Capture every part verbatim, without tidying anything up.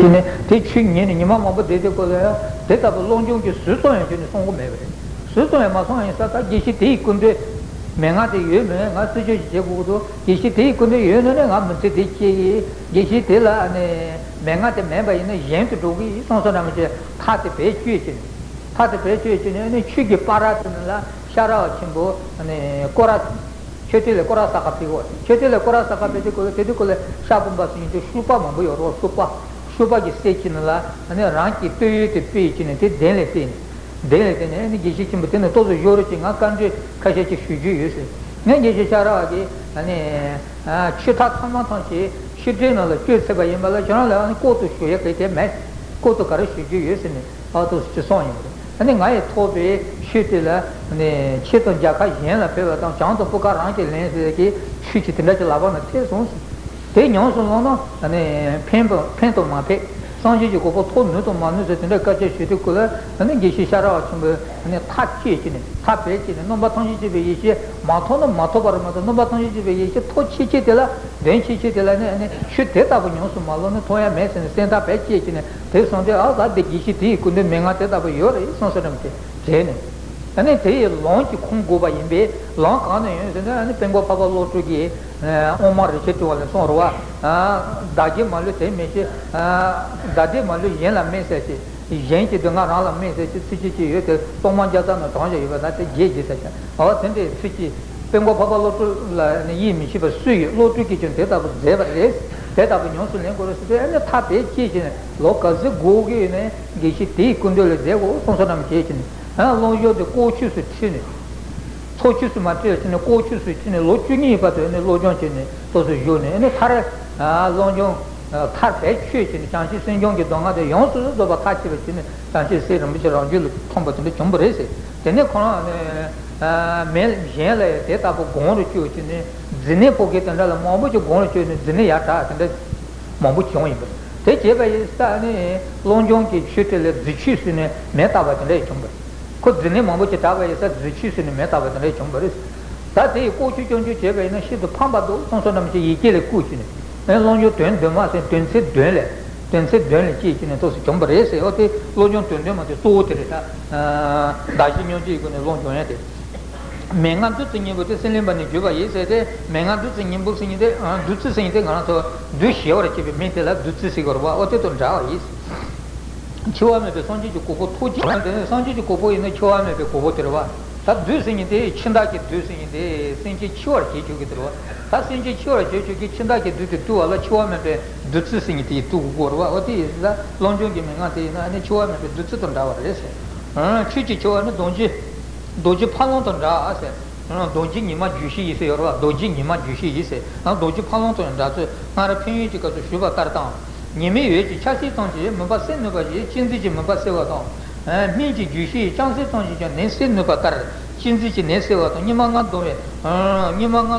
དེ་ནས་དེ་ཆོས་ཉན་ནས་ཉི་མ་མང་པོ་བསྡད་དུས་སྐབས་ལ་ཡང་དེ་ལྟ་བུ་བློ་སྦྱོང་གི་ཟོལ་ཙམ་ཡང་བྱས་ནས་སོང་གི་མེད་པ་རེད། ཟོལ་ཙམ་ཡང་མ་སོང་ཡིན་ས། ད་དགེ་བཤེས་དེ་ཡི་སྐུ་མདུན་མན་ངག་དེ་ཡོད་མེད་ང་རྩད་གཅོད་ཅིག་བྱེད་དགོས་ཀྱི་འདུག་དགེ་བཤེས་དེ་ཡི་སྐུ་མདུན་ཡོད་ན་ནི་ང་མི་ཚེ་དེ་སྐྱེལ་གི་ཡིན། དགེ་བཤེས་དེ་ལ་ནི་མན་ངག་དེ་མེད་པ་ཡིན་ན་གཞན་དུ་འགྲོ་གི་ཡིན་བསམ་བསམ་འདྲ་མི་བྱེད། ཐག་དེ་བེད་གཅོད་བྱས་ནས། ཐག་དེ་བེད་གཅོད་བྱས་ནས་ནི་ཆོས་ཀྱི་བར་དེ་ནི་ལ་ཤ་ར་བ་ཆེན་པོ་ནི་སྐོར་ར། མཆོད་རྟེན་ལ་སྐོར་ར་གསར་པ་ཕུལ་བ། མཆོད་རྟེན་ལ་སྐོར་ར་གསར་པ་ཕུལ་དུས་སྐབས་ལ་དེ་དུས་སྐབས་ལ་ཤ་བུམ་པ་ཟེར་མཁན་དེ་ཤུག་པ་མང་པོ་ཡོད་རེད། ཤུག་པ། ཤུག་པ་གི་སྲས་ཀྱི་ནང་ལ་ཨ་ནི་རང་གི་བསྟོད་ཡུལ་དེ་སྤེལ་བྱས་ནས་དེ་གདན་ལ་བཏེགས་ནས། གདན་ལ་བཏེགས་ནས་ཨ་ནི་དགེ་བཤེས་ཆེན་པོ་དེ་ནས་ཏོག་ཙམ་བཞུགས་རོགས་ཅིག་ང་བཀའ་འདྲི་ཁ་ཤས་ཅིག་ཞུ་རྒྱུ་ཡོད་ཟེར། ངས་དགེ་བཤེས་ཤ་ར་བ་གིས་ཨ་ནི་ཆོས་ཐག་ཚང་མ་ཚང་ཞིག་མཆོད་རྟེན་ནང་ལ་བསྐྱོད་ཚར་བ་ཡིན་པ་ལ་ཁྱེད་རང་ལ་ཨ་ནི་ལྐོག་ཏུ་ཞུ་ཡ་གི་དེ་མེད། ལྐོག་ཏུ་ག་རེ་ཞུ་རྒྱུ་ཡོད་ཟེར་ནས། ཨ་ཏོག་ཙམ་ཅིག་གསུངས་ཡོང་གི་རེད། ཨ་ནི་ང་ཡི་ཐོབ་པའི་ཆོས་དེ་ལ་ནི་ཆེད་དུ་མཇལ་ཁ་གཞན་ལ་ཕེབས་པ་དང་བྱང་དུ་སྤུ་ཁ་རང་གིས་ལེན་ཟེར་གྱི་ཆོས་ཀྱི་དེ་འདྲ་ཅིག་ལག་པ་ན་ཐེབས་སོང་ཟེར། དེ་ཉམས་སུ་བླངས་ན་ཨ་ནི་ཕན་པ་ཕན་དུ་མ་ཕན། སངས་རྒྱས་ཀྱི་གོ་འཕང་ཐོབ་ནུས་དང་མ་ནུས་ཟེར་དེ་འདྲ་བཀའ་རྒྱ་ཞུ་དུས་སྐབས་ལ་ཨ་ནི་དགེ་བཤེས་ཤ་ར་བ་ཆེན་པོས་ཨ་ནི་ཐག་བཅད་ཀྱི་ནི་ཐག་བེད་ཀྱི་ནི་སྣང་བ་ཐམས་ཅད་མཁྱེན་པའི་ཡེ་ཤེས་མ་ཐོབ་ན་མ་ཐོབ་པ་རེད་མ་གཏོགས་སྣང་བ་ཐམས་ཅད་མཁྱེན་པའི་ཡེ་ཤེས་ཐོབ་ཆེ་ཆེ་དེ་ལ། དོན་ཆེ་ཆེ་དེ་ལ་ནི་ཨ་ནི་ཆོས་དེ་ལྟ་བུ་ཉམས་སུ་མ་བླངས་ན་ཐོབ་ཡ་མེད་ཟེར་ནས་སེམས་ཐག་བེད་བཅད་ཀྱི་ནི་དེ་སོང་སྟེ་ཨ་ད་དེ་དགེ་བཤེས་དེ་ཡི་སྐུ་མདུན་མན་ངག་དེ་ལྟ་བུ་ཡོད་རེད་བསམ་བསམ་རམ་དེ་དྲན་ནས། ཨ་ནི་དེ་ཡི་ལམ་གྱི་ཁུངས་དགོས་པ་ཡིན་པས་ལམ་གང་ནས་ཡོང་ཟེར་ན་ཨ་ནི་དཔལ་མགོན་འཕགས་པ་བློ་གྲོས་ཀྱིས་དབུ་མ་རིན་ཆེན་ཕྲེང་བ་ལས་གསུངས་རེད་བ། བདག་བསྐྱེད་མ་ལུས་དེ་མི་ཤེས། བདག་བསྐྱེད་མ་ལུས་གཞན་ལ་སྨིན་ཟེར་ཅིང་། གཞན་གྱི་སྡུག་བསྔལ་རང་ལ་སྨིན་ཟེར་གྱི་ཚིག་གཅིག་གཅིག་ཡོད་དེ་གཏོར་མ་བརྒྱ་རྩ་ནས་དྲངས་བཞག་ཡོད་པ་ན་དེ་བརྒྱད་བརྒྱད་ཟེར་ཀྱང་འོ་དེ་འདྲའི་ཚིག་གཅིག་དཔལ་མགོན་འཕགས་པ་བློ་གྲོས་ལ་ནི་ཡིད་མི་ཆེས་པ་སུ་ཡིས་བློ་གྲོས་ཀྱིས་ཀྱང་དེ་ལྟ་བུ་མཛད་པ་རེད། དེ་ལྟ་བུ་ཉམས་སུ་ལེན་དགོས་རེད་ཟེར་ཏེ་ཨ་ནི་ཐག་དེ་བཅད་ཀྱིན་ལོ་ག་ཚོད་འགོར་གྱི་ཡོད་ནའི་དགེ་བཤེས་དེའི་སྐུ་མདུན་ལ་མཛད་དགོས་གསུང་ས་རྣམས་བྱས་ཀྱིན་ཨ་བློ་སྦྱོང་དེ་ལྐོག་ཆོས་སུ་ཁྲིད་ནས། ཚོགས་ཆོས་སུ་མ་ཁྲིད་ལ་ཁྲིད་ནས་ལྐོག་ཆོས་སུ་ཁྲིད་ནས་ལོ་བཅུ་གཉིས་བར་དུ་ནི་བློ་སྦྱོང་བྱས་ནས་ཏོག་ཙམ་བཞུགས་ནས་ཨ་ནི་མཐར་བློ་སྦྱོང་མཐར་བེད་སྤྱོད་བྱས་ནས་བྱང་ཆུབ་སེམས་སྦྱོང་གི་མདོ་སྔགས་དེ་ཡོངས་སུ་རྫོགས་པ་མཐར་ཕྱིན་པ་བྱས་ནས་བྱང་ཆུབ་སེམས་རིན་པོ་ཆེ་རང་རྒྱུད་ལ་ཐོན་པ་དེ་འདྲ་བྱུང་བ་རེད་ཟེར། དེ་ནས་ཁོ་རང་ནི་མི་གཞན་ལ་ཡང་དེ་ལྟ་བུ་དགོངས་རུ་བཅུག་བྱས་ནས་རྫུན་གནས་ཕོག་མཁན་དེ་འདྲ་ལ་མང་པོ་ཅིག་དགོངས་རུ་བཅུག་ནས་རྫུན་གནས་ཡར་དྲག་དེ་འདྲ་མང་པོ་བྱུང་ཡིན་པ་རེད། དེ་བྱས་པ་ཡིན་ཙང་ནི་བློ་སྦྱོང་གི་ཆོས་དེ་ལ་རྫུན་ཆོས་ཟེར་ནས་མེ་བཏགས་པ་དེ་འདྲ་ཡང་བྱུང་བ་རེད། ཁོ་རྫུན་གནས་མང་པོ་ཅིག་དྲག་པ་ཡིན་ཙང་རྫུན་ཆོས་ཟེར་ནས་མེ་བཏགས་པ་དེ་འདྲ་བྱུང་བ་རེད། ད་དེ་ཡི་ལྐོག་ཆོས་སྐྱོན་བརྗོད་བྱས་པ་ཡིན་ན་ཤིན་ཏུ་ཕངས་པ་འདུག་གསུངས་སོ་ནམ་ཞིག་ཡི་གེ་ལས་བཀོད་ཀྱིས་ནས་ཨེ་བློ་སྦྱོང་དོན་བདུན་མ་ཟེར་དོན་ཚན་བདུན་ལས་དོན་ཚན་བདུན་ལས་བཅད་ཀྱིས་ནས་ཏོག་ཙམ་བྱུང་བ་རེད་ཟེར། འོ་དེ་བློ་སྦྱོང་དོན་བདུན་མ་དེ་གཙོ་བོ་དེ་རེད་ད། བདག་གཞན་མཉམ་བརྗེ་ཡི་སྒོ་ནས་བློ་སྦྱོང་ཡ་དེ། མན་ངག་བདུད་རྩི་སྙིང་པོ་དེ་སེམས་ལེན་པ་ནི་བརྒྱུད་པ་ཡིན་ཟེར་ཏེ་མན་ངག་བདུད་རྩི་སྙིང་པོ་ཟེར་མཁན་དེ་བདུད་རྩི་ཟེར་མཁན་དེ་ང་རང་ཚོ་བདུད་ཞི་བར་བྱེད་པའི་མིང་དེ་ལ་བདུད་རྩི་ཟེར་གྱི་ཡོད་རེད་བ། འོ་དེ་དང་འདྲ་བ་ཡིན། འཆི་བ་མེད་པའི་སངས་རྒྱས་ཀྱི་གོ་འཕང་ཐོབ་ཀྱི་ཡོད་དེ་སངས་རྒྱས་ཀྱི་གོ་འཕང་ཡིན་ན་འཆི་བ་མེད་པའི་གོ་འཕང་དེ་རེད་བ། ད་བདུད་ཟེར་མཁན་དེ་འཆི་བདག་གི་བདུད་ཟེར་མཁན་དེ་སེམས་ཅན་འཆི་བར་བྱེད་ཆོག་གི་དེ་རེད་བ། ད་སེམས་ཅན་འཆི་བར་བྱེད་ཆོག་གི་འཆི་བདག་གི་བདུད་དེ་བཏུལ་བ་ལ་འཆི་བ་མེད་པའི་བདུད་རྩི་ཟེར་མཁན་དེ་ཡིས་བཏུལ་དགོས་རེད་བ། འོ་དེ་ཡིན་ཙང་བློ་སྦྱོང་གི་མན་ངག་དེ་ཡིན་ན་ཨ་ནི་འཆི་བ་མེད་པའི་བདུད་རྩི་དང་འདྲ་བ་རེད་ཟེར། ཆོས་ཀྱི་འཆི་བ་ནི་རྡོ་རྗེ་རྡོ་རྗེ་ཕ་ལོང་དང་འདྲ་ཟེར། རྡོ་རྗེ་ཉི་མ་རྒྱུ་ཤེས་ཡིན་ཟེར་ཡོད་རེད་བ། རྡོ་རྗེ་ཉི་མ་རྒྱུ་ཤེས་ཡིན་ཟེར། རྡོ་རྗེ་ཕ་ལོང་དང་འདྲ་ཚོད་སྔར་ཕན་ཡོན་གྱི་སྐབས་སུ་ཞུས་པ་ལྟར་དང་། ཉི་མའི་འོད་ཀྱིས་ཆ་ཤས་ཙམ་གྱིས་མུན་པ་སེལ་ནུས་པ་ཞིག་གཅན་གཟན་གྱི་མུན་པ་སེལ་བ་དང་། སྨན་གྱི་རྒྱུ་ཤེས་རྐྱང་སེལ་ཙམ་གྱིས་ཀྱང་ནད་སེལ་ནུས་པ་ལྟར་གཅན་གཟན་གྱི་ནད་སེལ་བ་དང་སྙིགས་མ་ལྔ་གདུང་བའི་སྙིགས་མ་ལྔ་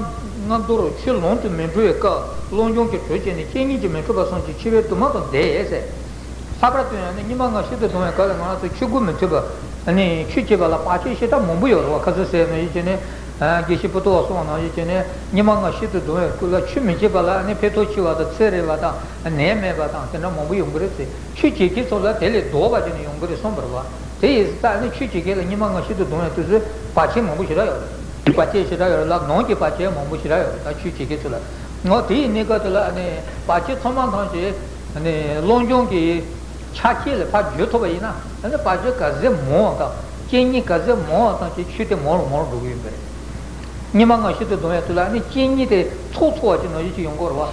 ལྔ་གདུང་རུ་ཆོས་ལམ་དུ་མི་འགྲོ་བའི་སྐབས་བློ་སྦྱོང་གི་གྲོགས་བྱས་ནས་རྐྱེན་ངན་གྱིས་མི་འཕྲོག་པ་ཙམ་གྱིས་འཆི་བའི་དུག་མ་དང་བདེ་ཟེར། ལྷག་པར་དུ་ཡང་ནི་སྙིགས་མ་ལྔ་ཤིན་ཏུ་གདུང་བའི་སྐབས་ལ་ང་རང་ཚོ་ཆོས་སྒོ་མི་ཐོབ་པ། ནི་ཆོས་བྱེད་པ་ལ་བར་ཆད་ཞེ་དྲག་མང་པོ་ཡོད་རེད་བ། ཁ་སང་ཟེར་ནང་བཞིན་བྱས་ནས། དགེ་བཤེས་པོ་ཏོ་བ་གསུངས་པ་ནང་བཞིན་བྱས་ནས་སྙིགས་མ་ལྔ་ཤིན་ཏུ་གདུང་བའི་སྐབས་ལ་ཆོས་མི་བྱེད་པ་ལ་ནི་ཕན་ཐོགས་ཆེ་བ་དང་ཚེ་རིང་བ་དང་ནད་མེད་པ་དང་དེ་འདྲ་མང་པོ་ཡོང་གི་རེད་ཟེར། ཆོས་བྱེད་མཁན་ཚོ་ལ་དེ་ལས་ལྡོག་པ་བྱས་ནས་ཡོང་གི་རེད་གསུངས་པ་རེད་བ། དེ་ཡིན་ཙང་ནི་ཆོས་བྱེད་མཁན་ལ་སྙིགས་མ་ལྔ་ཤིན་ཏུ་གདུང་བའི་དུས་སུ་བར་ཆད་མང་པོ་ཞེ་དྲག་ཡོད་རེད། བར་ཆད་ཞེ་དྲག་ཡོད་རེད་ལ་ནང་གི་བར་ཆད་མང་པོ་ཞེ་དྲག་ཡོད་རེད། ད་ཆོས་བྱེད་མཁན་ཚོ་ལ་ངོ་དེ་ཡི་གནས་སྐབས་དེ་ལ་ནི་བར་ཆད་ཚང་མ་ཐམས་ཅད་ནི་བློ་སྦྱོང་གི་ཆ་རྐྱེན་ལ་ཕར་བརྗོད་ཐུབ་པ་ཡིན་ན་ཨ་ནི་བར་ཆད་ག་ཚད་མང་བ་དང་རྐྱེན་ངན་ག་ཚད་མང་བ་ཙམ་གྱིས་ཆོས་དེ་མང་རུ་མང་རུ་འགྲོ་གི་ཡོད་པ་རེད། སྙིགས་མ་ལྔ་ཤིན་ཏུ་གདུང་བའི་དུས་ལ་ཨ་ནི་རྐྱེན་ངན་དེ་ཚོགས་ཚོགས་པ་ཅིག་ནང་བཞིན་ཅིག་ཡོང་གི་རེད་བ།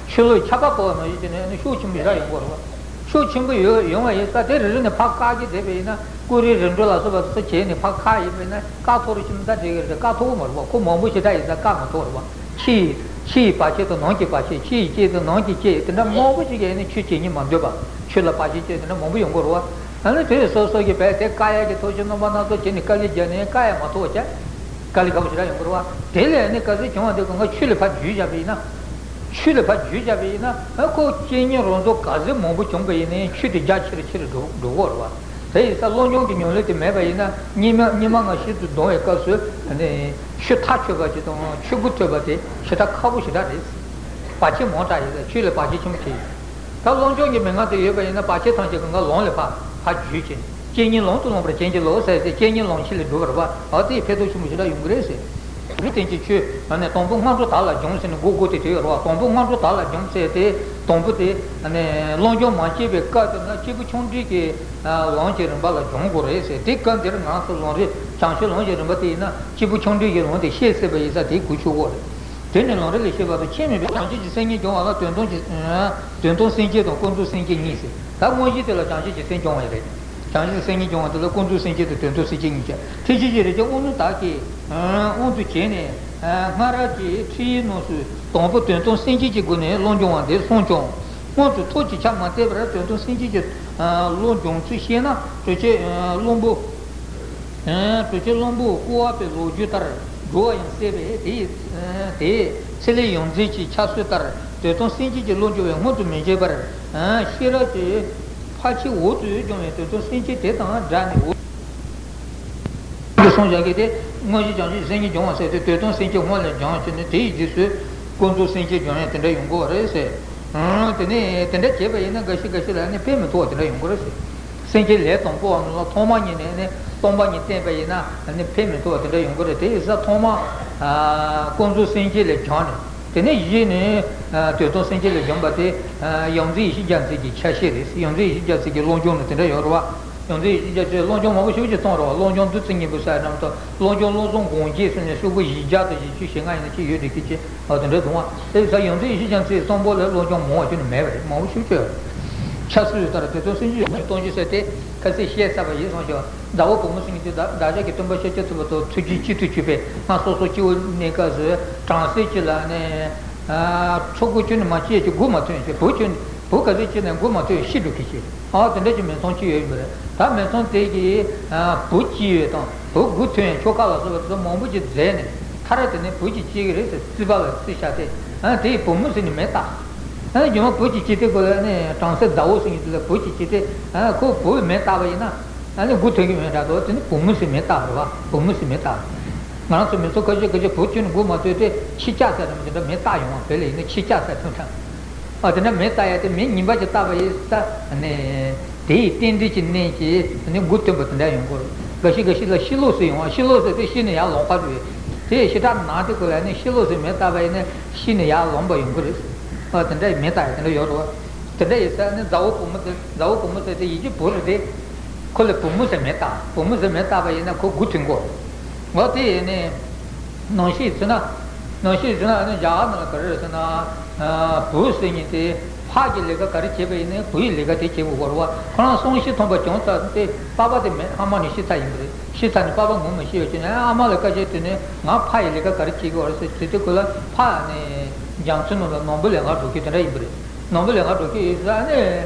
ཆུ་ལོག་ཆར་པ་བབས་པ་ནང་བཞིན་ཅིག་ནས་ཨ་ནི་ཤུགས་ཆེན་པོ་ཞེ་དྲག་ཡོང་གི་རེད་བ། ཤུགས་ཆེན་པོ་ཡོད་ཡོང་བ་ཡིན་ཙང་དེ་རེ་རེ་ནས་ཕར་བཀག་གི་བསྡད་པ་ཡིན་ན་ཀུ་རེ་རི་འགྲོ་ལ་སོགས་པ་ཚོ་བྱས་ནས་ཕར་བཀག་ཡིན་པ་ཡིན་ན་བཀག་ཐུབ་རེ་ཆུ་མི་ད་འགྲིག་གི་རེད། བཀག་ཐུབ་ཀྱི་མ་རེད་བ། ཁོ་མང་པོ་ཞེ་དྲག་ཡིན་ཙང་བཀག་མ་ཐུབ་རེད་བ། ཕྱི་ཡི་ཕྱི་ཡི་བར་ཆད་དང་ནང་གི་བར་ཆད་ཕྱི་ཡི་སྐྱེད་དང་ནང་གི་སྐྱེད་དེ་འདྲ་མང་པོ་ཞིག་གིས་ནི་ཆོས་བྱེད་སྙིང་མ་འདོད་པ། ཆོས་ལ་བར་ཆད་བཅོས་དེ་འདྲ་མང་པོ་ཡོང་གི་རེད་བ། ཨ་ནི་དེ་སོ་སོ་གི་བས་དེ་བཀག་ཡག་གི་ཐབས་ཤེས་རྣམ་པ་སྣ་ཚོགས་བྱས་ནས་དཀའ་ལས་བརྒྱབ་ནས་བཀག་ཡག་མ་ཐུབ་པ་བྱས། དཀའ་ལས་ཁག་པོ་ཞེ་དྲག་ཡོང་གི་རེད་བ། དེ་ལས་ནི་ག་ཚོད་བྱུང་བ་དེ་གང་ག་ཆོས་ལ་ཕར་བརྒྱུད་བཞག་པ་ཡིན་ན། ཆོས་ལ་ཕར་བརྒྱུད་བཞག་པ་ཡིན་ན་ཨ་ཁོ་རྐྱེན་ངན་རང་ཚོ་ག་ཚོད་མང་པོ་བྱུང་པ་ཡིན་ནའི་ཆོས་དེ་རྒྱ་ཆེ་རུ་ཆེ་རུ་འགྲོ་འགྲོ་གི་རེད་བ། དེ་ཡིན་ཙང་བློ་སྦྱོང་གི་ཉམས་ལེན་དེ་མེད་པ་ཡིན་ན་སྙིགས་མ་སྙིགས་མ་ལྔ་ཤིན་ཏུ་གདུང་བའི་སྐབས་སུ་ནི་ཆོས་ཐག་ཆོད་པ་ཅིག་དང་ཆོས་སྒོ་ཐོབ་པ་དེ་ཞེ་དྲག་ཁག་པོ་ཞེ་དྲག་རེད། བར་ཆད་མང་དྲགས་ཡིན་ཙང་ཆོས་ལ་བར་ཆད་ཆེན་པོ་ཆེ་ཡིན། ད་བློ་སྦྱོང་གི་མན་ངག་དེ་ཡོད་པ་ཡིན་ན་བར་ཆད་ཐམས་ཅད་གང་ག་ལམ་ལས་ཕར་ཕར་བརྒྱུད་ཅིང་། བཅས་ཉིད་ལམ་དུ་བླངས་པར་བྱིན་གྱིས་རློབས་ཟེར་ཏེ་བཅས་ཉིད་ལམ་ཁྱེར་ལས་སྒྲུབ་པར་བ། འོ་དེའི་ཕན་ཐོགས་ཆེན་པོ་ཞེ་དྲག་ཡོང་གི་རེད་ཟེར། རིགས་ལྡན་གྱི་ཆོས་ཨ་ནི་དང་པོ་སྔ་འགྲོ་དག་ལ་སྦྱོང་ཟེར་ནས་འགོ་བསྐོར་ཏེ་དེ་ཡོད་རེད་བ། དང་པོ་སྔ་འགྲོ་དག་ལ་སྦྱོང་ཟེར་ཏེ་དང་པོ་དེ་ཨ་ནི་བློ་སྦྱོང་མ་བྱས་པའི་སྐབས་དེ་ན་སྐྱེས་བུ་ཆུང་འབྲིང་གི་ལམ་གྱི་རིམ་པ་ལ་སྦྱོང་དགོས་རེད་ཟེར། དེ་སྐབས་འདིར་ང་ཚོ་ལམ་རིམ་བྱང་ཆུབ་ལམ་གྱི་རིམ་པ་དེ་ཡིན་ན་སྐྱེས་བུ་ཆུང་འབྲིང་གི་ལམ་དེ་ཤེས་སྲིད་པ་ཡིན་ཙང་དེ་གོ་ཆོད་དགོས་རེད། དེ་ནི་ལམ་རིམ་ལས་བཤད་པ་དང་ཁྱད་མེད་པའི་བྱང་ཆུབ་ཀྱི་སེམས་ཉིད་སྦྱོང་བ་ལ་དོན་དམ་གྱི་དོན་དམ་སེམས་བསྐྱེད་དང་ཀུན་རྫོབ་སེམས་བསྐྱེད་གཉིས་ཟེར། ད་དངོས་གཞི་དེ་ལ་བྱང་ཆུབ་ཀྱི་སེམས་སྦྱོང་བ་རེད། བྱང་ཆུབ་སེམས་ཉིད་སྦྱོང་བ་དེ་ལ་ཀུན་རྫོབ་སེམས་བསྐྱེད་དང་དོན་དམ་སེམས་བསྐྱེད་གཉིས་བྱ། ཐེག་ཆེན་གྱི་རིགས་ཀྱི་དབང་རྣོན་དག་གིས་དབང་དུ་བྱས་ནས་སྔ་རབས་ཀྱི་ཁྲིད་ཡིག་རྣམས་སུ་དང་པོ་དོན་དམ་སེམས་བསྐྱེད་ཀྱི་སྒོ་ནས་བློ་སྦྱོང་བ་འདི་གསུངས་ཀྱང་། སྔོན་དུ་ཐབས་ཀྱི་ཆ་མ་བསྟན་པར་དོན་དམ་སེམས་བསྐྱེད་ཀྱི་བློ་སྦྱོང་ཚུལ་ཤེས་ན་གྲོལ་བྱེད་བློན་པོ། གྲོལ་བྱེད་བློན་པོ་བསྐོ་བ་པའི་ལོ་རྒྱུས་ལྟར་འགྲོ་བ་ཡང་སྲིད་པས། དེ་ཡི་དེའི་ཚེ་ལས་ཡོངས་འཛིན་གྱི་ཕྱག་སྲོལ་ལྟར་དོན་དམ་སེམས་བསྐྱེད་ཀྱི་བློ་སྦྱོང་བའི་སྔོན་དུ་མི་འཇུག་པར་ཤེས་རབ་ཀྱི་ཕར་ཕྱིན་འོག་ཏུ་སྦྱོང་བའི་དོན་དམ་སེམས་བསྐྱེད་དེ་དང་སྦྲགས་ནས་འོག་ཏུ་གསུངས་བཞག་གི་དེ། དངོས་གཞི་བྱང་ཆུབ་སེམས་ཉིད་སྦྱོང་བ་ཟེར་ཏེ་དོན་དམ་སེམས་བསྐྱེད་སྔོན་ལ་སྦྱང་བྱས་ནས་དེ་ཡི་རྗེས་སུ་ཀུན་རྫོབ་སེམས་བསྐྱེད་སྦྱོང་ཡ་དེ་འདྲ་ཡོང་གི་རེད་ཟེར། དེ་ནས་དེ་འདྲ་བྱས་པ་ཡིན་ན་འགའ་ཞིག་འགའ་ཞིག་ལ་ནི་ཕན་མི་ཐོགས་པ་དེ་འདྲ་ཡོང་གི་རེད་ཟེར། སེམས་བསྐྱེད་ལས་དང་པོ་བ་ནི་ལ་ཐོག་མ་ཉིད་ནས་ནི་སྟོང་པ་ཉིད་བསྟན་པ་ཡིན་ན་ནི་ཕན་མི་ཐོགས་པ་དེ་འདྲ་ཡོང་གི་རེད། དེ་ཡིན་ཙང་ཐོག་མ་ཀུན་རྫོབ་སེམས་བསྐྱེད་ལས་སྦྱངས་ནས་དེ་ནས་གཞི་ནས་དོན་དམ་སེམས་བསྐྱེད་ལས་སྦྱངས་པ་དེ་ཡོངས་འཛིན་ཡེ་ཤེས་རྒྱ་མཚོ་གི་ཆ་ཤས་རེད། ཡོངས་འཛིན་ཡེ་ཤེས་རྒྱ་མཚོ་གི་བློ་སྦྱོང་ནི་དེ་འདྲ་ཡོད་རེད་བ། ཡོངས་འཛིན་ཡེ་ཤེས་རྒྱ་མཚོས་བློ་སྦྱོང་མང་པོ་ཞེ་པོ་ཅིག་བཏང་རེད་བ། བློ་སྦྱོང་བདུད་རྩི་ལྔ་པོ་ཟེར་རྣམས་དང་བློ་སྦྱོང་བློ་བཟང་དགོངས་རྒྱན་ཟེར་ནས་ཤོག་གུ་བཞི་བརྒྱ་དང་བཞི་བཅུ་ཞེ་ལྔ་ཡིན་ན་ཅི་ཡོད་དེ་སྐད་ཅིག་ཨ་དེ་འདྲ་འདུག་བ། དེ་ཡིན་ཙང་ཡོངས་འཛིན་ཡེ་ཤེས་རྒྱ་མཚོའི་གསུང་འབུམ་ལ་བློ་སྦྱོང་མང་བ་ཅིག་ནི་མེད་པ་རེད། མང་པོ་ཞེ་པོ་ཅིག་ཡོད་རེད། ཕྱག་སྲོལ་ལྟར་དེ་ཚོ་སེམས་ཀྱི་གཏོང་རྒྱུ་ཟེར་ཏེ་ཁ་སང་བཤད་ཚར་བ་ཡིན་སོང་ཞེས་པ། ཟླ་བོ་བུ་མོ་ཟེར་མཁན་དེ་བདག་བདག་ཅག་གི་སྟོན་པ་ཤཱཀྱ་ཐུབ་པ་དང་ཐུགས་རྗེ་གཅིག་ཏུ་གྱུར་པས་སྔར་སོ་སོ་སྐྱེ་བོའི་གནས་སྐབས་སུ་བྲམ་ཟེ་གཅིག་ལ་ནི་ཕྲུ་གུ་ཁྱོན་ནས་མ་སྐྱེས་ཀྱི་མགོ་མ་ཐོན་ཞེས། བུ་ཁྱོན་བུ་ག་ཚོད་སྐྱེས་ནས་མགོ་མ་ཐོན་ཤི་འགྲོ་གི་ཞེས། ཨ་དེ་འདྲ་གྱི་མི་ཚང་གཅིག་ཡོད་ཡིན་པ་རེད། ད་མི་ཚང་དེ་གི་བུ་སྐྱེས་ཡོད་དང་བུ་མགོ་ཐོན་ཆོ་ག་ལ་སོགས་པ་དེ་ཚོ་མང་པོ་ཅིག་མཛད་ནས་མཐར་དེ་ནས་བུ་གཅིག་སྐྱེ་གི་རེད་ཟེར་རྩིས་པ་ལ་རྩིས་བཞག་སྟེ། ཨ་དེ་ཡི་བུ་མོ་ཟེར་ནས་མིང་བཏགས། ཨ་ནི་རྒྱུ་མ་བུ་གཅིག་སྐྱེས་དུས་སྐབས་ལ་ནི་བྲམ་ཟེ་ཟླ་བོ་ཟེར་མཁན་དེ་ལ་བུ་གཅིག་སྐྱེས་ཏེ། ཨ་ཁོ་བུ་མིང་བཏགས་པ་ཡིན་ན་ཨ་ནི་མགོ་ཐོན་གྱི་མེད་འདྲ་འདུག་དེ་ནི་བུ་མོ་ཟེར་མིང་བཏགས་པ་རེད་བ། བུ་མོ་ཟེར་མིང་བཏགས། ང་རང་ཚོ་མི་ཚོ་ཁ་ཤས་ཁ་ཤས་བུ་ཁྱོན་ནས་མགོ་མ་ཐོན་ཏེ་ཁྱི་སྐྱག་ཟེར་རམ་དེ་འདྲ་མིང་བཏགས་ཡོང་བ། བོད་ལ་ཡིན་ན་ཁྱི་སྐྱག་ཟེར་ཐུག་ཐལ། ཨ་དེ་འདྲ་མིང་བཏགས་ཡ་དེ་མིང་ངན་པ་ཅིག་བཏགས་པ་ཡིན་ཙང་ནི་དེ་ཡི་རྟེན་འབྲེལ་གྱི་གནས་ཀྱིས་ནི་མགོ་ཐོན་པ་དེ་འདྲ་ཡོང་གི་རེད། འགའ་ཞིག་འགའ་ཞིག་ལ་ཤི་ལོག་ཟེར་ཡོང་བ། ཤི་ལོག་ཟེར་དུས་ཤི་ནས་ཡར་ལོག་པ་རེད། དེ་ཞེ་དྲག་ན་དེ་ཁོ་ལ་ནི་ཤི་ལོག་ཟེར་མིང་བཏགས་པ་ཡིན་ན་ཤི་ནས་ཡར་ལོག་པ་ཡོང་གི་རེད། ཨ་དེ་འདྲ་ཡི་མིང་བཏགས་ཡ་དེ་འདྲ་ཡོད་རེད་བ། དེ་འདྲ་ཡིན་ཙང་ནི་ཟླ་བོ་བུ་མོ་དེ་ཟླ་བོ་བུ་མོ་ཟེར་དེ་ཡིད་ཀྱི་བུ་རེད་དེ། ཁོ་ལ་བུ་མོ་ཟེར་མིང་བཏགས། བུ་མོ་ཟེར་མིང་བཏགས་པ་ཡིན་ན་ཁོ་མགོ་ཐོན་གོ། འོ་དེ་ཡིན་ནི། ནང་བཤད་ཟེར་ན། ནང་བཤད་ཟེར་ན་ཨ་ནི་རྒྱ་གར་ནང་ལ་ག་རེ་རེད་ཟེར་ན། བུ་ཟེར་མཁན་དེ་ཕ་གི་ལས་ཀ་ག་རེ་བྱས་པ་ཡིན་ནའི་བུ་ཡི་ལས་ཀ་དེ་བྱེད་དགོས་པ་རེད་བ། ཁོ་རང་སོང་ཤི་ཐོན་པ་བྱུང་ཙང་དེ་པ་ཕ་དེ་མེད། ཨ་མ་ནི་ཤི་ཚར་ཡིན་པ་རེད། ཤི་ཚར་ནས་པ་ཕ་ངོ་མ་ཤེས་ཡོད་ཀྱི་ནས་ཨ་མ་ལ་བཀའ་བཤད་བཏང་ནས་ང་ཕ་ཡི་ལས་ཀ་ག་རེ་བྱེད་དགོས་རེད་ཟེར་དུས་དེ་ཁོ་ལ་ཕ་ནི་རྒྱ་མཚོའི་ནང་ལ་ནོར་བུ་ལེན་ག་འགྲོ་རྒྱུ་དེ་འདྲ་ཡིན་པ་རེད། ནོར་བུ་ལེན་ག་འགྲོ་གི་ཡིན་ཟེར་ནས་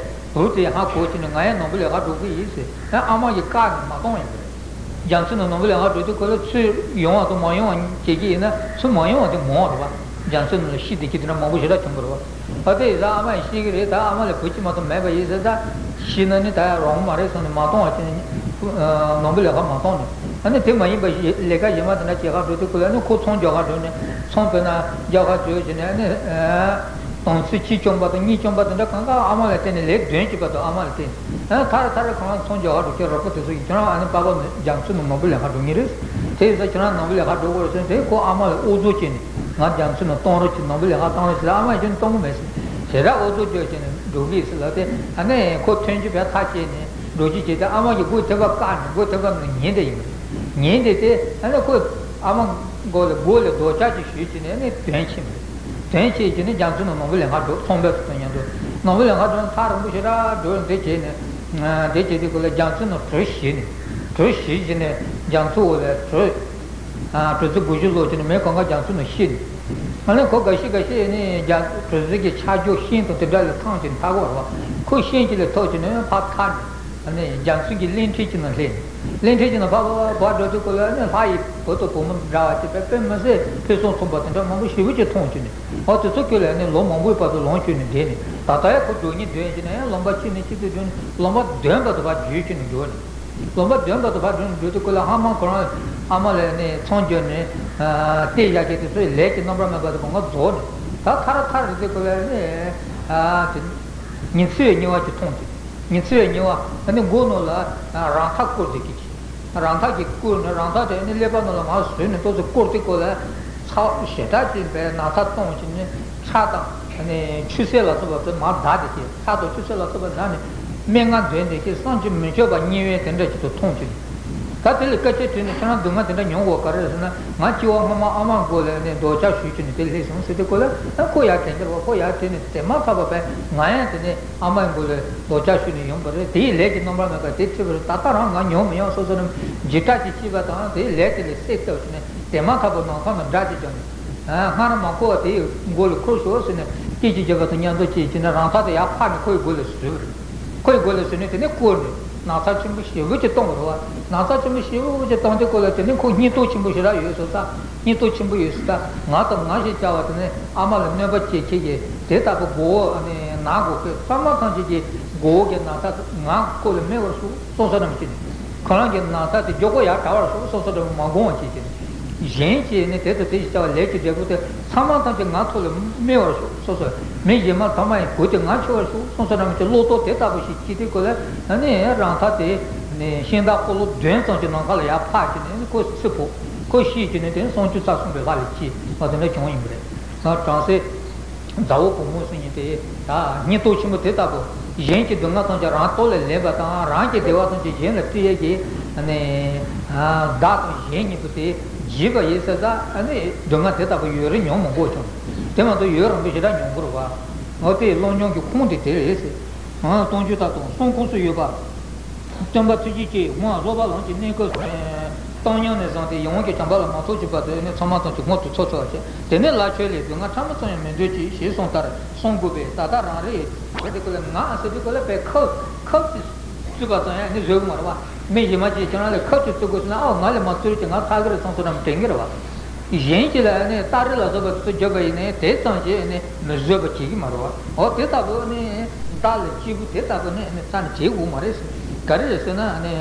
བུ་དེ་ཧ་གོ་བྱས་ནས་ང་ཡང་ནོར་བུ་ལེན་ག་འགྲོ་གི་ཡིན་ཟེར། ཨ་མ་གིས་བཀག་ནས་མ་གཏོང་ཡིན་པ་རེད། རྒྱ་མཚོའི་ནང་ནོར་བུ་ལེན་ག་འགྲོ་དུས་ཁོ་ལ་ཚུར་ཡོང་བ་དང་མ་ཡོང་བ་བྱེད་ཀྱི་ཡིན་ན་ཚུར་མ་ཡོང་བ་དེ་མང་བ་རེད་བ། རྒྱ་མཚོའི་ནང་ལ་ཤི་བསྡད་ཀྱི་དེ་འདྲ་མང་པོ་ཞེ་དྲག་བྱུང་བ་རེད་བ། ཨ་དེ་ཡིན་ཙང་ཨ་མ་ཡིས་ཤེས་ཀྱི་རེད། ད་ཨ་མ་ལ་བུ་གཅིག་མ་གཏོགས་མེད་པ་ཡིན་ཟེར། ད་ཤི་ན་ནི་ད་ཡང་རོགས་མ་རེད་བསམ་ནས་མ་གཏོང་བ་བྱས་ནས་ནོར་བུ་ལེན་ག་མ་གཏོང་ནས། ཨ་ནི་དེ་མ་ཡིན་པ་ཞིག་ལས་ཀ་གཞན་པ་དེ་འདྲ་བྱེད་ག་འགྲོ་དུས་ཁོ་ལ་ནི་ཁོ་ཚོང་རྒྱག་ག་འགྲོ་ནས་ཚོང་དཔེར་ན་རྒྱག་ག་འགྲོ་བྱས་ནས་ཨ་ནི། དང་ཚིག་གཅིག་བཅོམ་པ་དང་གཉིས་བཅོམ་པ་དེ་འདྲ་གང་ག་ཨ་མ་ལ་བརྟེན་ནས་ལས་དོན་བྱེད་པ་དང་ཨ་མ་ལ་བརྟེན་ནས། ཨ་མཐར་མཐར་ཁོ་རང་ཚོང་རྒྱག་ག་འགྲོ་ཁྱེད་རོགས་པ་དེ་ཚོ་ཡིན་ཁྱོད་རང་ཨ་ནི་པ་ཕ་རྒྱ་མཚོའི་ནང་ནོར་བུ་ལེན་ག་འགྲོ་ངེས་རེད། དེ་ཡིན་ཙང་ཁྱོད་རང་ནོར་བུ་ལེན་ག་འགྲོ་དགོས་རེད་ཟེར་ནས་དེ་ཁོ་ཨ་མ་ལ་ཨུ་ཚུགས་བྱས་ནས་ང་རྒྱ་མཚོའི་ནང་གཏོང་རོགས་བྱེད། ནོར་བུ་ལེན་ག་བཏང་རོགས་བྱེད་ཟེར། ཨ་མ་ཡིས་ཁྱོད་གཏོང་གི་མེད་ཟེར། ཞེ་དྲག་ཨུ་ཚུགས་བྱས་བྱས་ནས་འགྲོ་གི་ཟེར་ལབ་དེ། ཨ་ནི་ཁོ་ཐོན་རྒྱུ་བས་ཐག་བཅད་ནས་འགྲོ་རྒྱུ་བྱས་ཏེ་ཨ་མ་གི་མགོའི་ཐོད་པ་བཀག་ནས་མགོའི་ཐོད་པ་ནང་ཉལ་བསྡད་ཡིན་པ་རེད། ཉལ་བསྡད་དེ་ཨ་ནི་ཁོ་ཨ་མ་མགོ་ལ་མགོ་ལ་རྡོག་རྒྱག་ཅིག་གཞུས་བྱས་ནས་ཨ་ནི་དོན་ཕྱིན་པ་རེད། དོན་བྱས་བྱས་ནས་རྒྱ་མཚོའི་ནང་ནོར་བུ་ལེན་ག་འགྲོ། ཚོང་དཔོན་དེ་དང་མཉམ་དུ་ནོར་བུ་ལེན་ག་འགྲོ་ནས་ཐག་རིང་པོ་ཞེ་དྲག་འགྲོ་འདི་བྱས་ནས། འདི་བྱས་དུས་ཁོ་ལ་རྒྱ་མཚོའི་ནང་གྲུ་བཞི་ནས་གྲུ་བཞི་བྱས་ནས་རྒྱ་མཚོའི་འོག་ལ་གྲུ་གྲུ་བཞི་དགུ་བཞི་ལོག་བྱས་ནས་མི་གང་ག་རྒྱ་མཚོའི་ནང་ཤི་ནས། ཨ་ནི་ཁོ་འགའ་ཤས་འགའ་ཤས་ནི་རྒྱ་གྲུ་བཞི་གི་ཆ་རྒྱུ་ཤིང་དང་དེ་འདྲ་ལ་འཐམས་བྱས་ནས་ཐར་གོ་རེད་བ། ཁོ་ཤིང་གཅིག་ལ་ཐུག་བྱས་ནས་ཕར་ཐར་ནས། ཨ་ནི་རྒྱ་མཚོ་གི་གླིང་ཕྲན་གཅིག་ནང་སླེབས་ནས། གླིང་ཕྲན་གཅིག་ནང་ཕར་ཕར་ཕར་འགྲོ་དུས་ཁོ་ལ་ཨ་ནི་ལྷ་ཡི་བུ་དང་བུ་མོ་འདྲ་བ་ཅིག་དཔེ་དཔེ་མི་སྲིད་ཕུན་སུམ་ཚོགས་པ་དེ་འདྲ་མང་པོ་ཞེ་པོ་ཅིག་མཐོང་བྱུང་ནས། འོ་དེ་ཚོ་ཁོ་ལ་ཨ་ནི་ལོ་མང་པོའི་བར་དུ་ལོངས་སྤྱོད་ནས་བསྡད་ནས། ད་ལྟ་ཡང་ཁོ་འགྲོ་སྙིང་འདོད་ཀྱི་ནས་ཡང་ལུང་པ་གཅིག་ནས་གཅིག་ཏུ་བརྒྱུད་ནས་ལུང་པ་བདུན་བར་དུ་ཕར་བརྒྱུད་བྱས་ནས་འགྲོ་ནས། ལུང་པ་བདུན་བར་དུ་ཕར་བརྒྱུད་ནས་འགྲོ་དུས་ཁོ་ལ་ཨ་མ་ཁོ་རང་ཨ་མ་ལ་ཨ་ནི་ཚོང་བརྒྱབ་ནས་བལྟས་བཞག་མཁན་དེ་ཚོའི་ལས་ཀྱི་རྣམ་པ་མེད་པ་དེ་གང་ག་རྫོགས་ནས། ད་ཐར་ཐར་རེད་དེ་ཁོ་ལ་ཨ་ནི་དེ། ཉི་ཚེ་བའི་ཉེ་བ་ཅིག་མཐོང་དུས། ཉི་ཚེ་བའི་ཉེ་བ་ཨ་ནི་མགོ་ནང་ལ་རང་འཐག་བསྐོར་ཏེ་གི་ཅི། རང་འཐག་གིས་བསྐོར་ནས་རང་འཐག་དེ་ཨ་ནི་ཀླད་པ་ནང་ལ་མར་བཟོས་ནས་ཏོག་ཙམ་བསྐོར་ཏེ་ཀོ་ལ། ཚ་ཞེ་དྲག་ཅིག་པའི་ན་ཚ་གཏོང་བྱས་ནས་ཚྭ་དང་ཨ་ནི་ཆུ་སེར་ལ་སོགས་པ་དེ་མར་བརྡར་ཏེ་གི་ཚྭ་དང་ཆུ་སེར་ལ་སོགས་པ་བརྡར་ནས་སྨྲེ་སྔགས་འདོན་ཏེ་གི་བསམ་གྱིས་མི་ཁྱབ་པ་དམྱལ་བའི་དེ་འདྲ་ཅིག་ཏུ་མཐོང་བྱུང་། ད་དེ་ལས་སྐད་ཆ་དྲིས་ནས་ཁྱེད་རང་སྡུག་བསྔལ་དེ་འདྲ་མྱོང་གོ་ག་རེ་ཟེར་ན། ང་སྐྱེ་བ་སྔ་མ་ཨ་མ་མགོ་ལ་ནས་ལྡོག་ཕྱག་ཞུས་བྱས་ནས་དེ་སླེབས་སོང་ཟེར་དུས་ཀོ་ལ། ཨ་ཁོ་ཡར་དྲན་གྱི་རེད་པ། ཁོ་ཡར་དྲན་ནས་དེ་མ་ཐག་པ་བས་ང་ཡང་དེ་ནས་ཨ་མའི་མགོ་ལ་ལྡོག་ཕྱག་ཞུས་ནས་ཡོང་པ་རེད། དེའི་ལས་ཀྱི་རྣམ་པར་སྨིན་པ་དེ་ཁྲིད་པ་རེད། ད་ལྟ་རང་ང་མྱོང་མི་ཡོང་སོ་སོ་རང་འཇིགས་སྐྲག་ཅིག་སྐྱེས་པ་དང་དེའི་ལས་དེ་ལས་སེལ་ཐུབ་བྱས་ནས་དེ་མ་ཐག་པ་ནམ་མཁའ་ནང་སྒྲ་ཅིག་བརྒྱབ་ནས། ཨ། སྔར་མ་གོ་བ་དེའི་མགོ་ལ་འཁོར་ཤོག་ཟེར་ནས་སྐད་ཅིག་བརྒྱབ་པ་དང་མཉམ་དུ་ཅིག་བྱས་ནས་རང་འཐག་དེ་ཡར་འཕར་ནས་ཁོའི་མགོ་ལ་ཟུག་རེད། ཁོའི་མགོ་ལ་ཟུག་ནས་དེ་ནས་བསྐོར་ནས་ན་ཚ་ཆེན་པོ་ཞེ་པོ་ཅིག་གཏོང་བ་རེད་བ། ན་ཚ་ཆེན་པོ་ཞེ་པོ་ཅིག་བཏང་དུས་ཀོ་ལ་དེ་ནས་ཁོ་སྙིང་སྟོབས་ཆེན་པོ་ཞེ་དྲག་ཡོད་ཟེར་ད། སྙིང་སྟོབས་ཆེན་པོ་ཡོད་ཟེར་ད། ང་དང་ང་ཞེས་བྱ་བ་དེ་ནས་ཨ་མ་ལ་གནོད་པ་བྱེད་ཁྱེད་ཀྱིས་དེ་ལྟ་བུ་མགོ་བོ་ནས་ན་དགོས་ཁྱེད་ཚང་མ་ཐམས་ཅད་ཀྱི་མགོ་བོ་གི་ན་ཚ་ང་ཁོ་ལ་མེད་པར་ཤོག་སོང་ས་རམ་ཅིག་ནས། ཁོ་རང་གི་ན་ཚ་དེ་མགྱོགས་པོ་ཡར་དྲག་པར་ཤོག་སོང་ས་རམ་མ་འགོང་བ་ཅིག་ཅིག་ནས། གཞན་གྱིས་ནི་དེ་ཚོ་དེ་ཞིག་བྱ་བ་ལས་ཀྱི་འབྲས་བུ་དེ་ཚང་མ་ཐམས་ཅད་ང་ཚོ་ལ་སྨིན་པར་ཤོག་སོ་སོ་མི་གཞན་མ་ཚང་མ་ཡི་གུ་དེ་ང་འཆི་བར་ཤོག་སོང་ས་རམ་གྱི་བློ་ལྡོག་དེ་ལྟ་བུ་ཞིག་སྐྱེས་དུས་ཀོ་ལ། ཨ་ནི་རང་ཐག་དེ་ནི་ཤིང་རྟ་འཁོར་ལོ་བདུན་ཙམ་གྱི་ནམ་མཁའ་ལ་ཡར་འཕགས་ཀྱི་ནས་ནི་ཁོ་ཚེ་འཕོས། ཁོ་ཤི་གྱི་ནས་དེ་སུམ་ཅུ་རྩ་གསུམ་པའི་ལྷ་ལ་སྐྱེས་པ་དེ་འདྲ་བྱུང་ཡིན་པ་རེད། ང་བྲམ་ཟེ་མཛའ་བོ་བུ་མོ་ཟེར་མཁན་དེ་ད་སྙིང་སྟོབས་ཆེན་པོ་དེ་ལྟ་བུ། གཞན་གྱི་སྡུག་བསྔལ་ཐམས་ཅད་རང་ལྟོ་ལས་ལེན་པ་དང་རང་གི་བདེ་བ་ཐམས་ཅད་གཞན་ལ་སྤྲད་ཡས་ཀྱི་ཨ་ནི་བདག་དང་གཞན་གཉིས་པོ་དེ་བགྱིས་པ་ཡིན་ཟེར་ད། ཨ་ནི་སྡུག་བསྔལ་དེ་ལྟ་བུ་ཡོད་རེ་མྱོང་མི་དགོས་བྱུང་། དེ་མ་གཏོགས་ཡོད་རང་པོ་ཞེ་དྲག་མྱོང་གི་རེད་བ། འོ་དེ་བློ་སྦྱོང་གི་ཁུངས་དེ་དེ་རེད་ཟེར། སྟོང་ཆོས་དང་གསུང་ཁུངས་སུ་ཡོད་པ། སྟོན་པ་ཐུགས་རྗེ་ཆེ། སྔོན་སློབ་པ་ལམ་གྱི་གནས་སྐབས་སུ། བཏང་སྙོམས་ནས་བཟུང་སྟེ་ཡིད་འོང་གི་བྱམས་པ་ལ་མ་ཐོགས་གྱུར་པ་དེ་ནི་ཚང་མ་ཐམས་ཅད་མངོན་དུ་ཚོར་ཚོར་བ་བྱས། དེ་ནས་ལ་ཁྱོད་ལས་སྡུག་བསྔལ་ཕྲ་མོ་ཙམ་ཡང་མི་འདོད་ཅིག་ཞེས་གསུངས་ལྟར་གསུང་དགོས་པས། ད་ལྟ་རང་རེ་ཡི་བྱེད་དེ་ཀུན་ལ་ང་ཟེར་དུས་ཀུན་ལ་པའི་ཁབ་ཁབ་ཀྱིས་བཙུགས་པ་ཙམ་ཡང་ནི་བཟོད་ཀྱི་མ་རེད་བ། མི་གཞན་མ་ཅིག་ཁྱེད་རང་ལ་ཁབ་ཀྱིས་བཙུགས་དགོས་ཟེར་ན། ཨའོ་ང་ལས་མ་བཙུགས་ཀྱི་ང་ཐག་གི་རེད་བསམ་ཚུལ་རང་དྲན་གི་རེད་བ། གཞན་གྱིས་ལ་ནི་སྟ་རེ་ལ་སོགས་པ་ཚུར་བརྒྱབ་པ་ཡིན་ནའི་དེ་ཙམ་གྱིས་ནི་མི་བཟོད་པ་བྱེད་ཀྱི་མ་རེད་བ། འོ་དེ་ལྟ་བུ་ནི་བདག་ལ་སྐྱིད་པོ་དེ་ལྟ་བུ་ནི་ནི་རྩ་ནས་བྱེད་དགོས་མ་རེད་ཟེར། ག་རེ་རེད་ཟེར་ན་ནི།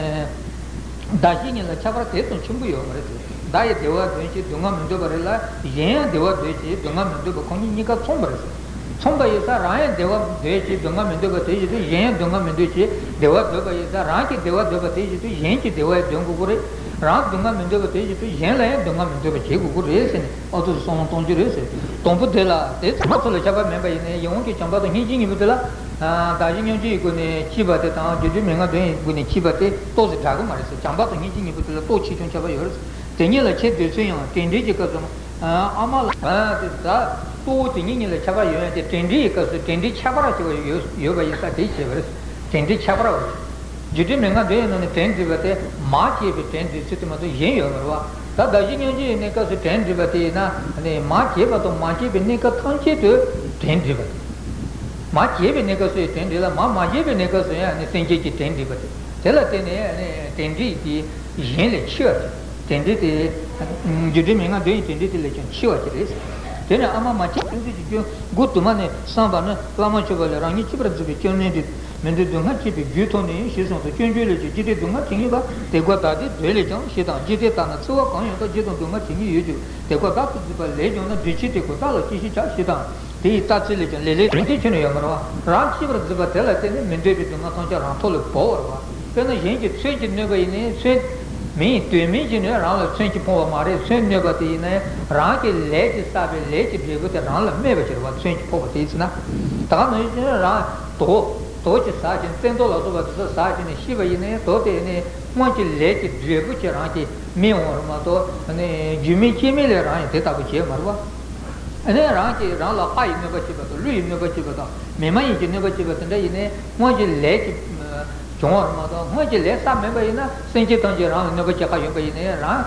བདག་གཞན་གཉིས་ལ་ཁྱད་པར་དེ་ཙམ་ཆེན་པོ་ཡོད་མ་རེད་ཟེར། བདག་ཡང་བདེ་བ་འདོད་ཅིང་སྡུག་བསྔལ་མི་འདོད་པ་རེད་ལ། གཞན་ཡང་བདེ་བ་འདོད་ཅིང་སྡུག་བསྔལ་མི་འདོད་པ་ཁོ་གཉིས་གཉིས་ཀ་མཚུངས་པ་རེད་ཟེར། མཚུངས་པ་ཡིན་ཙང་རང་ཡང་བདེ་བ་འདོད་ཅིང་སྡུག་བསྔལ་མི་འདོད་པ་དེ་བཞིན་དུ་གཞན་ཡང་སྡུག་བསྔལ་མི་འདོད་ཅིང་བདེ་བ་འདོད་པ་ཡིན་ཙང་རང་གིས་བདེ་བ་འདོད་པ་དེ་བཞིན་དུ་གཞན་གྱིས་བདེ་བ་ཡང་འདོད་དགོས་ཀྱི་རེད། རང་སྡུག་བསྔལ་མི་འདོད་པ་དེ་བཞིན་དུ་གཞན་ལ་ཡང་སྡུག་བསྔལ་མི་འདོད་པ་བྱེད་དགོས་ཀྱི་རེད་ཟེར་ནས། ཨ་ཏོ་གསུང་གཏོང་རྒྱུ་རེད་ཟེར། དང་པོ་དེ་ལ་དེ་ཚོ་ལ་ཁྱད་པར་མེད་པ་ཡིན་ནའི་ཡིད་འོང་གི་བྱམས་པ་དང་སྙིང་རྗེ་གཉིས་པོ་དེ་ལ། བདག་གཞན་མཉམ་བརྗེའི་སྒོ་ནས་འཆི་བ་དེ་དང་རྒྱུ་འབྲས་མན་ངག་དོན་གྱི་སྒོ་ནས་འཆི་བ་དེ་ཏོག་ཙམ་འདྲ་གི་མ་རེད་ཟེར། བྱམས་པ་དང་སྙིང་རྗེ་གཉིས་པོ་དེ་ལ་ཏོག་ཆེ་ཆུང་ཁྱད་པར་ཡོད་རེད་ཟེར། དེ་གཉིས་ལ་ཁྱད་འདོད་ཚུལ་ཡང་གྲོས་འདྲིས་ཀྱི་སྐབས་སུ། ཨ་མ་ལ་ཨ་དེ་ད་གཙོ་བོ་དེ་གཉིས་གཉིས་ལ་ཁྱད་པར་ཡོད་ཡང་དེ་གྲོས་འདྲིས་ཀྱི་སྐབས་སུ་གྲོས་འདྲིས་ཁྱད་པར་ཆེ་བ་ཡོད་ཡོད་པ་ཡིན་ཙང་དེ་བྱས་པ་རེད། གྲོས་འདྲིས་ཁྱད་པར་བ་རེད། རྒྱུ་འབྲས་མན་ངག་དོན་ཡིན་ནོ་ནི་གྲོས་འདྲིས་པ་དེ་མ་སྐྱེས་པའི་གྲོས་འདྲིས་ཚུལ་དེ་མ་གཏོགས་གཞན་ཡོད་མ་རེད་བ། ད་བདག་གཞན་མཉམ་བརྗེ་ཡིན་ནའི་སྐབས་སུ་གྲོས་འདྲིས་པ་དེ་ཡིན་ན་ནི་མ་སྐྱེས་པ་དང་མ་སྐྱེས་པའི་གནས་སྐབས་ཐམས་ཅད་དུ་གྲོས་འདྲིས་པ་དེ། མ་སྐྱེས་པའི་གནས་སྐབས་སུ་ཡང་གྲོས་འདྲིས་ལ་མ་མ་སྐྱེས་པའི་གནས་སྐབས་སུ་ཡང་ནི་སེམས་ཅན་གྱི་གྲོས་འདྲིས་པ་དེ། དེ་ལ་བརྟེན་ནས་ནི་གྲོས་འདྲིས་དེ་གཞན་ལས་ཆེ་བ་དེ། གྲོས་འདྲིས་དེ། རྒྱུ་འབྲས་མན་ངག་དོན་གྱི་གྲོས་འདྲིས་དེ་ལས་ཀྱང་ཆེ་བ་ཅིག་རེད། དེ་ནས་ཨ་མ་མ་སྐྱེས་སེམས་ཅན་གྱི་སྐྱོན་དགུ་དུ་མ་ནས་བསམ་པ་ནི། བླ་མ་མཆོད་པ་ལས་རང་ཉིད་སྐྱིད་པར་འཛིན་པའི་སྐྱོན་མིན་ཏེ། མི་འདོད་སྡུག་བསྔལ་སྐྱེས་པའི་རྒྱུ་མཐོང་ནས་ཞེས་གསུངས་སོ། སྐྱོན་བརྗོད་ལས་ཀྱང་ཇི་སྲིད་སྡུག་བསྔལ་དྲན་གྱིན་པ། དེ་ཀ་བདག་བདེ་འདོད་ལས་ཀྱང་ཞེས་དང་། ཇི་སྲིད་ལྟར་ན་འཚེ་བ་གང་ཡོད་དང་། ཇི་ལྟར་སྡུག་བསྔལ་དྲན་གྱིན་ཡོད་ཀྱང་། དེ་ཀ་བདག་ཏུ་འཛིན་པ་ལས་བྱུང་ན། འདོད་ཆེས་དེ་ཀ་བདག་ལ་སྐྱེ་ཞེས་བྱ་ཞེས་དང་། དེ་ཡི་རྟགས་མཚན་ལས་ཀྱང་ལེ་ལོའི་དོན་དེ་ཁྱོན་ནས་ཡོད་མ་རེད་བ། རང་སྐྱིད་པར་འཛིན་པ་དེ་ལ་བརྟེན་ནས་མི་འདོད་པའི་སྡུག་བསྔལ་ཐམས་ཅད་རང་ཐོག་ལ་བབས་པ་རེད་བ། དཔེར་ན་གཞན་གྱིས་མཚོན་གྱིས་གནོད་པ་ཡིན་ནའི་མཚོན། མིས་དོན་མིན་གྱིས་ནི་རང་ལ་མཚོན་གྱིས་ཕོག་པ་མ་རེད། མཚོན་གནོད་པ་དེ་ཡིན་ནའི་རང་གི་ལས་ཀྱིས་བསགས་པའི་ལས་ཀྱི་འབྲས་བུ་དེ་རང་ལ་སྨྲས་པ་ཅིག་རེད་བ། མཚོན་གྱིས་ཕོག་པ་དེ་ཡིན་ན། ད་ག་ནང་བཞིན་རང་དུག་དུག་ཅིག་ཟ་བྱས་ནས་བཙན་ཏོག་ལ་སོགས་པ་དེ་ཚོ་ཟ་བྱས་ནས་ཤི་བ་ཡིན་ནའི་དུག་དེ་ནི་སྔོན་གྱི་ལས་ཀྱི་འབྲས་བུ་ཅིག་རང་གིས་སྨིན་འོང་རེད་མ་གཏོགས་ནི་རྒྱུ་མིན་རྐྱེན་མིན་ལས་རང་ཡང་དེ་ལྟ་བུ་བྱེད་མ་རེད་བ། ཨ་ནི་རང་གིས་རང་ལ་ལྷ་ཡིས་གནོད་པ་བྱེད་པ་དང་ཀླུ་ཡིས་གནོད་པ་བྱེད་པ་དང་མི་མ་ཡིན་གྱིས་གནོད་པ་བྱེད་པ་དེ་འདྲ་ཡིན་ནའི་སྔོན་གྱི་ལས་ཀྱིས་བྱུང་བ་རེད་མ་གཏོགས། སྔོན་གྱི་ལས་བསགས་མེད་པ་ཡིན་ན་སེམས་ཅན་ཐམས་ཅད་རང་ལ་གནོད་པ་བྱེད་ཁ་ཡོད་པ་ཡིན་ནའི་རང་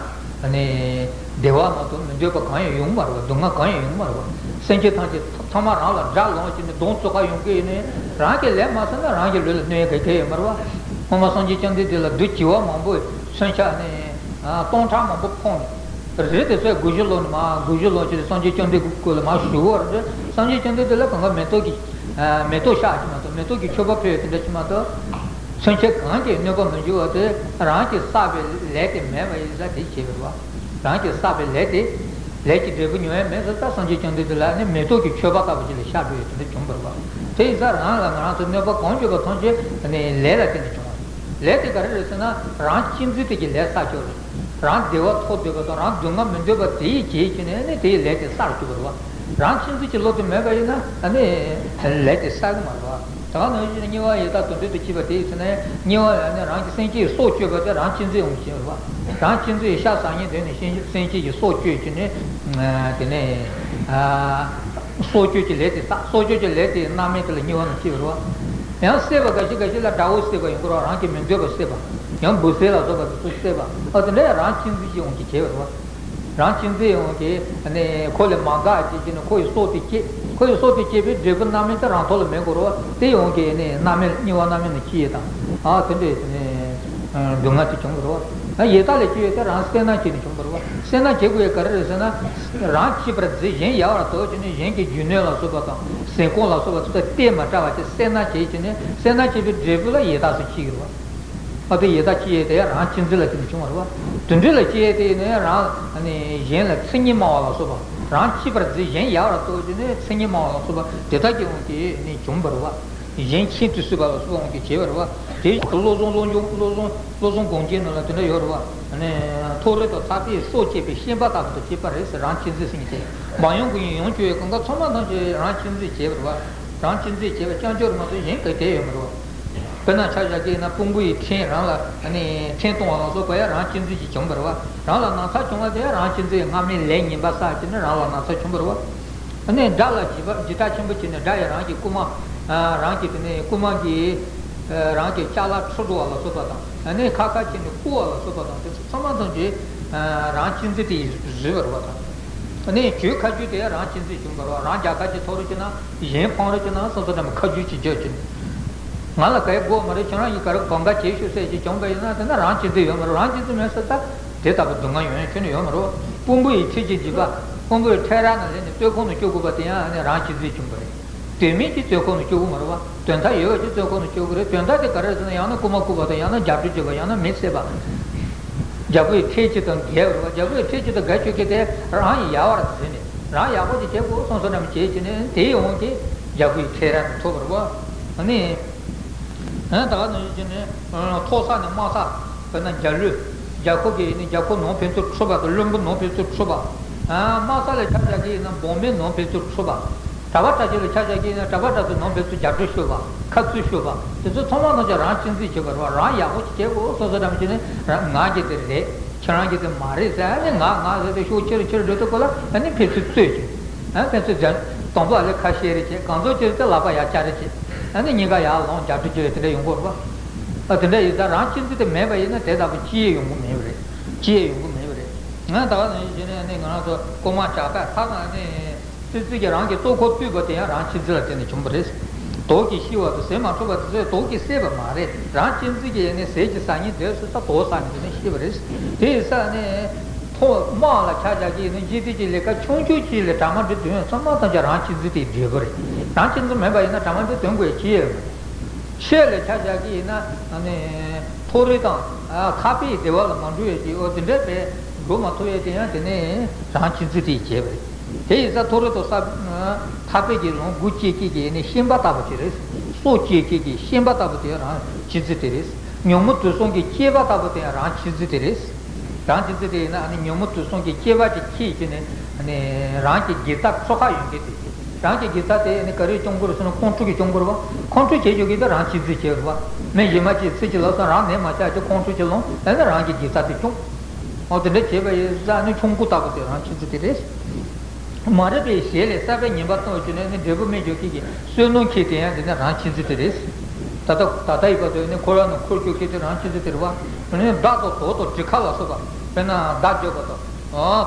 ནི་བདེ་བ་མ་གཏོགས་མི་འདོད་པ་གང་ཡང་ཡོང་མ་རེད་བ། སྡུག་བསྔལ་གང་ཡང་ཡོང་མ་རེད་བ། སེམས་ཅན་ཐམས་ཅད་ཚང་མ་རང་ལ་དགྲ་ལངས་བྱས་ནས་གདོང་བཙུགས་ཁ་ཡོང་གི་ཡིན་ནའི་རང་གི་ལས་མ་བསགས་ན་རང་གི་ལུས་ལ་གནོད་ཡ་ག་གེ་ཡོད་མ་རེད་བ། སྔོན་མ་སངས་རྒྱས་བཅོམ་ལྡན་འདས་ལ་བདུད་བྱེ་བ་མང་པོས་མཚོན་ཆ་ནི་སྟོང་ཕྲག་མང་པོ་ཕོག་ནས། རི་དེ་ཚོས་དགུ་བཞི་ལོ་ནས་མར་དགུ་བཞི་ལོ་ཅིག་སངས་རྒྱས་བཅོམ་ལྡན་སྐུ་ལ་མར་བཞུགས་པ་རེད། སངས་རྒྱས་བཅོམ་ལྡན་འདས་ལ་གང་ག་མེ་ཏོག་གི་མེ་ཏོག་ཤར་གྱི་མ་གཏོགས་མེ་ཏོག་གི་མཆོད་པ་ཕུལ་དེ་འདྲ་ཅིག་མ་གཏོགས། མཚོན་ཆ་གང་གིས་གནོད་པ་མི་འགྱུར་བ་དེ་རང་གིས་བསགས་པའི་ལས་དེ་མེད་པ་ཡིན་ཙང་དེ་བྱེད་པ་རེད་བ། རང་གིས་བསགས་པའི་ལས་དེ་ ལས་ཀྱི་འབྲས་བུ་མྱོང་ཡ་མེད་ཟེར་ད་སངས་རྒྱས་བཅོམ་ལྡན་འདས་ལ་ནི་མེ་ཏོག་གི་མཆོད་པ་ལྟ་བུ་ཅིག་ལ་ཤར་འགྲོ་ཡ་དེ་འདྲ་བྱུང་བ་རེད་བ། དེ་ཡིན་ཙང་རང་ལ་ང་རང་ཚོ་གནོད་པ་གང་བྱུང་བ་ཐམས་ཅད་ནི་ལས་ལ་བརྟེན་ནས་བྱུང་བ་རེད། ལས་དེ་ག་རེ་རེད་ཟེར་ན་རང་གཅེས་འཛིན་དེ་གི་ལས་བསགས་ཀྱི་ཡོད་རེད། རང་བདེ་བ་ཐོབ་འདོད་པ་དང་རང་སྡུག་བསྔལ་མི་འདོད་པ་དེ་ཡི་རྗེས་ཀྱི་ནི་ནི་དེ་ཡི་ལས་དེ་བསགས་ཀྱི་ཡོད་རེད་བ། རང་གཅེས་འཛིན་གྱི་བློ་དེ་མེད་པ་ཡིན་ན་ནི་ལས་དེ་བསགས་གི་མ་རེད་བ། ད་ག་ནང་བཞིན་དམྱལ་བ་ཡི་དྭགས་དུད་འགྲོ་དུ་སྐྱེས་པ་དེ་ཡིན་ཟེར་ན་དམྱལ་བ་ལ་ནི་རང་གི་སེམས་ཅན་ཡི་སྲོག་གཅོད་པ་དེ་རང་གཅེས་འཛིན་ཡོང་གི་ཡོད་རེད་བ། རང་གཅེས་འཛིན་ཡི་ཤ་ཟ་མཁན་དེ་ནི་སེམས་ཅན་གྱི་སྲོག་གཅོད་ཀྱི་ནི་དེ་ནི་སྲོག་གཅོད་ཀྱི་ལས་དེ་བསགས། སྲོག་གཅོད་ཀྱི་ལས་དེ་རྣམ་སྨིན་དེ་ལ་དམྱལ་བ་ནང་སྐྱེ་བ་རེད་བ། ཡང་བསད་པ་འགའ་ཞིག་འགའ་ཞིག་ལ་དགྲ་བོ་བསད་པ་ཡིན་དགོས་རེད་བ། རང་གི་མི་འདོད་པ་བསད་པ། ཡང་འབུ་སྲིན་ལ་སོགས་པ་དེ་ཚོ་བསད་པ། ཨ་དེ་འདྲ་རང་གཅེས་འཛིན་གྱི་དབང་གིས་བྱས་པ་རེད་བ། རང་གཅེས་འཛིན་དབང་གིས་ནི་ཁོ་ལ་མ་དགའ་བྱས་ཀྱི་ནི་ཁོ་ཡི་སྲོག་དེ་བཅད། ཁོ་ཡི་སྲོག་དེ་བཅད་པའི་འབྲས་བུ་རྣམ་སྨིན་དེ་རང་ཐོག་ལ་མེད་དགོས་རེད་བ། དེ་དབང་གིས་ནི་རྣམ་སྨིན་དམྱལ་བ་རྣམ་སྨིན་ནི་སྐྱེ་ཡས་དང་། ཨ་དེ་འདྲའི་ནི་སྡུག་བསྔལ་དེ་བྱུང་བ་རེད་བ། ཡི་དྭགས་ལ་སྐྱེ་ཡས་དེ་རང་སེར་སྣ་བྱས་ནས་བྱུང་བ་རེད་བ། སེར་སྣ་བྱེད་དགོས་ཡས་ག་རེ་རེད་ཟེར་ན། རང་གཅེས་པར་འཛིན་གཞན་ཡལ་བར་འདོད་ཀྱི་ནི་གཞན་གྱི་རྒྱུ་ནོར་ལ་སོགས་པ་དང་ཟས་སྐོམ་ལ་སོགས་པ་ཚོ་བལྟས་མ་བལྟ་བ་བྱས་སེར་སྣ་བྱས་ཀྱི་ནི་སེར་སྣ་བྱས་པའི་འབྲས་བུ་ལ་ཡི་དྭགས་སུ་སྐྱེ་གི་རེད་བ། ཨ་དེ་ཡི་དྭགས་སྐྱེ་ཡས་དེ་རང་གཅེས་འཛིན་ལ་བརྟེན་ནས་བྱུང་བ་རེད་བ། དུད་འགྲོ་ལ་སྐྱེ་ཡས་དེ་ནི་རང་ནི་གཞན་ལ་མཚན་ཉིད་སྨྲ་བ་ལ་སོགས་པ། རང་གཅེས་པར་འཛིན་གཞན་ཡལ་བར་འདོད་ཀྱི་ནི་མཚན་ཉིད་སྨྲ་བ་ལ་སོགས་པ་དེ་དག་གི་དབང་གིས་ནི་བྱུང་བ་རེད་བ། གཞན་ཁྱིམ་དུ་བསུས་པ་ལ་སོགས་དབང་གིས་བྱས་པ་རེད་བ། དེ་བློ་བཟང་བློ་སྦྱོང་བློ་བཟང་བློ་བཟང་དགོངས་རྒྱན་ནང་ལ་དེ་འདྲ་ཡོད་རེད་བ། ནི་མཐོ་རིས་དང་ཐར་པའི་སྲོག་བཅད་པའི་ཤན་པ་ལྟ་བུ་དུ་བྱེད་པ་རེད་ཟེར། རང་གཅེས་འཛིན་ཟེར་མཁན་དེ་མ་ཡོང་གི་ཡིན། ཡོང་བཅུག་ཡས་གང་ག་ཚང་མ་ཐམས་ཅད་རང་གཅེས་འཛིན་བྱས་པ་རེད་བ། རང་གཅེས་འཛིན་བྱས་པ་རྐྱང་རྐྱང་རེད་མ་གཏོགས་གཞན་ག་གེ་ཡོད་མ་རེད་བ། དཔེར་ན་ཆ་བཞག་གི་ཡིན་ན་དཔུང་པོ་ཡི་ཕྲན་རང་ལ་ཨ་ནི་ཕྲན་གཏོང་བ་ལ་སོགས་པ་ཡང་རང་གཅེས་འཛིན་གྱིས་བྱུང་བ་རེད་བ། རང་ལ་ན་ཚ་བྱུང་བ་དེ་ཡང་རང་གཅེས་འཛིན་སྔ་མའི་ལས་ངན་པ་བསགས་བྱས་ནས་རང་ལ་ན་ཚ་བྱུང་བ་རེད་བ། ཨ་ནི་དགྲ་ལ་བྱིས་པ་འཇིགས་སྐྲག་ཆེན་པོ་བྱས་ནས་དགྲ་ཡང་རང་གི་རྐུན་མ། རང་གི་དེ་ནས་རྐུན་མ་གིས་རང་གི་ཅ་ལག་འཁྲུ་འགྲོ་བ་ལ་སོགས་པ་དང་། ཨ་ནི་ཁ་ཁ་བྱས་ནས་རྐུ་བ་ལ་སོགས་པ་དང་དེ་ཚོ་ཚང་མ་ཐམས་ཅད་རང་གཅེས་འཛིན་དེ་ཡིས་བཟོས་པ་རེད་བ་དང་། ཨ་ནི་གྱོད་ཁ་གྱོད་དེ་ཡང་རང་གཅེས་འཛིན་བྱུང་བ་རེད་བ། རང་རྒྱལ་ཁ་ཅིག་ཐོབ་རེད་ཅེ་ན། གཞན་ཕམ་རེད་ཅེ་ན་སོ་སོ་འདྲ་མི་ཁ་རྒྱུག་ཅིག་རྒྱག་ཅིག་ང་ལ་གའི་དགོས་མ་རེད། ཁྱེད་རང་གིས་ག་རེ་གང་ག་བྱེད་ཤོག་ཟེར་ཅིག་བྱུང་པ་ཡིན་ན་དེ་ན་རང་གཅེས་འཛིན་ཡོད་མ་རེད། རང་གཅེས་འཛིན་མེད་ཟེར་ད་དེ་ལྟ་བུ་སྡུག་བསྔལ་ཡོང་ཡ་ཁྱོན་ནས་ཡོད་མ་རེད། དཔུང་པོ་ཡི་མཐིལ་གྱིས་འཇིབ་པ། དཔུང་པོ་ཡི་ཕྲ་རགས་ནས་ལེན་ནས་སྟོད་ཁོག་ནས་སྐྱོ་དགོས་པ་དེ་ཡང་ནི་རང་གཅེས་འཛིན་བྱུང་བ་རེད། དོན་མེད་ཀྱི་སྟོད་ཁོག་ནས་སྐྱོ་གི་མ་རེད་བ། དོན་དག་ཡོད་པ་ཅིག་སྟོད་ཁོག་ནས་སྐྱོ་གི་རེད། དོན་དག་དེ་ག་རེ་ཟེར་ན་ཡང་ན་རྐུན་མ་རྐུ་བ་དང་ཡང་ན་རྒྱབ་སྐྱོར་བྱེད་པ་ཡང་ན་མི་བསད་པ། རྒྱལ་པོའི་ཁྲལ་གཅིག་དང་འགལ་བ་རེད་བ། རྒྱལ་པོའི་ཁྲལ་གཅིག་དང་འགལ་ཆོག་གི་དེ་རང་ཡལ་བར་འཛིན་ནས། རང་ཡག་པོ་ཅིག་བྱེད་དགོས་བསམ་བསམ་ནམ་བྱེད་ཀྱི་ནས་དེའི་འོང་གི་རྒྱལ་པོའི་ཁྲལ་རང་ཐོབ་པ་རེད་བ། ཨ་ནི། ད་ག་ནང་བཞིན་ནི་མཐོ་ས་ནས་དམའ་ས། དཔེར་ན་རྒྱ་ལོས། རྒྱ་ཁོག་གི་ནི་རྒྱ་ཁོག་ནང་ཕན་ཚུན་འཁྲུག་པ་དང་བློན་པོ་ནང་ཕན་ཚུན་འཁྲུག་པ། དམའ་ས་ལ་ཆ་བཞག་གི་ཡིན་ན་འབངས་མི་ནང་ཕན་ཚུན་འཁྲུག་པ། གྲྭ་པ་གྲྭ་ཆོས་ལ་ཆ་བཞག་གི་ཡིན་ན་གྲྭ་པ་གྲྭ་ཚོ་ནང་ཕན་ཚུན་རྒྱབ་སྐྱོར་ཤོར་བ། ཁ་རྩོད་ཤོར་བ། དེ་ཚོ་ཚང་མ་ནང་ཆ་རང་གཅེས་འཛིན་བྱེད་པ་རེད་བ། རང་ཡག་པོ་ཞིག་བྱེད་དགོས་སོ་སོ་འདྲ་མི་བྱེད་ནས་རང་ང་གི་དེ་རེད། ཁྱེད་རང་གི་དེ་མ་རེད་ཟེར་ནས་ང་ང་ཟེར་ཏེ་ཤོག་ཁྱེར་ཁྱེར་འགྲོ་དུས་སྐོར་ལ་ཨ་ནི་ཕན་ཚུན་རྩོད་ཀྱི། ཨ་ཕན་ཚུན་རྒྱ་དང་པོ་ཨ་ལས་ཁ་བཤད་རེ་བྱེད། གང་ཚོད་ཅིག་དེ་ལག་པ་ཡར་བཀྱག་རེ་བྱེད། ཨ་ནི་གཉིས་ཀ་ཡར་ལངས་རྒྱབ་སྐྱོར་བྱེད་དེ་འདྲ་ཡོང་གི་རེད་བ། ཨ་དེ་འདྲ་ཡིན་ཙང་རང་གཅེས་འཛིན་དེ་མེད་པ་ཡིན་ན་དེ་ལྟ་བུ་སྐྱེ་ཡོང་གི་མེད་པ་རེད། སྐྱེ་ཡོང་གི་མེད་པ་རེད། ང་ད་ག་ནང་བཞིན་ནས་ནི་ང་རང་ཚོ་རྐུན་མ་ཇག་པ་ཐ་ན་ནི། ཙི་ཙི་གིས་རང་གི་ལྟོ་ཁོག་བཏུས་པ་དེ་ཡང་རང་གཅེས་འཛིན་ལ་བརྟེན་ནས་བྱུང་བ་རེད། དོགས་ཀྱིས་ཤི་བ་དང་ཟས་མ་འཕྲོད་པ་དེ་ཚོས་དོགས་ཀྱིས་བསད་པ་མ་རེད། རང་གཅེས་འཛིན་གྱིས་ནི་ཟས་ཀྱི་ཟ་སྙིང་འདོད་ཟེར་ས་དོགས་ཟ་ནས་དེ་ནས་ཤི་བ་རེད། དེ་ཡིན་ཙང་ནི་ཐོག་དམག་ལ་ཆ་བཞག་གི་ནི་སྤྱི་བདེ་གྱི་ལས་ཀ་ཆུང་ཆུང་ཅིག་ལ་གྲ་མ་འགྲིག་དོན་ཚང་མ་ཐམས་ཅད་རང་གཅེས་འཛིན་དེའི་འབྲས་བུ་རེད། རང་གཅེས་འཛིན་མེད་པ་ཡིན་ན་གྲ་མ་འགྲིག་དོན་དགོས་ཀྱི་ཡོད་མ་རེད། ཆོས་ལ་ཆ་བཞག་གི་ཡིན་ན་ནི་མཐོ་རིས་དང་ཐར་པའི་བདེ་བ་ལ་མ་འགྲོ་ཡས་ཀྱི་འོ་དེ་འདྲ་བས་འགྲོ་མ་ཐུབ་ཡས་དེ་ཡང་དེ་ནི་རང་གཅེས་འཛིན་དེའི་རྒྱས་པ་རེད། དེ་ཡིན་ཙང་མཐོ་རིས་དང་ས་ཐར་པའི་གི་ལོངས་སྐུ་སྐྱེ་སྐྱེ་གི་ནི་ཤན་པ་ལྟ་བུ་ཅིག་རེད། སྲོག་སྐྱེ་སྐྱེ་གི་ཤན་པ་ལྟ་བུ་དེ་རང་གཅེས་འཛིན་དེ་རེད། ཉོན་མོངས་དུག་གསུམ་གྱི་སྐྱེས་པ་ལྟ་བུ་དེ་ཡང་རང་གཅེས་འཛིན་དེ་རེད། རང་གཅེས་འཛིན་དེ་ཡིན་ན་ཨ་ནི་ཉོན་མོངས་དུག་གསུམ་གྱི་སྐྱེས་པ་ཅིག་ཁྱེར་བྱས་ནས་ཨ་ནི་རང་གི་དགེ་རྩ་འཕྲོག་ག་ཡོང་གི་དེ། རང་གི་དགེ་རྩ་དེ་ཨ་ནི་ག་རེས་སྐྱོང་དགོས་རེད་ཟེར་ན་ཁོང་ཁྲོ་གིས་སྐྱོང་དགོས་རེད་བ། ཁོང་ཁྲོ་བྱེད་ཆོག་གི་དེ་རང་གཅེས་འཛིན་བྱེད་རེད་བ། མི་གཞན་མ་ཅིག་ཚིག་ཅིག་ལབ་སོང་རང་ནད་མ་བཅག་ཅིག་ཁོང་ཁྲོ་ཅིག་ལངས་ཨ་ནི་རང་གི་དགེ་རྩ་དེ་སྐྱོང་། འོ་དེ་འདྲ་བྱས་པ་ཡིན་ཙང་ནི་ཆུང་ཀུ་ལྟ་བུ་དེ་རང་གཅེས་འཛིན་དེ་རེད། མ་རིག་པའི་ཞལ་ལས་གསར་པའི་ཉེས་པ་སྟོན་བྱས་ནས་ནི་འབྲས་བུ་སྨིན་འཇོག་མཁན་གྱི་བསོད་ནམས་མཁན་དེ་ཡང་དེ་ནི་རང་གཅེས་འཛིན་དེ་རེད། ད་ལྟ་ད་ལྟ་ཡི་བར་དུ་ནི་འཁོར་བ་ནང་འཁོར་བཅུག་མཁན་དེ་རང་གཅེས་འཛིན་དེ་རེད་བ། དེ་ནི་མདའ་དང་དོག་དང་གྲི་ཁ་ལ་སོགས་པ་དཔེར་ན་མདའ་རྒྱབ་པ་དང་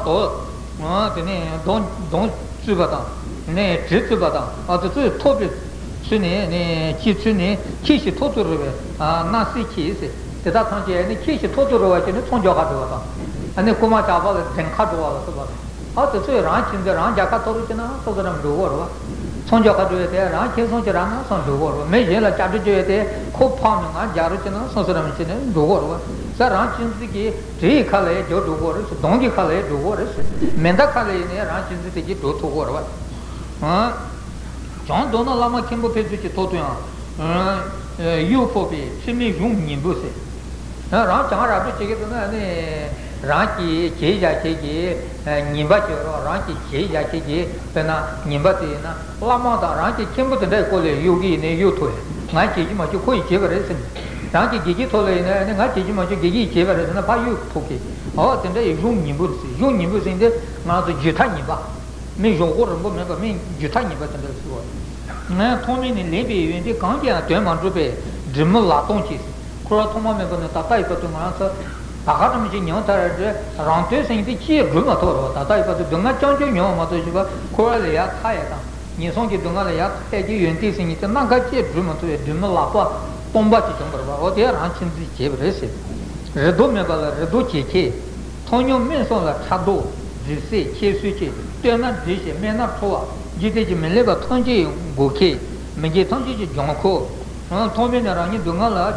དོག་དེ་ནི་མདུང་མདུང་བཙུགས་པ་དང་ནི་གྲི་བཙུགས་པ་དང་ཨ་དེ་ཚོས་ཐོབ་པའི་ཚུལ་ནས་ནི་ཁྱེད་ཚུལ་ནས་ཁྱེད་ཞིག་ཐོབ་ཏུ་རེ་བའི་སྣང་སྲིད་ཁྱེད་ཟེར་དེ་དག་ཐམས་ཅད་ནི་ཁྱེད་ཞིག་ཐོབ་ཏུ་རེ་བ་བྱས་ནས་ཚོང་རྒྱག་ག་འགྲོ་བ་དང་ཨ་ནི་རྐུན་མ་ཇག་པ་ལ་འགྲན་ཁ་འགྲོ་བ་ལ་སོགས་པ་དང་། ཨ་དེ་ཚོས་རང་གཅེས་འཛིན་རང་རྒྱལ་ཁ་ཐོབ་རེད་ཅེ་ན་སོ་སོ་རང་འགྲོ་གོ་རེད་བ། ཚོང་རྒྱག་ག་འགྲོ་བའི་དེ་རང་ཁེ་བཟང་ཅིག་རག་ན་སོང་འགྲོ་གོ་རེད་བ། མི་གཞན་ལ་སྐྱབས་འགྲོ་བྱེད་པའི་དེ་ཁོ་ཕམ་ནས་ང་རྒྱལ་རེད་ཅེ་ན་སོ་སོ་རང་བྱེད་ནས་འགྲོ་གོ་རེད་བ། ད་རང་གཅེས་འཛིན་གྱིས་དྲི་ཡི་ཁ་ལ་ཡང་རྒྱག་འགྲོ་གི་རེད་ཟེར། གདོང་གི་ཁ་ལ་ཡང་འགྲོ་གི་རེད་ཟེར། མེ་མདའ་ཁ་ལ་ཡིན་ནའི་རང་གཅེས་འཛིན་དེ་གྱིས་འགྲོ་ཐུབ་ཀྱི་རེད་བ། ཨང་། བྱང་མདོར་ན་བླ་མ་མཁན་པོ་ཕན་ཚུན་གྱི་ཐོག་ཏུ་ཡང་། ཨང་། གཡོ་ཕོག་པའི་ཚིག་མི་གཞུང་ཉིན་བུ་ཟེར། རང་བྱང་རབ་ཏུ་བྱེད་ཀྱི་འདུག་ན་ནི། རང་གིས་བྱས་བཞག་བྱས་ཀྱི་ཉེས་པ་བྱེད་རོགས། རང་གིས་བྱས་བཞག་བྱས་ཀྱི་དཔེར་ན་ཉེས་པ་དེ་ཡིན་ན། བླ་མ་དང་རང་གི་མཁན་པོ་དེ་འདྲའི་སྐོར་ལ་གཡོ་གི་ཡིན་ནའི་གཡོ་ཐུབ་ཡ། ང་བྱས་ཀྱི་མ་བྱུང་ཁོ་ཡིས་བྱས་པ་རེད་ཟེར་ནས། རང་གི་དགེ་རྒན་ཐོག་ལ་ཡིན་ན་ནི་ང་བྱས་ཀྱི་མ་བྱུང་དགེ་རྒན་གྱིས་བྱས་པ་རེད་ཟེར་ན་ཕར་གཡོ་ཐུབ་ཀྱི། འོ་དེ་འདྲ་ཡི་གཞུང་ཉིན་བུ་ཟེར། གཞུང་ཉིན་བུ་ཟེར་དེ་ང་ཚོ་རྒྱུད་ཐག་ཉེ་པ། མི་གཞུག་གུ་རིང་པོ་མེད་པ། མི་རྒྱུད་ཐག་ཉེ་པ་དེ་འདྲ་ཟེར་བ། ཐོག་མེད་ནས་ལེན་པའི་ཡོན་ཏན་གང་གིས་ཡང་དོན་མ་འགྲུབ་པས་སྒྲིབ་མི་ལག་སྟོང་སྐྱེས། འཁོར་བ་ཐོག་མ་མེད་པ་ནས་ད་ལྟ་ཡི་བར་དུ་ང་རང་ཚོ་ད་ག་ཙམ་ཞིག་མྱོང་ཚར་རེད། རང་དོན་ཟེར་མཁན་དེ་ཅིས་སྒྲུབ་མ་ཐུབ་རེད་བ། ད་ལྟ་ཡི་བར་དུ་སྡུག་བསྔལ་རྐྱང་རྐྱང་མྱོང་བ་མ་གཏོགས་བྱས་པ། འཁོར་བ་ལས་ཡར་ཐར་ཡ་དང་ངན་སོང་གི་སྡུག་བསྔལ་ལས་ཡར་ཐར་ཡ་གི་ཡོན་ཏན་ཟེར་མཁན་དེ་སྣ་ཁ་ཅིས་སྒྲུབ་མ་ཐུབ་པའི་སྒྲིབ་མི་ལག་པ་སྟོང་པ་ཅིག་བྱུང་བ་རེད་བ། འོ་དེ་རང་གཅེས་འཛིན་བྱས་པ་རེད་ཟེར། རེ་དོགས་མེད་པ་ལ་རེ་དོགས་བྱེད་མཁས། མཐོང་སྙོམས་སྨིན་སོགས་ལ་ཕྲག་དོག་རྫི་སེ་ཁྱད་གསོད་ཀྱིས། བསྟོད་ན་འདྲེ་ཞིང་སྨད་ན་ཁྲོ་བ། འཇིག་རྟེན་གྱི་མི་ལེགས་པ་ཐམས་ཅད་འགོག་མཁས། མི་དགེ་ཐམས་ཅད་ཀྱིས་སྦྱང་ཁུག། ཐོག་མེད་ནས་རང་ཉིད་སྡུག་བསྔལ་ལ་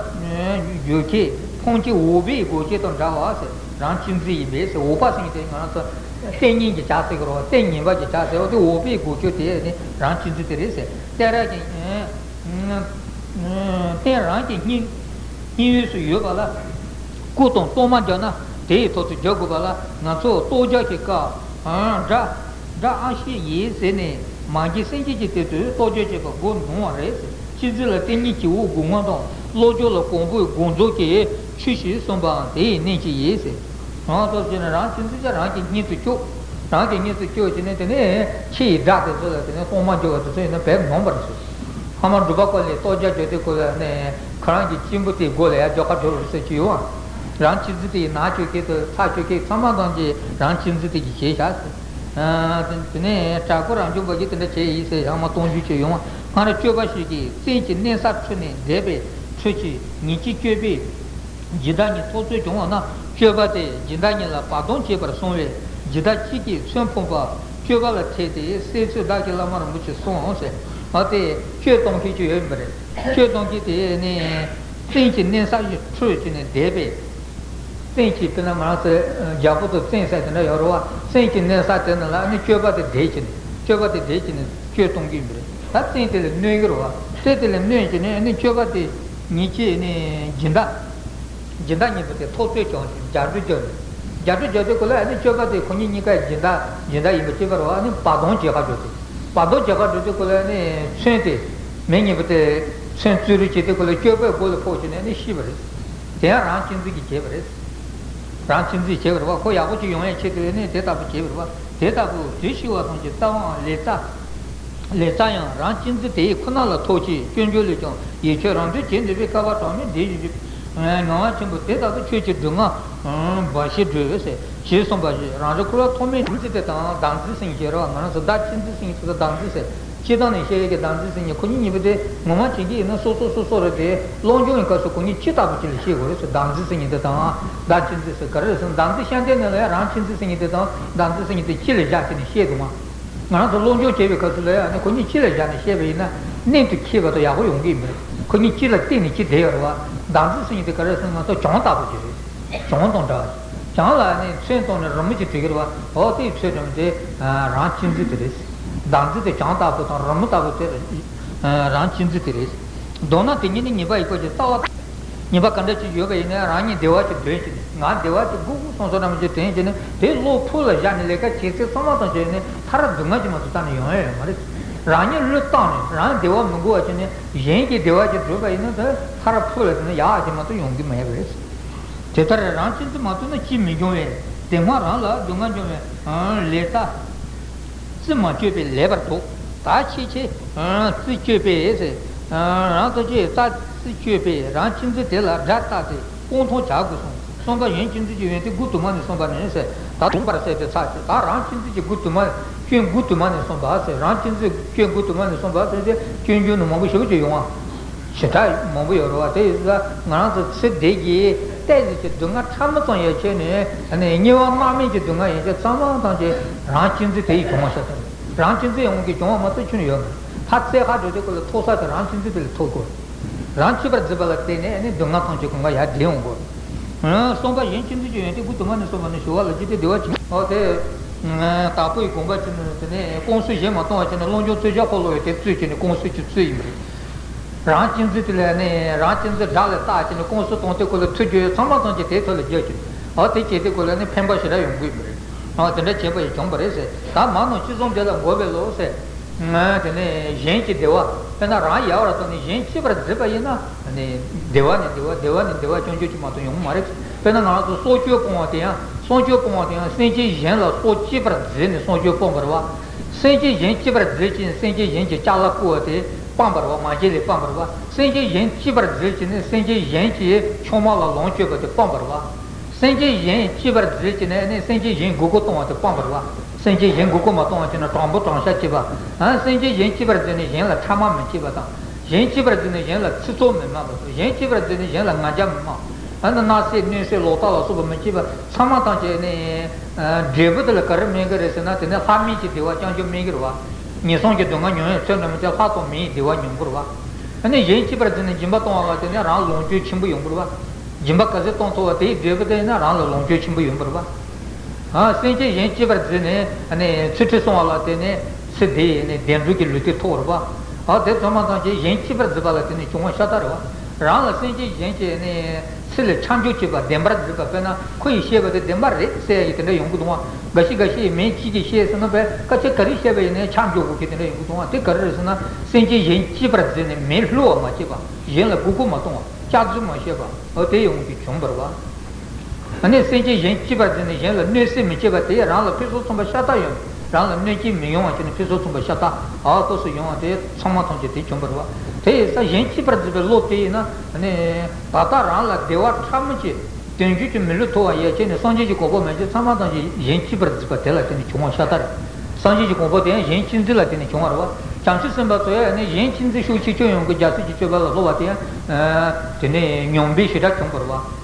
འགྱུར་མཁས། ཕོངས་སྐྱེས་འུག་པས་སྒོ་ཕྱེ་དང་འདྲ་བ་ཟེར། རང་གཅེས་འཛིན་ཡིན་པས་ཟེར། འུག་པ་ཟེར་མཁན་དེ་ང་རང་ཚོ་ལྟས་ངན་གྱི་ཆ་ཟེར་གི་རེད་བ། ལྟས་ངན་པ་གྱི་ཆ་ཟེར་བ་དེ། འུག་པས་སྒོ་ཕྱེ་དེ་ནི་རང་གཅེས་འཛིན་དེ་རེད་ཟེར། ལྟས་རང་གི། ལྟས་རང་གི་སྙིང་། སྙིང་དབུས་སུ་ཡོད་པ་ལ། སྐུ་དང་གཏོར་མ་རྒྱག་ན་དེ་ཡི་ཐོག་ཏུ་རྒྱག་དགོས་པ་ལ། ང་ཚོ་གཏོར་རྒྱག་གི་སྐབས། དགྲ། དགྲ་ཨ་ཤེ་ཡིས་ཟེར་ནས་མ་གྱུར་སེམས་ཅན་གྱི་དོན་དུ་གཏོར་རྒྱག་བྱེད་པ་དགོས་འདུག་པ་རེད་ཟེར། གཅེས་འཛིན་ལ་ལྟས་ངན་བྱེད་པོའི་སྒོ་ངོ་དང་། བློ་སྦྱོང་ལ་གོང་བུའི་དགོངས་རྫོགས་ཀྱི་ཆོས་ཞེས་གསུངས་པའང་དེ་ཡི་གནད་ཀྱིས་ཡིན་ཟེར། རང་སྟོབས་ཀྱིས་ནི་རང་གཅེས་འཛིན་གྱིས་རང་གི་སྙིང་དུ་བཅུག་རང་གི་སྙིང་དུ་བཅུག་བྱས་ནས། དེ་ནས་ཁྱི་ཡི་དགྲ་དེ་ཚོ་ལ་དེ་ནས་གཏོར་མ་རྒྱག་པ་དེ་ཚོ་ཡིན་ན་བེད་ནོམ་པ་རེད་ཟེར། ཕ་མ་འབྲུག་པ་ཀུན་ལས་གཏོར་རྒྱག་རྒྱག་དུས་སྐབས་ལ་ནི་ཁོ་རང་གི་གཅེན་པོ་དེའི་མགོ་ལ་ཡར་རྒྱག་ཁ་སྒྲོལ་རེད་ཟེར་གྱི་ཡོད་བ། རང་གཅེས་འཛིན་དེ་ཡི་ནག་གཅོད་མཁན་དང་ཚ་གཅོད་མཁན་ཚང་མ་ཐམས་ཅད་རང་གཅེས་འཛིན་དེ་གིས་བྱས་བཞག་ཟེར། དེ་ནས་དྲག་པོ་རང་བྱུང་བ་གིས་དེ་འདྲ་བྱས་ཡིན་ཟེར་ཡང་མ་གཏོང་རྒྱུ་ཅིག་ཡོང་བ། སྔར་སྤྱོད་པ་ཞིག་གིས་སེམས་ཀྱི་གནས་ས་ཁྲོད་ནས་འདས་པའི་ཁྲོད་ཀྱི་ཉིན་གཅིག་སྤྱོད་པས་སྦྱིན་བདག་ཉིད་ཐོབ་ཚོད་བྱུང་བ་ན། སྤྱོད་པ་དེས་སྦྱིན་བདག་ཉིད་ལ་བར་སྟོང་བྱེད་པར་སོང་བས། སྦྱིན་བདག་གཅིག་གིས་ཚོད་ཕོག་པ་སྤྱོད་པ་ལ་ཐེབས་ཏེ། སེམས་ཚོད་བདག་གི་བླ་མ་རིན་པོ་ཆེ་གསུངས་ཟེར། འོ་དེ་སྤྱོད་གཏོང་མཁན་ཅིག་ཡོད་པ་རེད། སྤྱོད་གཏོང་མཁན་དེ་ནི་སེམས་ཀྱི་གནས་ས་ཁྲོད་ཅིག་ནས་འདས་པས། སེམས་ཀྱི་དཔེར་ན་ང་རང་ཚོ་རྒྱ་སྐད་དུ་བཙན་ཟེར་དེ་འདྲ་ཡོད་རེད་བ། སེམས་ཀྱི་གནས་ས་དེ་ནང་ལ་ནི་སྤྱོད་པ་དེ་བསྡད་ཀྱི་ནས། སྤྱོད་པ་དེ་བསྡད་ཀྱི་ནས་སྤྱོད་གཏོང་གི་ཡིན་པ་རེད། ད་བཙན་དེ་ལ་གནོད་ཀྱི་རེད་བ། བཙན་དེ་ལ་གནོད་ཀྱི་ནས་ནི་སྤྱོད་པ་དེ་ཉིད་ཀྱིས་ནི་སྦྱིན་བདག་སྦྱིན་བདག་གཉིས་པོ་དེ་ཐོབ་ཚོད་བྱུང་ཞིང་རྒྱག་འགྲོ་རྒྱག་རེད། རྒྱག་འགྲོ་རྒྱག་དུས་སྐབས་ལ་ནི་སྤྱོད་པ་དེ་ཁོ་གཉིས་གཉིས་ཀ་སྦྱིན་བདག་སྦྱིན་བདག་ཡིན་པ་ཅིག་པ་རེད་བ། ནི་བར་སྟོང་བྱེད་ཁ་འགྲོ་དུས། བར་སྟོང་བྱེད་ཁ་འགྲོ་དུས་སྐབས་ལ་ནི་མཚོན་དེ། མི་གཉིས་པོ་དེ་མཚོན་བཙུགས་རེས་བྱེད་དུས་སྐབས་ལ་སྤྱོད་པའི་མགོ་ལ་ཕོག་བྱས་ནས་ནི་ཤི་བ་རེད། དེ་ཡང་རང་གཅེས་འཛིན་གྱིས་བྱས་པ་རེད། རང་གཅེས་འཛིན་བྱས་པ་རེད་བ། ཁོ་ཡག་པོ་ཅིག་ཡོང་ཡའི་ཆེད་དུ་ནི་དེ་ལྟ་བུ་བྱས་པ་རེད་བ། དེ་ལྟ་བུ་དུས་ཤི་བ་ཙམ་གྱི་རྩ་བའང་ལེ་ཙ། ལེ་ཙ་ཡང་རང་གཅེས་འཛིན་དེ་ཁོ་ན་ལ་ཐོགས་ཀྱི་སྐྱོན་བརྗོད་ལས་ཀྱང་ཡིད་ཆེས་རང་དོན་བྱེད་འདོད་པའི་སྐལ་བ་གྲངས་མེད་འདི་བཞིན་གྱི་ངང་བ་ཆེན་པོ་དེ་ལྟར་དུ་ཆོས་ཀྱི་སྒྲིབ་ངར་འབའ་ཞིག་སྒྲོལ་ཟེར་ཞེས་གསུངས་པ་བཞིན། རང་རིག་འཁོར་བ་ཐོག་མེད་གཅེས་འཛིན་དེ་དང་བདག་འཛིན་ཟེར་མཁན་ཅིག་ཡོད་རེད་བ། ང་རང་ཚོ་བདག་གཅེས་འཛིན་ཟེར་མཁན་ཅིག་དང་བདག་འཛིན་ཟེར། སྤྱིར་བཏང་ནས་བཤད་ཡས་ཀྱི་བདག་འཛིན་ཟེར་མཁན་ཁོ་གཉིས་གཉིས་པོ་དེ་ངོ་མ་བྱེད་ཀྱི་ཡིན་ན་སོ་སོ་སོ་སོ་རེད་དེ། སློབ་སྦྱོང་གི་སྐབས་སུ་ཁོ་གཉིས་གཅིག་ལྟ་བུ་ཅིག་ལ་བཤད་དགོས་རེད་ཟེར། བདག་འཛིན་ཟེར་མཁན་དེ་དང་བདག་གཅེས་འཛིན་ཟེར་ག་རེ་རེད་ཟེར་ན། བདག་འཛིན་ཤཱནྟི་ནས་ལ་ཡང་རང་གཅེས་འཛིན་ཟེར་མཁན་དེ་དང་བདག་འཛིན་ཟེར་མཁན་དེ་གཅིག་ལ་བཞག་བྱས་ནས་བཤད་འདུག་ང་། ང་རང་ཚོ་སློབ་སྦྱོང་བྱེད་པའི་སྐབས་སུ་ལ་ཡང་ནི་ཁོ་གཉིས་གཅིག་ལ་བཞག་ནས་བཤད་པ་ཡིན་ན་གནད་དུ་འཁེལ་བ་དང་ཡག་པོ་ཡོང་གི་ཡིན་པ་རེད། ཁོ་གཉིས་གཅིག་ལ་བརྟེན་ནས་གཅིག་བསྡད་ཡོད་རེད་བ། བདག་འཛིན་ཟེར་མཁན་དེ་ག་རེ་རེད་ཟེར་ན་ང་ཚོ་གྱང་ལྟ་བུ་ཅིག་རེད། གྱང་དང་འདྲ་བ་ཅིག་གྱང་ལ་ནི་མཚོན་བཏང་ནས་རི་མོ་ཅིག་བྲིས་ཀྱི་རེད་བ། འོ་དེའི་མཚོན་བཏང་དེ་རང་གཅེས་འཛིན་དེ་རེད། བདག་འཛིན་དེ་གྱང་ལྟ་བུ་དང་རི་མོ་ལྟ་བུ་དེ་རང་གཅེས་འཛིན་དེ་རེད། མདོར་ན་དེ་ཉིད་ནི་ཉེས་པ་ཡི་སྐོར་གྱི་རྩ་བ། ཉེས་པ་ག་འདྲ་ཅིག་ཡོད་པ་ཡིན་ན་རང་ཉིད་བདེ་བ་ཅིག་འདོད་ཀྱི་ནས། ང་བདེ་བ་ཅིག་དགོས་དགོས་བསམ་བསམ་འདྲ་མོ་ཅིག་དྲན་གྱི་ནས། དེ་བློ་ཕུགས་ལ་བཞག་ནས་ལས་ཀ་བྱེད་ཚེ་ཚང་མ་དང་བྱས་ནས་ཕར་ར་སྡུག་བསྔལ་ཅིག་མ་གཏོགས་རྩ་ནས་ཡོང་ཡ་ཡོད་མ་རེད། རང་ཉིད་བློས་བཏང་ནས་རང་བདེ་བ་མི་དགོས་པ་བྱས་ནས་གཞན་གྱི་བདེ་བ་ཅིག་འདོད་པ་ཡིན་ན། དེ་ཕར་ར་ཕུགས་ལ་དེ་ནས་ཡག་ཅིག་མ་གཏོགས་ཡོང་གི་མེད་པ་རེད། དེ་ལྟར་རང་གཅེས་འཛིན་མ་བཏུལ་ན་ཅིས་མི་འབྱུང་བས། དེ་སྔོན་རང་ལ་སྡུག་བསྔལ་འབྱུང་བའི་ལས་རྩ། རྩིས་མ་གཅོད་པས་ལེགས་པར་བཟློག་ད་ཕྱིས་ཆད་རྩིས་གཅོད་པས་ཟེར། རང་ཚོ་ཆེས་རྩ་རྩིས་གཅོད་པས་རང་གཅེས་འཛིན་དེ་ལ་དགྲར་བལྟས་ཏེ་སྤོང་ཐངས་བྱ་དགོས་གསུངས། གསུངས་པ་གཞན་གཅེས་འཛིན་གྱི་ཡོན་ཏན་དགུ་དུ་མ་ནས་གསུངས་པ་ནས་ཟེར། ད་དུང་པར་ཟད་པའི་ཚར་གཅིག་ད་རང་གཅེས་འཛིན་གྱི་དགུ་དུ་མ། སྐྱོན་དགུ་དུ་མ་ནས་གསུངས་པ་ཟེར། རང་གཅེས་འཛིན་སྐྱོན་དགུ་དུ་མ་ནས་གསུངས་པ་ཟེར་ཏེ་སྐྱོན་བརྗོད་ནི་མང་པོ་ཞེ་པོ་ཅིག་ཡོང་བ། ཞེ་དྲག་མང་པོ་ཡོད་རེད་བ། དེ་ཡིན་ཙང་ང་རང་ཚོ་ཚེ་འདི་གི་ཏོག་ཙམ་གྱི་སྡུག་བསྔལ་ཕྲ་མོ་ཙམ་ཡོད་ཆེད་ནས་ནི་དམྱལ་བ་མནར་མེད་ཀྱི་སྡུག་བསྔལ་ཡོད་ཆེད་ཚང་མ་ཐམས་ཅད་རང་གཅེས་འཛིན་དེ་ཡིས་བྱུང་བ་ཤ་སྟག་རེད། རང་གཅེས་འཛིན་ཡོང་གི་བྱུང་བ་མ་གཏོགས་ཁྱོན་ཡོད་མ་རེད། ཕར་རྩེ་ཁ་འགྲོ་དུས་སྐབས་ལ་ཐོབ་ས་དེ་རང་གཅེས་འཛིན་དེ་ལས་ཐོབ་དགོས། རང་གཅེས་པར་འཛིན་པ་ལ་བརྟེན་ནས་ནི་སྡུག་བསྔལ་ཐམས་ཅད་གང་ག་ཡར་འདྲེན་ཡོང་དགོས། གསུམ་པ་གཞན་གཅེས་འཛིན་གྱི་ཡོན་ཏན་དགུ་དུ་མ་ནས་གསུངས་པ་ནི་ཞི་བ་ལ་སྐྱེས་ཏེ་བདེ་བ་ཅན། འོ་དེ། དྭགས་པོའི་དགོངས་པ་ཅན་ནི་དེ་ནས་སྐུང་གསོ་གཞན་མ་གཏོང་བ་བྱས་ནས་བློ་འཇོམས་ཚོས་ཞག་ཁོ་ལོ་ཡི་དེབ་གཙོས་བྱས་ནས་སྐུང་གསོ་ཅིག་གཙོས་ཡིན་པ་རེད། རང་གཅེས་འཛིན་དེ་ལ་ནི་རང་གཅེས་འཛིན་དགྲ་ལ་བཏགས་བྱས་ནས་སྐུང་གསོ་གཏོང་དེ་ཁོ་ལ་ཐུགས་རྒྱུད་ཚང་མ་ཚང་གི་དེའི་ཐོག་ལ་རྒྱུ་བྱས། འོ་དེ་བྱས་ཏེ་ཁོ་ལ་ནི་ཕན་པ་ཞེ་དྲག་ཡོང་གི་ཡོད་པ་རེད། འོ་དེ་འདྲ་བྱས་པ་ཡིས་བྱུང་བ་རེད་ཟེར། ད་མ་ནོ་ཅི་བཟུང་དེ་ལ་འགོད་པའི་ལོ་ཟེར། དེ་ནས་གཞན་གྱི་བདེ་བ། དཔེར་ན་རང་ཡལ་བར་བཏང་ནས་གཞན་གཅེས་པར་མཛད་པ་ཡིན་ན། བདེ་བ་ནི་བདེ་བ་བདེ་བ་ནི་བདེ་བ་སྐྱོང་རྒྱུ་ཅིག་མ་གཏོགས་ཡོང་གི་མ་རེད། དཔེར་ན་ང་རང་ཚོ་སྲོག་གཅོད་སྤོང་བ་དེ་ཡང་སྲོག་གཅོད་སྤོང་བ་དེ་ཡང་སེམས་ཅན་གཞན་ལ་སྲོག་གཅེས་པར་མཛད་ནས་སྲོག་གཅོད་སྤོང་བར་བ། སེམས་ཅན་གཞན་གཅེས་པར་མཛད་ཅིང་སེམས་ཅན་གཞན་གྱི་ལྕགས་ལ་བསྐུ་བ་དེ་སྤང་བར་བ། མ་བྱིན་ལེན་སྤང་བར་བ། སེམས་ཅན་གཞན་གཅེས་པར་མཛད་ཅིང་ནི་སེམས་ཅན་གཞན་གྱི་ཆུང་མ་ལ་ལོངས་སྤྱོད་པ་དེ་སྤང་བར་བ། སེམས་ཅན་གཞན་གཅེས་པར་མཛད་ཅིང་ནི་སེམས་ཅན་གཞན་མགུ་སྐོར་གཏོང་བ་དེ་སྤང་བར་བ། སེམས་ཅན་གཞན་མགུ་སྐོར་མ་གཏོང་བ་བྱས་ན་དྲང་པོ་དྲང་བཞག་བྱེད་པ། སེམས་ཅན་གཞན་གཅེས་པར་མཛད་ནས་གཞན་ལ་ཕྲ་མ་མི་བྱེད་པ་དང་། གཞན་གཅེས་པར་མཛད་ནས་གཞན་ལ་ཚིག་རྩུབ་མི་སྨྲ་བ་དང་། གཞན་གཅེས་པར་མཛད་ནས་གཞན་ལ་ང་རྒྱལ་མི་སྨྲ་བ། ཨ་ནི་བརྣབ་སེམས་གནོད་སེམས་ལོག་ལྟ་ལ་སོགས་པ་མི་བྱེད་པ་ཚང་མ་ཐམས་ཅད་ནི། འབྲས་བུ་དེ་ལ་ག་རེ་སྨིན་གྱི་རེད་ཟེར་ན། དེ་ནི་ལྷ་མིན་གྱི་བདེ་བ་རྐྱང་རྐྱང་སྨིན་གྱི་རེད་བ། ངན་སོང་གི་སྡུག་བསྔལ་མྱོང་ཡང་ཚོད་འདྲ་མི་ཚད་ལྷ་དང་མིའི་བདེ་བ་མྱོང་གི་རེད་བ། ཨ་ནི་གཞན་གཅེས་པར་མཛད་ནས་སྦྱིན་པ་གཏོང་བ་ལ་བརྟེན་ནས་རང་ལོངས་སྤྱོད་ཆེན་པོ་ཡོང་གི་རེད་བ། སྦྱིན་པ་ག་ཚོད་གཏོང་ཐུབ་པ་དེའི་འབྲས་བུ་དེ་ཡིན་ན་རང་ལ་ལོངས་སྤྱོད་ཆེན་པོ་ཡོང་གི་རེད་བ། ཨ། སེམས་ཅན་གཞན་གཅེས་པར་མཛད་ནས་ཨ་ནི་ཚུལ་ཁྲིམས་སྲུང་བ་ལ་བརྟེན་ནས་ཚེ་འདི་ཡི་ནི་བདེ་འགྲོ་གི་ལུས་རྟེན་ཐོབ་རེད་བ། ཨ། དེ་ཚང་མ་ཚང་ཅིག་གཞན་གཅེས་པར་མཛད་པ་ལ་བརྟེན་ནས་བྱུང་བ་ཤ་སྟག་རེད་བ། རང་ལ་སེམས་ཅན་གཞན་གྱི་ནི་ཚེ་ལ་ཆ་འཇོག་བྱེད་པ་བདེན་པར་མཛད་པ། དཔེར་ན་ཁོ་ཡིས་བཤད་པ་དེ་བདེན་པ་རེད་ཟེར་ཡ་གི་དེ་འདྲ་ཡོང་གི་འདུག་བ། འགའ་ཞིག་འགའ་ཞིག་ཡིས་མིན་ཅིག་གིས་བཤད་ཟེར་ན་བས་སྐད་ཆ་ག་རེ་བཤད་པ་ཡིན་ནའི་ཆ་འཇོག་དགོས་ཀྱི་དེ་འདྲ་ཡོང་གི་འདུག་བ། དེ་ག་རེ་རེད་ཟེར་ན། སེམས་ཅན་གཞན་གཅེས་པར་མཛད་ནས་མི་བསླུ་བ་མ་བྱེད་པ། གཞན་ལ་མགོ་སྐོར་མ་གཏོང་བ། སྐྱག་རྫུན་མ་བཤད་པ། འོ་དེ་ཡོང་གི་བྱུང་བ་རེད་བ། ཨ་ནི་སེམས་ཅན་གཞན་གཅེས་པར་མཛད་ནས་གཞན་ལ་གནོད་འཚེ་མི་བྱེད་པ་དེ་རང་ལ་ཕན་སོགས་ཚང་པ་ཤ་སྟག་ཡོང་། རང་ལ་གནོད་སྐྱེལ་མི་ཡོང་བ་བྱས་ནས་ཕན་སོགས་ཚང་པ་ཤ་སྟག་ཨ་ཏོག་ཙམ་ཡོང་བ་དེ་ཚང་མ་ཐམས་ཅད་དེ་བྱུང་བ་རེད་བ། དེ་ཡིན་ཙང་གཞན་གཅེས་པར་མཛད་པའི་བློ་དེ་ཡིན་ན། ཨ་ནི་ད་ལྟ་རང་ལ་བདེ་བ་ཕྲ་མོ་ཅིག་དོན་བརྒྱུད་ཀྱི་མི་ལུས་ཐོབ་པ་ཡ་བྱས་ནས་སངས་རྒྱས་ཀྱི་གོ་འཕང་མ་བྱས། ཚང་མ་ཐམས་ཅད་གཞན་གཅེས་པར་མཛད་པ་དེ་ལ་བརྟེན་ནས་བྱུང་བ་ཤ་སྟག་རེད། སངས་རྒྱས་ཀྱི་གོ་འཕང་དེ་ཡང་གཞན་གཅེས་འཛིན་ལ་བརྟེན་ནས་བྱུང་བ་རེད་བ། བྱང་ཆུབ་སེམས་དཔའ་ཚོ་ཡང་ནི་གཞན་གཅེས་འཛིན་ཤུགས་ཆེ་ཆེར་ཡོང་གི། རྒྱལ་སྲས་ཀྱི་སྤྱོད་པ་ལ་སློབ་པ་དེ་ཡང་། ཨ། དེ་ནས་ཉམས་པའི་ཞེ་དྲག་བྱུང་བ་རེད་བ།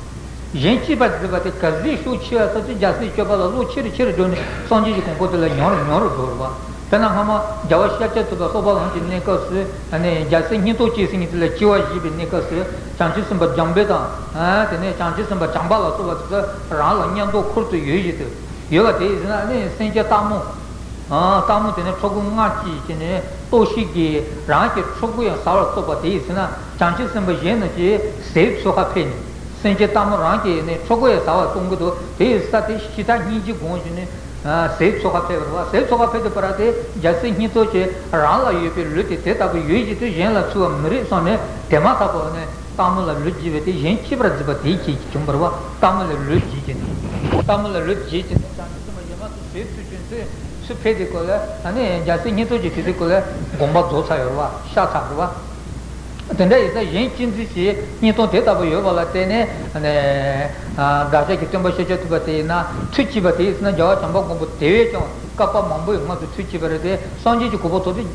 གཞན་གཅེས་པར་མཛད་པ་དེ་ག་ཚོད་ཤུགས་ཆེ་བ་ཙམ་ཅིག་རྒྱལ་སྲས་སྤྱོད་པ་ལ་བློ་ཆེ་རུ་ཆེ་རུ་འགྲོ་ནས་སངས་རྒྱས་ཀྱི་གོ་འཕང་དེ་ལ་ཉམས་རུ་ཉམས་རུ་འགྲོ་བ་རེད་བ། དཔེར་ན་སྔ་མ་རྒྱལ་བ་ཤཱཀྱ་ཐུབ་པ་སོགས་པ་ལམ་གྱི་གནས་སྐབས་སུ། ཨ་ནི་རྒྱལ་སྲས་སྙིང་སྟོབས་ཆེ་ཟེར་མཁན་དེ་ལ་སྐྱེ་བ་བཞེས་པའི་གནས་སྐབས་སུ། བྱང་ཆུབ་སེམས་དཔའ་འཇམ་དཔལ་དང་། ཨ། དེ་ནས་བྱང་ཆུབ་སེམས་དཔའ་བྱམས་པ་ལ་སོགས་པ་དེ་ཚོ་རང་ལ་མཉམ་དུ་ཁུར་དུ་ཡོད་བཞིན་དུ་ཡོད་པ་དེ་ཡིན་ན། ཨ་ནི་སེམས་ཅན་སྟག་མོ། ཨ། སྟག་མོ་དེ་ནི་ཕྲུ་གུ་མངལ་སྐྱེས་བྱས་ནས་ལྟོགས་ཤི་གིས་རང་གི་ཕྲུ་གུ་ཡང་ཟ་བར་བཙོག་པ་དེ་ཡིན་ན། བྱང་ཆུབ་སེམས་དཔའ་གཞན་རྣམས་ཀྱིས་ཟས་འཚོལ་ག་ཕེབས་ནས། སེམས་ཅན་སྟག་མོ་རང་གི་ནི་ཕྲུ་གུ་ཡང་ཟ་བར་གཏོང་གི་འདུག་དེ་ཡི་ས་དེ་ཤི་ཐག་སྙིང་རྗེ་དགོངས་བྱས་ནས། ཨ། ཟས་འཚོལ་ག་ཕེབས་པ་རེད་བ། ཟས་འཚོལ་ག་ཕེབས་དུས་ཕར་དེ་རྒྱལ་སྲས་སྙིང་སྟོབས་ཆེ་རང་ལ་ཡོད་པའི་ལུས་དེ་དེ་ལྟ་བུ་ཡོད་བཞིན་དུ་གཞན་ལ་འཚོལ་བ་མི་རིགས་བསམ་ནས། དེ་མ་ཐག་པ་ནས་སྟག་མོ་ལ་ལུས་བགྱིས་པ་དེ་གཞན་གཅེས་པར་མཛད་པ་དེའི་རྐྱེན་གྱིས་བྱུང་བ་རེད་བ། སྟག་མོ་ལ་ལུས་བགྱིས་བྱས་ནས། སྟག་མོ་ལ་ལུས་བགྱིས་བྱས་ནས་བྱང་ཆུབ་སེམས་དཔའ་གཞན་མ་ཚོ་ཟས་འཚོལ་བྱས་ཚུར་ཕེབས་དུས་སྐབས་ལ། ཨ་ནི་རྒྱལ་སྲས་སྙིང་སྟོབས་ཆེ་དེ་དུས་སྐབས་ལ་དགོངས་པ་རྫོགས་ཚར་ཡོད་རེད་བ། ཤ་ཚ་རེད་བ། དེ་འདྲ་ཡིན་ཙང་གཞན་གཅེས་འཛིན་གྱི་སྙིང་སྟོབས་དེ་ལྟ་བུ་ཡོད་པ་ལ་བརྟེན་ནས། ཨ་ནི་བདག་ཅག་གི་སྟོན་པ་ཤཱཀྱ་ཐུབ་པ་དེ་ཡིན་ན། ཐུགས་གཅེས་པ་དེ་ཡིན་ན་རྒྱལ་བ་བྱམས་པ་མགོན་པོ་དེ་བས་ཀྱང་བསྐལ་པ་མང་པོའི་སྔོན་དུ་ཐུགས་གཅེས་པ་རེད་དེ། སངས་རྒྱས་ཀྱི་གོ་འཕང་ཐོབ་དུས་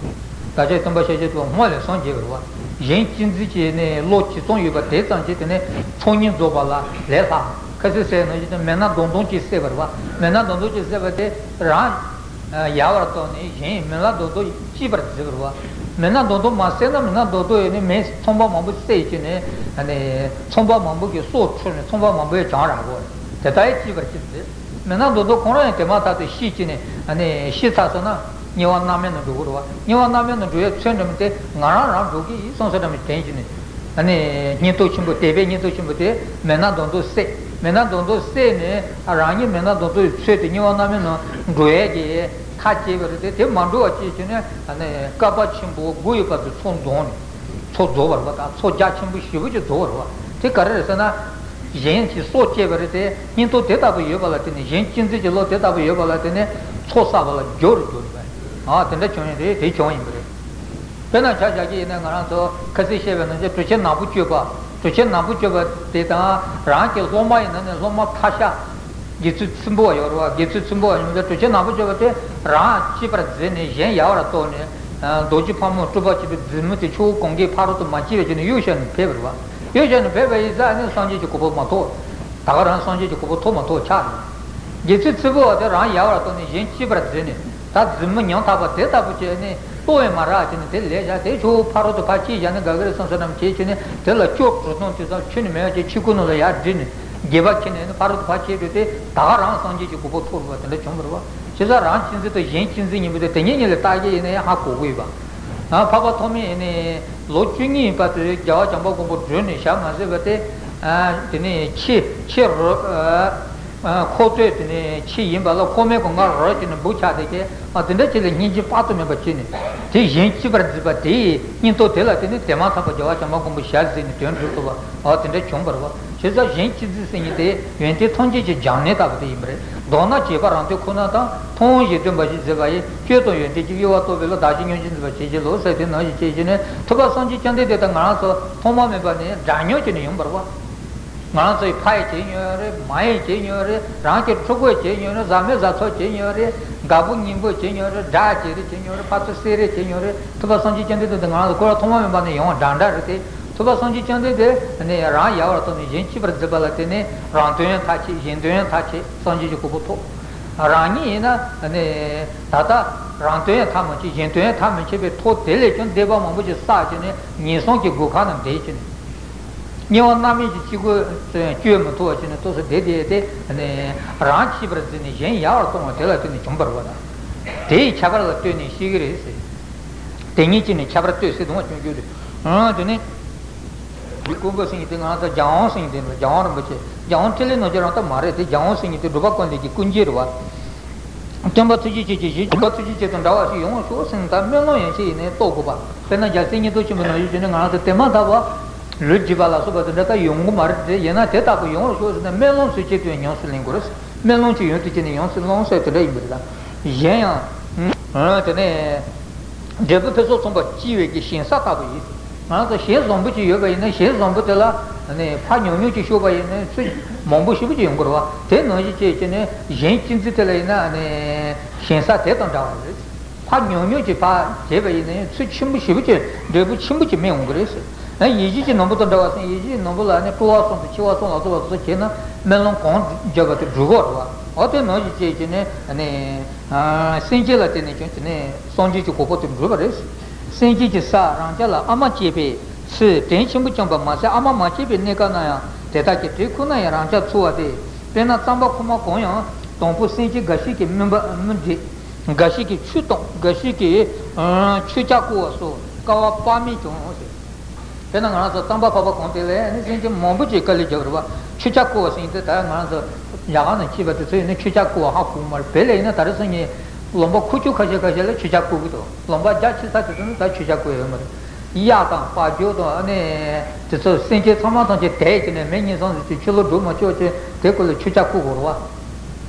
བདག་ཅག་སྟོན་པ་ཤཱཀྱ་ཐུབ་པ་སྔོན་ལ་སངས་རྒྱས་པ་རེད་བ། གཞན་གཅེས་འཛིན་གྱི་ནི་བློ་ཇི་ཙམ་ཡོད་པ་དེ་ཙམ་གྱིས་དེ་ནི་ཚོགས་གཉིས་རྫོགས་པ་ལ་ལས་སླ། ཁ་ཚིག་ཟེར་ན་ཡིན་ན་མི་སྣ་མདོག་མདོག་ཅིག་བསད་པ་རེད་བ། མི་སྣ་མདོག་མདོག་ཅིག་བསད་པ་དེ་རང་ཡལ་བར་བཏང་ནས་གཞན་མི་སྣ་མདོག་མདོག་གཅེས་པར་མཛད་པ་རེད་བ། མི་སྣ་མདོག་མདོག་མ་བསད་ན་མི་སྣ་མདོག་མདོག་ཡིན་ནི་མི་ཚངས་པ་མང་པོ་བསད་བྱས་ནས། ཨ་ནི་ཚངས་པ་མང་པོ་གི་སྲོག་འཕྲོག་ནས་ཚངས་པ་མང་པོའི་གྱང་རག་གོ། དེ་ལྟར་གཅེས་པར་གཅེས་མཛད། མི་སྣ་མདོག་མདོག་ཁོང་རང་ཡང་དེ་མ་ཐག་ཏུ་ཤི་བྱས་ནས། ཨ་ནི་ཤི་ཚར་སོང་ན་དམྱལ་བ་མནར་མེད་ནང་འགྲོ་གི་རེད་བ། དམྱལ་བ་མནར་མེད་ནང་འགྲོ་ཡའི་ཚོད་འགྲམ་དེ་ང་རང་རང་འགྲོ་གི་ཡིན་བསམ་བསམ་འདྲ་མི་དྲན་བྱས་ནས། ཨ་ནི་སྙིང་སྟོབས་ཆེན་པོ་དད་པའི་སྙིང་སྟོབས་ཆེན་པོ་དེ་མི་སྣ་མདོག་མདོག་བསད། མི་སྣ་མདོག་མདོག་བསད་ནས་རང་ཉིད་མི་སྣ་མདོག་མདོག་ཡི་ཚོད་དེ་དམྱལ་བ་མནར་མེད་ནང་འགྲོ་ཡས་ཀྱི་ཐག་བཅད་པ་རེད་དེ། དེ་མ་འགྲོ་བ་བཅས་བྱས་ནས། ཨ་ནི་བསྐལ་པ་ཆེན་པོ་དགུ་ཡི་བར་དུ་ཚོགས་འཛོམས་ནས། ཚོགས་རྫོགས་པ་རེད་བ། ད་ཚོགས་རྒྱ་ཆེན་པོ་ཞེ་པོ་ཅིག་རྫོགས་པ་རེད་བ། དེ་ག་རེ་རེད་ཟེར་ན། གཞན་གྱི་སྲོག་བཅད་པ་རེད་དེ། སྙིང་སྟོབས་དེ་ལྟ་བུ་ཡོད་པ་ལ་བརྟེན་ནས། གཞན་གཅེས་འཛིན་གྱི་བློ་དེ་ལྟ་བུ་ཡོད་པ་ལ་བརྟེན་ནས་ཚོགས་བསགས་པ་ལ་རྒྱུ་རུ་གྱུར་པ། ཨ། དེ་འདྲ་བྱུང་ཡོད་རེད། དེ་བྱུང་ཡིན་པ་རེད། དཔེར་ན་ཆ་བཞག་གི་ཡིན་ན་ང་རང་ཚོ་ཁ་སང་བཤད་པའི་ནང་བཞིན་གྲུ་ཆེན་ནག་པོ་སྤྱོད་པ། གྲུ་ཆེན་ནག་པོ་སྤྱོད་པ་དེ་དང་རང་གི་སློབ་མ་ཡིན་ན་ནི་སློབ་མ་ཐ་ཤལ། དགེ་ཚུལ་ཚུལ་འབུལ་བ་ཡོད་རེད་བ། དགེ་ཚུལ་ཚུལ་འབུལ་བ་ཡིན་ན་གྲུ་ཆེན་ནག་པོ་སྤྱོད་པ་དེ་རང་གཅེས་པར་མཛད་ནས་གཞན་ཡལ་བར་དོར་ནས། རྡོ་རྗེ་ཕག་མོ་སྤྲུལ་པ་བྱེད་པའི་མཛུབ་མོ་དེ་ཆུ་བོ་གང་གའི་ཕ་རོལ་ཏུ་མ་སྐྱེས་པ་བྱས་ནས་གཡུག་བཞག་ནས་ཕེབས་པ་རེད་བ། གཡུག་བཞག་ནས་ཕེབས་པ་ཡིན་ཙང་ནི་སངས་རྒྱས་ཀྱི་གོ་འཕང་མ་ཐོབ། ད་ག་རང་སངས་རྒྱས་ཀྱི་གོ་འཕང་ཐོབ་མ་ཐོབ་ཆགས་རེད། དགེ་ཚུལ་ཚུལ་འབུལ་བ་དེ་རང་ཡལ་བར་དོར་ནས་གཞན་གཅེས་པར་མཛད་ནས། ད་མཛུབ་མོ་ཉམ་ཐག་པ་དེ་ལྟ་བུ་བྱས་ནས་ལྟོ་ཡང་མ་རག་བྱས་ནས་དེ་ལས་བཞག་དེ་ཆུ་བོ་ཕ་རོལ་ཏུ་ཕར་སྐྱེས་བཞག་ན་དགའ་གི་རེད་བསམ་བསམ་འདྲ་བྱས་བྱས་ནས། དེ་ལ་སྐྱོ་གྲུ་གཏོང་དུས་ཙམ་ཆུ་ནི་མེད་པ་བྱས། ཆུ་ཁོལ་ནང་ལ་ཡར་བསྒྲིལ་ནས། དགེ་བ་ཁྱེར་ནས་ནི་ཕ་རོལ་ཏུ་ཕར་ཁྱེར་འགྲོ་དེ་ད་ག་རང་སངས་རྒྱས་ཀྱི་གོ་འཕང་ཐོབ་རེད་པ། དེ་འདྲ་བྱུང་བ་རེད་པ། བྱས་ཙང་རང་གཅེས་འཛིན་དང་གཞན་གཅེས་འཛིན་གཉིས་པོ་དེ་དེ་གཉིས་གཉིས་ལ་བརྟག་དཔྱད་ཡིན་ན་ཡང་ཧ་གོ་དགོས་པ། ཨ། འཕགས་པ་ཐོགས་མེད་ཡིན་ནའི་ལོ་བཅུ་གཉིས་བར་དུ་རྒྱལ་བ་བྱམས་པ་མགོན་པོ་བགྲོས་ནས་ཞག་མ་ཟིན་པ་དེ། ཨ། དེ་ནས་ཁྱི་ཁྱི་རོ། ཨ། ཁོ་ཚོས་དེ་ནས་ཁྱི་ཡིན་པ་ལ་ཁོ་མོས་གོ་ང་རོ་བྱས་ནས་འབུ་ཆགས་བསྡད་ཀྱི། ཨ། དེ་འདྲ་ཅིག་ལ་སྙིང་རྗེ་དཔག་ཏུ་མེད་པ་བྱས་ནས་དེ་གཞན་གཅེས་པར་འཛིན་པ་དེའི་སྙིང་སྟོབས་དེ་ལ་བརྟེན་ནས་དེ་མ་ཐག་པ་རྒྱལ་བ་བྱམས་པ་མགོན་པོ་ཞལ་གཟིགས་ནས་དོན་གྲུབ་ཐུབ་པ། ཨ། དེ་འདྲ་བྱུང་བ་རེད་པ། བྱས་ཙང་གཞན་གཅེས་འཛིན་ཟེར་མཁན་དེ་ཡོན་ཏན་ཐམས་ཅད་ཀྱི་སྦྱང་གནས་ལྟ་བུ་དེ་ཡིན་པ་རེད། མདོར་ན་བྱས་པ་རང་དོན་ཁོ་ན་དང་། མཐོང་བ་གཞན་དོན་འབའ་ཞིག་འཛིན་པ་ཡིས། སྤྱོད་དང་ཡོན་ཏན་གྱི། དབྱེ་བ་རྟོགས་པའི་བློ། བདག་གཞན་ཉོན་ཅིང་འཛིན་པ་ཇི་བཞིན་ལོ། ཟེར་དེ་ནང་བཞིན་བྱས་བྱས་ནས་ཐུབ་པ་སངས་རྒྱས་བཅོམ་ལྡན་འདས་དང་ང་རང་ཚོ་ཐོག་མ་མེད་པ་ནས་འདྲ་མཉམ་བྱས་ནས་ཡོང་བ་རེད་པ། ང་རང་ཚོ་ཡི་ཕ་ཡིས་བྱས་མྱོང་རེད། མ་ཡིས་བྱས་མྱོང་རེད། རང་གི་ཕྲུ་གུས་བྱས་མྱོང་རེད། བཟའ་མི་བཟའ་ཚོས་བྱས་མྱོང་རེད། རྒད་པོ་རྙིང་པོས་བྱས་མྱོང་རེད། དགྲ་བྱས་རེད། བྱས་མྱོང་རེད། ཕར་ཚུར་བསད་རེས་བྱས་མྱོང་རེད། ཐུབ་པ་སངས་རྒྱས་བཅོམ་ལྡན་འདས་དེ་ང་རང་ཚོ་ཁོ་རང་ཐོག་མ་མེད་པ་ནས་ཡོང་བ་འདྲ་འདྲ་རེད་དེ། ཐུབ་པ་སངས་རྒྱས་བཅོམ་ལྡན་འདས་ནི་རང་ཡལ་བར་རྟོགས་ནས་གཞན་གཅེས་པར་འཛིན་པ་ལ་བརྟེན་ནས་རང་དོན་ཡང་མཐར་ཕྱིན། གཞན་དོན་ཡང་མཐར་ཕྱིན། སངས་རྒྱས་ཀྱི་གོ་འཕང་ཐོབ། རང་ཉིད་ཡིན་ན་ནི་ད་ལྟ་རང་དོན་ཡང་མཐར་མ་ཕྱིན། གཞན་དོན་ཡང་མཐར་མི་ཕྱིན་པའི་ཐོག་དེ་ལས་ཀྱང་འདས་པ་མང་པོ་ཞིག་བསགས་བྱས་ནས་ངན་སོང་གི་སྒོ་ཁ་ན་བསྡད་བྱས་ནས། དམྱལ་བ་མནར་མེད་ཀྱི་སྤྱི་སྒོ་བཅོ་མི་ཐུབ་པ་བྱས་ནས་ཏོག་ཙམ་བསྡད་བསྡད་དེ་ནི་རང་གཅེས་པར་འཛིན་ནས་གཞན་ཡལ་བར་གཏོང་བ་དེ་ལ་བརྟེན་ནས་བྱུང་བ་རེད་པ། དེ་ཡི་ཁྱད་པར་ལ་ལྟོས་ནས་ཤེས་ཀྱི་རེད་ཟེར། དེ་ཉིད་ཀྱིས་ནི་ཁྱད་པར་ལྟོས་ཟེར་དུས་སྐྱོན་གྱི་རེད། ཨང་། དེ་ནས་འདི་ཀུན་པོ་ཟེར་མཁན་དེ་ང་ཚོ་རྒྱལ་དབང་ཟེར་མཁན་དེ་ནི་རྒྱལ་དབང་རིན་པོ་ཆེ། རྒྱལ་དབང་ཕྲིན་ལས་རྣམ་རྒྱལ་རང་ད་མ་རེད་དེ། རྒྱལ་དབང་ཟེར་མཁན་དེ་འབྲུག་པ་ཀུན་ལེགས་ཀྱི་སྐུ་འགྱེད་རེད་པ། སྟོན་པ་ཐུགས་རྗེ་ཆེ་ཆེ་ཞེས། སྟོན་པ་ཐུགས་རྗེ་ཆེ་དང་འདྲ་བ་ཞིག་ཡོང་བར་ཤོག་ཟེར་ནས། ད་སྨོན་ལམ་ཡང་ཅིག་ཡིན་ནའི་རྟོགས་དགོས་པ། དཔེར་ན་རྒྱལ་སྲས་མཉན་ཐོས་ཆེན་པོའི་ནང་བཞིན་བྱས་ནས་ང་རང་ཚོ་དེ་མ་ཐག་པ་ལུས་འཇིག་པ་ལ་སོགས་པ་དེ་འདྲ་ད་ཡོང་གི་མ་རེད་དེ། ཡིན་ན་དེ་ལྟ་བུ་ཡོང་བར་ཤོག་ཟེར་ནས་སྨོན་ལམ་ཚུལ་ཁྲིམས་དེ་ཉམས་སུ་ལེན་དགོས་རེད། སྨོན་ལམ་གྱི་ཡོན་དུ་བྱས་ནས་ཉམས་སུ་ལོངས་ཟེར་དེ་འདྲ་ཡིན་པ་རེད། ད་གཞན་ཡང་། ཨང་། དེ་ནས་འབྲས་བུ་ཕུན་སུམ་ཚོགས་པ་སྐྱེ་བའི་གི་ཞིང་ས་ལྟ་བུ་ཡིན། ང་ཚོ་ཞིང་བཟང་པོ་ཅིག་ཡོད་པ་ཡིན་ན། ཞིང་བཟང་པོ་དེ་ལ་ནི་ཕར་ཉུང་ཉུང་ཅིག་ཤོར་བ་ཡིན་ན་ཚུར་མང་པོ་ཞེ་པོ་ཅིག་ཡོང་གི་རེད་པ། དེ་ནང་བཞིན་བྱས་བྱས་ནས་གཞན་གཅེས་འཛིན་དེ་ལ་ཡིན་ན་ནི་ཞིང་ས་དེ་དང་འདྲ་བ་རེད། ཕར་ཉུང་ཉུང་ཅིག་ཕར་བྱས་པ་ཡིན་ན་ཡང་ཚུར་ཆེན་པོ་ཞེ་པོ་ཅིག་འབྲས་བུ་ཆེན་པོ་ཅིག་སྨིན་འོང་གི་རེད་ཟེར། ཡིད་བཞིན་གྱི་ནོར་བུ་དང་འདྲ་བ་ཟེར། ཡིད་བཞིན་གྱི་ནོར་བུ་ལ་ནི་སྤྲོ་བ་གསུམ་དང་འཆི་བ་གསུམ་ལ་སོགས་པ་དེ་ཚོ་བྱས་ན་སྨོན་ལམ་གང་བརྒྱབ་པ་དེ་འགྲུབ་ཀྱི་རེད་པ། འོ་དེ་ནང་བཞིན་བྱས་བྱས་ནས་ནི། ཨ། སེམས་བསྐྱེད་ལ་བརྟེན་ནས་ཀྱང་དེ་ནས་སངས་རྒྱས་ཀྱི་གོ་འཕང་དེ་འགྲུབ་པ་རེད། སེམས་བསྐྱེད་ཀྱི་ས་རང་ཅག་ལ་ཨ་མ་བསྐྱེད་པའི་ཚུལ། བྲན་ཆེན་པོ་བཅོམ་པ་མ་ཟད་ཨ་མ་མ་བསྐྱེད་པའི་གནས་སྐབས་ན་ཡང་དེ་དག་གི་བྲན་ཁོ་ན་ཡང་རང་ཅག་འཚོ་བ་སྟེ། དཔེར་ན་རྩམ་པ་ཁུག་མ་གང་ཡང་དང་པོ་སེམས་ཅན་འགའ་ཞིག་གིས་སྨིན་པ་སྨིན་འདྲེས། འགའ་ཞིག་གིས་ཆུ་བཏང་། འགའ་ཞིག་གིས་ཨ་ཆུ་ཆག་བསྐོལ་བ་སོགས་དཀའ་བ་དཔག་མེད་བྱུང་ཟེར། དཔེར་ན་ང་རང་ཚོ་རྩམ་པ་ཕོར་པ་གང་དེ་ལ་ནི་སེམས་ཅན་མང་པོ་ཅིག་དཀའ་ལས་བརྒྱབ་རེད་པ། ཆུ་ཆག་བསྐོལ་བ་ཟེར་མཁན་དེ་ད་ང་རང་ཚོ་ཡ་ག་ནང་སྐྱེས་པ་དེ་ཚོ་ཡིན་ན་ཆུ་ཆག་བསྐོལ་བ་ཧ་གོ་གི་མ་རེད། བོད་ལ་ཡིན་ན་ད་རེས་སང་ཉིན་ལུང་པ་ཁུག་ཀྱོག་ཁ་ཤས་ཁ་ཤས་ལ་ཆུ་ཆག་བསྐོལ་གི་འདུག་ལུང་པ་རྒྱ་ཆེ་ས་དེ་ཚོ་ནི་ད་ཆུ་ཆག་བསྐོལ་ཡོད་མ་རེད། གཡག་དང་བ་ཕྱུགས་དང་ཨ་ནི་དེ་ཚོ་སེམས་ཅན་ཚང་མ་ཐམས་ཅད་དེད་ཀྱི་ནས་མི་ཉིན་སང་ཟིག་ཆུ་ལོག་འགྲོ་མ་ཆོག་ཅེས་དེ་སྐོར་ལ་ཆུ་ཆག་བསྐོལ་དགོས་རེད་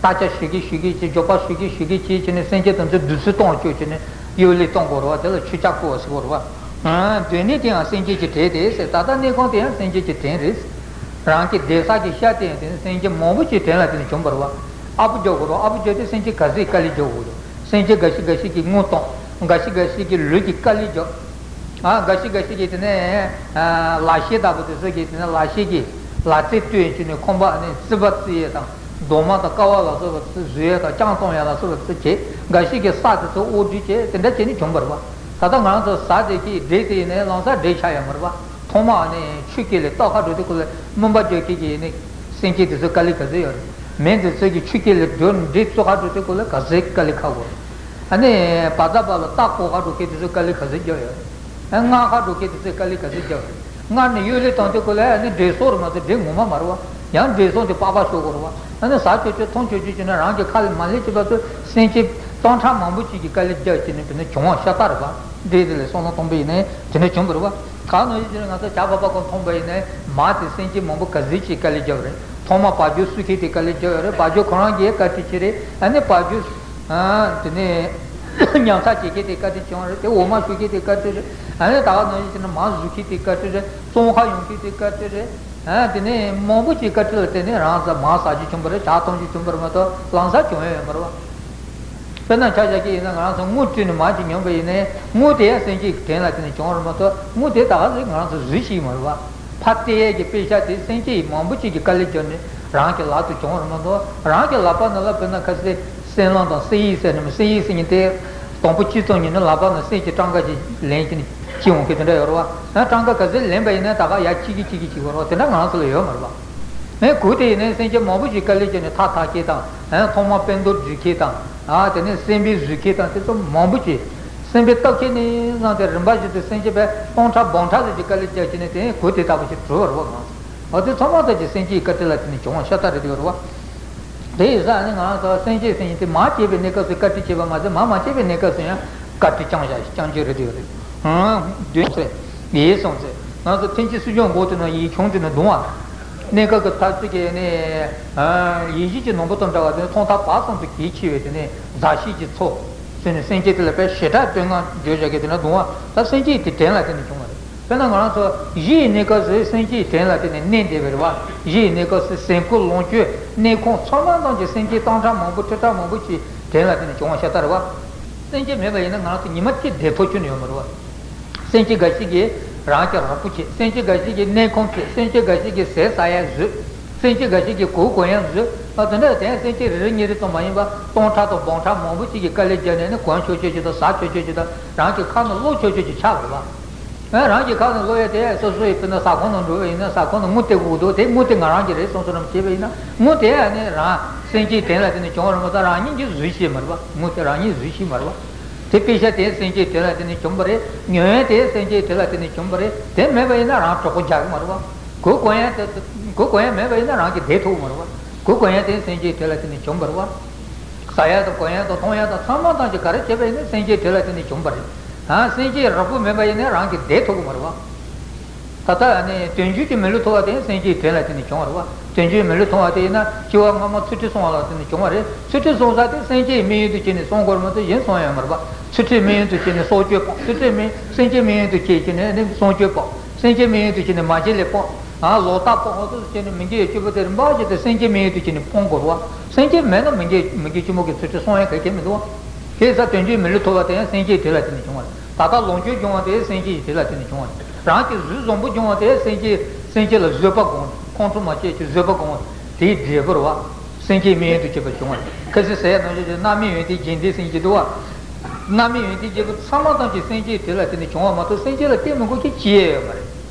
པ། རྟ་ལྕག་ཞུ་གི་ཞུ་གི་ཅིག་འཇོག་པ་ཞུ་གི་ཞུ་གི་ཅིག་བྱས་ནས་སེམས་ཅན་དེ་ཚོ་བདུད་རྩི་གཏོང་བཅུག་བྱས་ནས་གཡོ་ལས་གཏོང་དགོས་རེད་པ། དེ་ལ་ཆུ་ཆག་བསྐོལ་བ་ཟེར་དགོས་རེད་པ། སྡོད་གནས་དེ་ཡང་སེམས་ཅན་གྱི་བྲན་ཏེ་ཟེར། ད་ལྟ་གནས་ཁང་དེ་ཡང་སེམས་ཅན་གྱི་བྲན་རེད། རང་གི་བསྡད་ས་གི་ཤག་དེ་ཡང་དེ་ནི་སེམས་ཅན་མང་པོ་ཅིག་བྲན་ལ་དེ་ནི་བྱུང་བ་རེད་པ། ཨ་བུ་རྒྱག་དགོས་རེད་པ། ཨ་བུ་རྒྱག་དུས་སེམས་ཅན་ག་ཚོད་དཀའ་ལས་རྒྱག་དགོས་རེད། སེམས་ཅན་འགའ་ཞིག་འགའ་ཞིག་གིས་དངུལ་གཏོང་། འགའ་ཞིག་འགའ་ཞིག་གིས་ལུས་ཀྱི་དཀའ་ལས་རྒྱག་ཨ། འགའ་ཞིག་འགའ་ཞིག་གིས་དེ་ནས་ཨ་ལག་ཤེས་ལྟ་བུ་དེ་ཚོ་གིས་དེ་ནས་ལག་ཤེས་ཀྱིས་ལག་རྩལ་སྟོན་བྱས་ནས་ཁང་པ་ནས་རྩིག་པ་རྩི་ཡས་དང་། རྡོག་མ་དང་ཀ་བ་ལ་སོགས་པ་ཚོ་བཟོ་ཡས་དང་། ལྕང་གཏོང་ཡས་ལ་སོགས་པ་ཚོ་བྱས། འགའ་ཞིག་གིས་ས་དེ་ཚོ་དབོར་འདྲེན་བྱས། དེ་འདྲ་བྱས་ནས་བྱུང་བ་རེད་པ། ད་ལྟ་ང་རང་ཚོ་ཟ་བསྡད་ཀྱི་བསྡད་དེ་ཡིན་ནའི་ལམ་སང་འདྲེ་ཆགས་ཡོད་མ་རེད་པ། ཐོག་མ་ནས་ཆུ་དཀྱིལ་ལ་ལྟོགས་ཁ་འགྲོ་དུས་སྐབས་ལ་རྨོན་པ་རྒྱག་མཁན་གྱི་ནི་སེམས་ཅན་དེ་ཚོ་དཀའ་ལས་ག་ཚོད་ཡོད་རེད། མི་དེ་ཚོ་གིས་ཆུ་དཀྱིལ་ལ་འགྲོ་ནས་འདྲེ་གསོད་ག་འགྲོ་དུས་སྐབས་ལ་ག་ཚོད་དཀའ་ལས་ཁག་དགོས་རེད། ཨ་ནི་བ་ཛ་བ་ལ་རྟ་བསྐོར་ག་འགྲོ་མཁན་དེ་ཚོ་དཀའ་ལས་ག་ཚོད་རྒྱག་ཡོད་རེད། ཨ། སྔར་ག་འགྲོ་མཁན་དེ་ཚོས་དཀའ་ལས་ག་ཚོད་རྒྱག་རེད། སྔར་ནས་གཡོ་ལས་བཏང་དུས་སྐབས་ལ་ཨ་ནི་འདྲེ་སྲོག་རེད་མ་གཏོགས་འདྲེ་ངོ་མ་མ་རེད་པ། ཡང་འདྲེ་སྲོག་དེ་པགས་པ་གཤོག་དགོས་རེད་པ། ཨ་ནི་ཟ་ཆོག་ཆོག་འཐུང་ཆོག་ཆོག་བྱས་ན་རང་གི་ཁ་ལ་མ་ལེན་བྱས་པ་ཚོ་སེམས་ཅན་སྟོང་ཕྲག་མང་པོ་ཅིག་གིས་དཀའ་ལས་རྒྱག་བྱས་ནས་དེ་ནས་བྱུང་བ་ཤ་སྟག་རེད་པ། འདྲེ་དེ་ལས་བསམ་བློ་གཏོང་པ་ཡིན་ནའི་དེ་འདྲ་བྱུང་བ་རེད་པ། གང་ནང་བཞིན་བྱས་ན་ང་ཚོ་བྱ་བ་པ་ཁོ་མཐོང་པ་ཡིན་ནའི་མ་དེ་སེམས་ཅན་མང་པོ་ག་ཚོད་ཅིག་དཀའ་ལས་རྒྱབ་རེད། ཐོག་མ་བ་ཕྱུགས་གསོད་མཁན་དེ་དཀའ་ལས་རྒྱབ་ཡོད་རེད། བ་ཕྱུགས་ཁོ་རང་གིས་བཀའ་དྲིན་ཆེ་རེད། ཨ་ནི་བ་ཕྱུགས། ཨ། དེ་ནས་ཉམས་ཚགས་བྱེད་མཁན་དེ་བཀའ་དྲིན་ཆེ་བ་རེད། དེ་འོ་མ་བཤུ་མཁན་དེ་བཀའ་དྲིན་རེད། ཨ་ནི་ད་ག་ནང་བཞིན་བྱས་ན་མ་བཟོ་མཁན་དེ་བཀའ་དྲིན་རེད། བཙོན་ཁ་ཡོང་མཁན་དེ་བཀའ་དྲིན་རེད། ཨ། དེ་ནས་མང་པོ་ཅིག་བཀའ་དྲིན་ལ་བརྟེན་ནས་རང་ཚོ་མར་ཟ་རྒྱུ་བྱུང་བ་རེད། ཇ་འཐུང་རྒྱུ་བྱུང་བ་རེད་མ་གཏོགས་ལམ་སང་བྱུང་ཡོད་ཡོད་མ་རེད་པ། དཔེར་ན་ཆ་བཞག་གི་ཡིན་ན་ང་རང་ཚོ་དངུལ་བཀྲུས་ནས་མར་ཅིག་ཉོས་པ་ཡིན་ནའི་དངུལ་དེ་ཡང་སེམས་ཅན་གྱི་བྲན་ལ་བརྟེན་ནས་བྱུང་བ་རེད་མ་གཏོགས་དངུལ་དེ་ད་ག་ཟེ་ང་རང་ཚོ་བཟོས་ཤིག་མ་རེད་པ། ཕར་སྟེར་ཡས་ཀྱི་དཔེ་ཆ་དེ་སེམས་ཅན་མང་པོ་ཅིག་གིས་དཀའ་ལས་བརྒྱབ་ནས་རང་གི་ལག་ཏུ་བྱུང་བ་རེད་མ་གཏོགས། རང་གི་ལག་པ་ནང་ལ་དཔེར་ན་ཁ་སང་སྲན་ལམ་དང་སྲན་ཡིག་ཟེར་ནས་མ། སྲན་ཡིག་ཟེར་མཁན་དེ་དང་པོ་ཅི་ཙམ་ཉིན་ནས་ལག་པ་ནང་སྲན་གྱི་སྤྲང་ཀ་ཅིག་ལེན་གྱི་ནས་ཅི་འོང་གི་དེ་འདྲ་ཡོད་རེད་པ། ཡང་སྤྲང་ཀ་ག་ཚོད་ལེན་པ་ཡིན་ན་ད་ག་ཡར་ཁྱི་གི་ཁྱི་གི་ཅིག་ཡོད་རེད་པ། དེ་འདྲ་ང་རང་ཚོ་ལ་ཡོད་མ་རེད་པ། ཨེ་གོས་དེ་ཡིན་ནའི་སེམས་ཅན་མང་པོ་ཞིག་དཀའ་ལས་བརྒྱབ་ནས་ཐགས་འཐག་མཁན་དང་། ཨེ་ཐོག་མར་པད་མདོག་བསྒྱུར་མཁན་དང་། ཨ་དེ་ནས་སེམས་དཔའི་བཟོ་མཁན་དང་། དེ་ཚོ་མང་པོ་ཅིག་སེམས་དཔའི་སྟོབས་ཀྱིས་ནི་བཟུང་སྟེ་རིམ་པ་བཞིན་དུ་སེམས་ཅན་དཔེ་སྟོང་ཕྲག་འབུམ་ཕྲག་ཙམ་ཞིག་དཀའ་ལས་བརྒྱབ་བྱས་ནས། དེ་གོས་དེ་ལྟ་བུ་ཞིག་གྲུབ་པ་རེད་པ། ང་ཚོ་འོ་དེ་ཚང་མ་ཐམས་ཅད་སེམས་ཅན་གྱི་བཀའ་དྲིན་ལ་བརྟེན་ནས་བྱུང་བ་ཤ་སྟག་རེད་འདུག་རེད་པ། དེ་ཡིན་ཙང་ནི་ང་རང་ཚོ་སེམས་ཅན་ཟེར་མཁན་དེ་མར་སྐྱེས་པའི་གནས་སྐབས་སུ་བཀའ་དྲིན་ཆེ་བ་མ་ཟད། མར་མ་སྐྱེས་པའི་གནས་སྐབས་སུ་ཡང་བཀའ་དྲིན་བསྐྱངས་བཞག་བསྐྱང་རྒྱུ་རེད་འདུག་རེད། ཨང་། བདུན་ཚེ། ཡིད་གསུམ་ཚེ། ང་ཚོ་ཐེངས་གཅིག་སྲིད་སྐྱོང་མགོ་དེ་ནང་ཡིག་ཆུང་དེ་ནང་བརྡུངས་པ། གནས་སྐབས་ཀྱི་མཐར་ཐུག་གི་ནི། ཡིད་བཞིན་གྱི་ནོར་བུ་དང་འདྲ་བ་དེ་ནི་ཐོག་མཐའ་བར་གསུམ་དུ་གལ་ཆེ་བའི་དེ་ནི་མཛའ་བཤེས་ཀྱི་ཚོགས་ཟེར་ནས། སེམས་ཅན་དེ་ལ་དཔེ་ཞེ་དྲག་བསྟོད་བསྔགས་བརྗོད་བཞག་གི་དེ་ནང་བརྡུངས་པ། ད་སེམས་ཅན་དེ་དྲིན་ལ་བརྟེན་ནས་བྱུང་བ་རེད། དཔེར་ན་ང་རང་ཚོ་གཞི་ཡི་གནས་སྐབས་སུ་སེམས་ཅན་དྲིན་ལ་བརྟེན་ནས་གནས་བསྡད་པ་རེད་པ། གཞི་ཡི་གནས་སྐབས་སུ་ཟས་གོས་ལོངས་སྤྱོད་གནས་ཁང་ཚང་མ་ཐམས་ཅད་སེམས་ཅན་སྟོང་ཕྲག་མང་པོ་ཁྲི་ཕྲག་མང་པོ་ཅིག་དྲིན་ལ་བརྟེན་ནས་བྱུང་བ་ཤ་སྟག་རེད་པ། སེམས་ཅན་མེད་པ་ཡིན་ན་ང་རང་ཚོ་ཉི་མ་གཅིག་བདེ་ཐོག་ཁྱོན་ནས་ཡོད་མ་རེད་པ། སེམས་ཅན་འགའ་ཞིག་གིས་རང་གི་རོགས་པ་བྱེད། སེམས་ཅན་འགའ་ཞིག་གིས་གནས་ཁང་བྱེད། སེམས་ཅན་འགའ་ཞིག་གིས་ཟས་ཟ་ཡ་བཟོས། སེམས་ཅན་འགའ་ཞིག་གིས་གོས་གོན་ཡ་བཟོས། ཨ་དེ་འདྲ་དེ་སེམས་ཅན་རེ་རེ་གཉིས་རེ་ཙམ་མ་ཡིན་པ་སྟོང་ཕྲག་དང་འབུམ་ཕྲག་མང་པོ་ཅིག་གིས་དཀའ་ལས་བརྒྱབ་ནས་ནི་གོན་ཆོག་ཆོག་ཅིག་དང་ཟ་ཆོག་ཆོག་ཅིག་དང་། རང་གི་ཁ་ནང་བླུག་ཆོག་ཆོག་ཅིག་ཆགས་པ་རེད་པ། ཨ་རང་གི་ཁ་ནང་བླུག་ཡ་དེ་སོ་སོའི་དཔེར་ན་ཟ་ཁང་ནང་འགྲོ་བ་ཡིན་ན་ཟ་ཁང་ནང་དངུལ་སྟེར་དགོས་འདུག་དེ་དངུལ་དེ་ང་རང་གི་རེད་བསམ་བསམ་བྱས་པ་ཡིན་ན། དངུལ་དེ་ཨ་ནི་རང་སེམས་ཅན་དྲིན་ལ་བརྟེན་ནས་བྱུང་བ་རེད་མ་གཏོགས་རང་ཉིད་ཀྱིས་བཟོས་ཤེས་མ་རེད་པ། དངུལ་དེ་རང་ཉིད་བཟོས་ཤེས་མ་རེད་པ། དེ་པེ་ཤ་དེ་སེམས་ཅན་དྲིན་ལ་བརྟེན་ནས་བྱུང་བ་རེད། ཉོ་ཡ་དེ་སེམས་ཅན་དྲིན་ལ་བརྟེན་ནས་བྱུང་བ་རེད། དེ་མེད་པ་ཡིན་ན་རང་གྲོགས་པོ་རྒྱག་གི་མ་རེད་པ། གོས་གོན་ཡ་དེ། གོས་གོན་ཡ་མེད་པ་ཡིན་ན་རང་གི་བདེ་ཐོག་མ་རེད་པ། གོས་གོན་ཡ་དེ་སེམས་ཅན་དྲིན་ལ་བརྟེན་ནས་བྱུང་བ་རེད་པ། ཟ་ཡ་དང་གོན་ཡ་དང་འཐུང་ཡ་དང་ཚང་མ་ཐམས་ཅད་ག་རེ་བྱས་པ་ཡིན་ན་སེམས་ཅན་དྲིན་ལ་བརྟེན་ནས་བྱུང་བ་རེད། ཨ་སེམས་ཅན་རོགས་པོ་མེད་པ་ཡིན་ན་རང་གི་བདེ་ཐོག་གི་མ་རེད་པ། ད་ལྟ་ནི་དལ་འབྱོར་གྱི་མི་ལུས་ཐོབ་པ་དེ་སེམས་ཅན་དྲིན་ལ་བརྟེན་ནས་བྱུང་བ་རེད་པ། དལ་འབྱོར་མི་ལུས་ཐོབ་པ་དེ་ཡིན་ན་སྐྱེ་བ་སྔ་མ་ཚུལ་ཁྲིམས་བསྲུང་བ་ལ་བརྟེན་ནས་བྱུང་བ་རེད། ཚུལ་ཁྲིམས་བསྲུང་ས་དེ་སེམས་ཅན་མི་ཡུལ་དུ་སྐྱེས་ནས་བསྲུང་དགོས་རེད་མ་གཏོགས་གཞན་བསྲུང་ཡ་མ་རེད་པ། ཚུལ་ཁྲིམས་མི་ཡུལ་དུ་སྐྱེས་ནས་སྲོག་གཅོད་སྤོང་། ཚུལ་ཁྲིམས་མི། སེམས་ཅན་མི་ཡུལ་དུ་སྐྱེས་ནས་ནི་བསྲུང་སྤྱོད་སྤོང་། སེམས་ཅན་མི་ཡུལ་དུ་སྐྱེས་ནས་མ་བྱིན་ལེན་སྤོང་། ཨ་ལོག་ལྟ་སྤོང་། འོ་དེ་ཚོ་བྱས་ནས་མི་དགེ་བའི་སྤྱོད་པ་དེ་རིམ་པ་བཞིན་དུ་སེམས་ཅན་མི་ཡུལ་དུ་སྐྱེས་ནས་སྤོང་དགོས་རེད་པ། སེམས་ཅན་མེད་ན་མི་དགེ། མི་དགེ་ཆེན་པོ་གི་ཚུལ་ཁྲིམས་བསྲུང་ཡ་ག་གེ་མི་འདུག་པ། དེ་ས་དོན་གཅིག་མི་ལུས་ཐོབ་པ་དེ་ཡང་སེམས་ཅན་དེ་ལ་བརྟེན་ནས་བྱུང་བ་རེད། ད་ལྟ་ལོངས་སྤྱོད་འབྱུང་བ་དེ་སེམས་ཅན་དེ་ལ་བརྟེན་ནས་བྱུང་བ་རེད། རང་གི་གཟུགས་བཟང་པོ་འབྱུང་བ་དེ་སེམས་ཅན། སེམས་ཅན་ལ་བཟོད་པ་སྒོམ། ཁོང་ཁྲོ་མ་བྱེད་ཅིག་བཟོད་པ་སྒོམ། དེའི་འབྲས་བུ་རེད་པ། སེམས་ཅན་མི་ཡུལ་དུ་སྐྱེས་པར་བྱུང་བ་རེད། ཁ་སང་ཟེར་ཡ་ནང་བཞིན་གྱི་རྣམ་སྨིན་ཡོན་ཏན་རྒྱས་འབྲིང་ཟེར་གྱི་འདུག་པ། རྣམ་སྨིན་ཡོན་ཏན་རྒྱས་པ་ཚང་མ་ཐམས་ཅད་སེམས་ཅན་དེ་ལ་བརྟེན་ནས་བྱུང་བ་མ་གཏོགས་སེམས་ཅན་ལ་བརྟེན་མི་དགོས་ཀྱི་ཅི་ཡང་ཡོད་མ་རེད།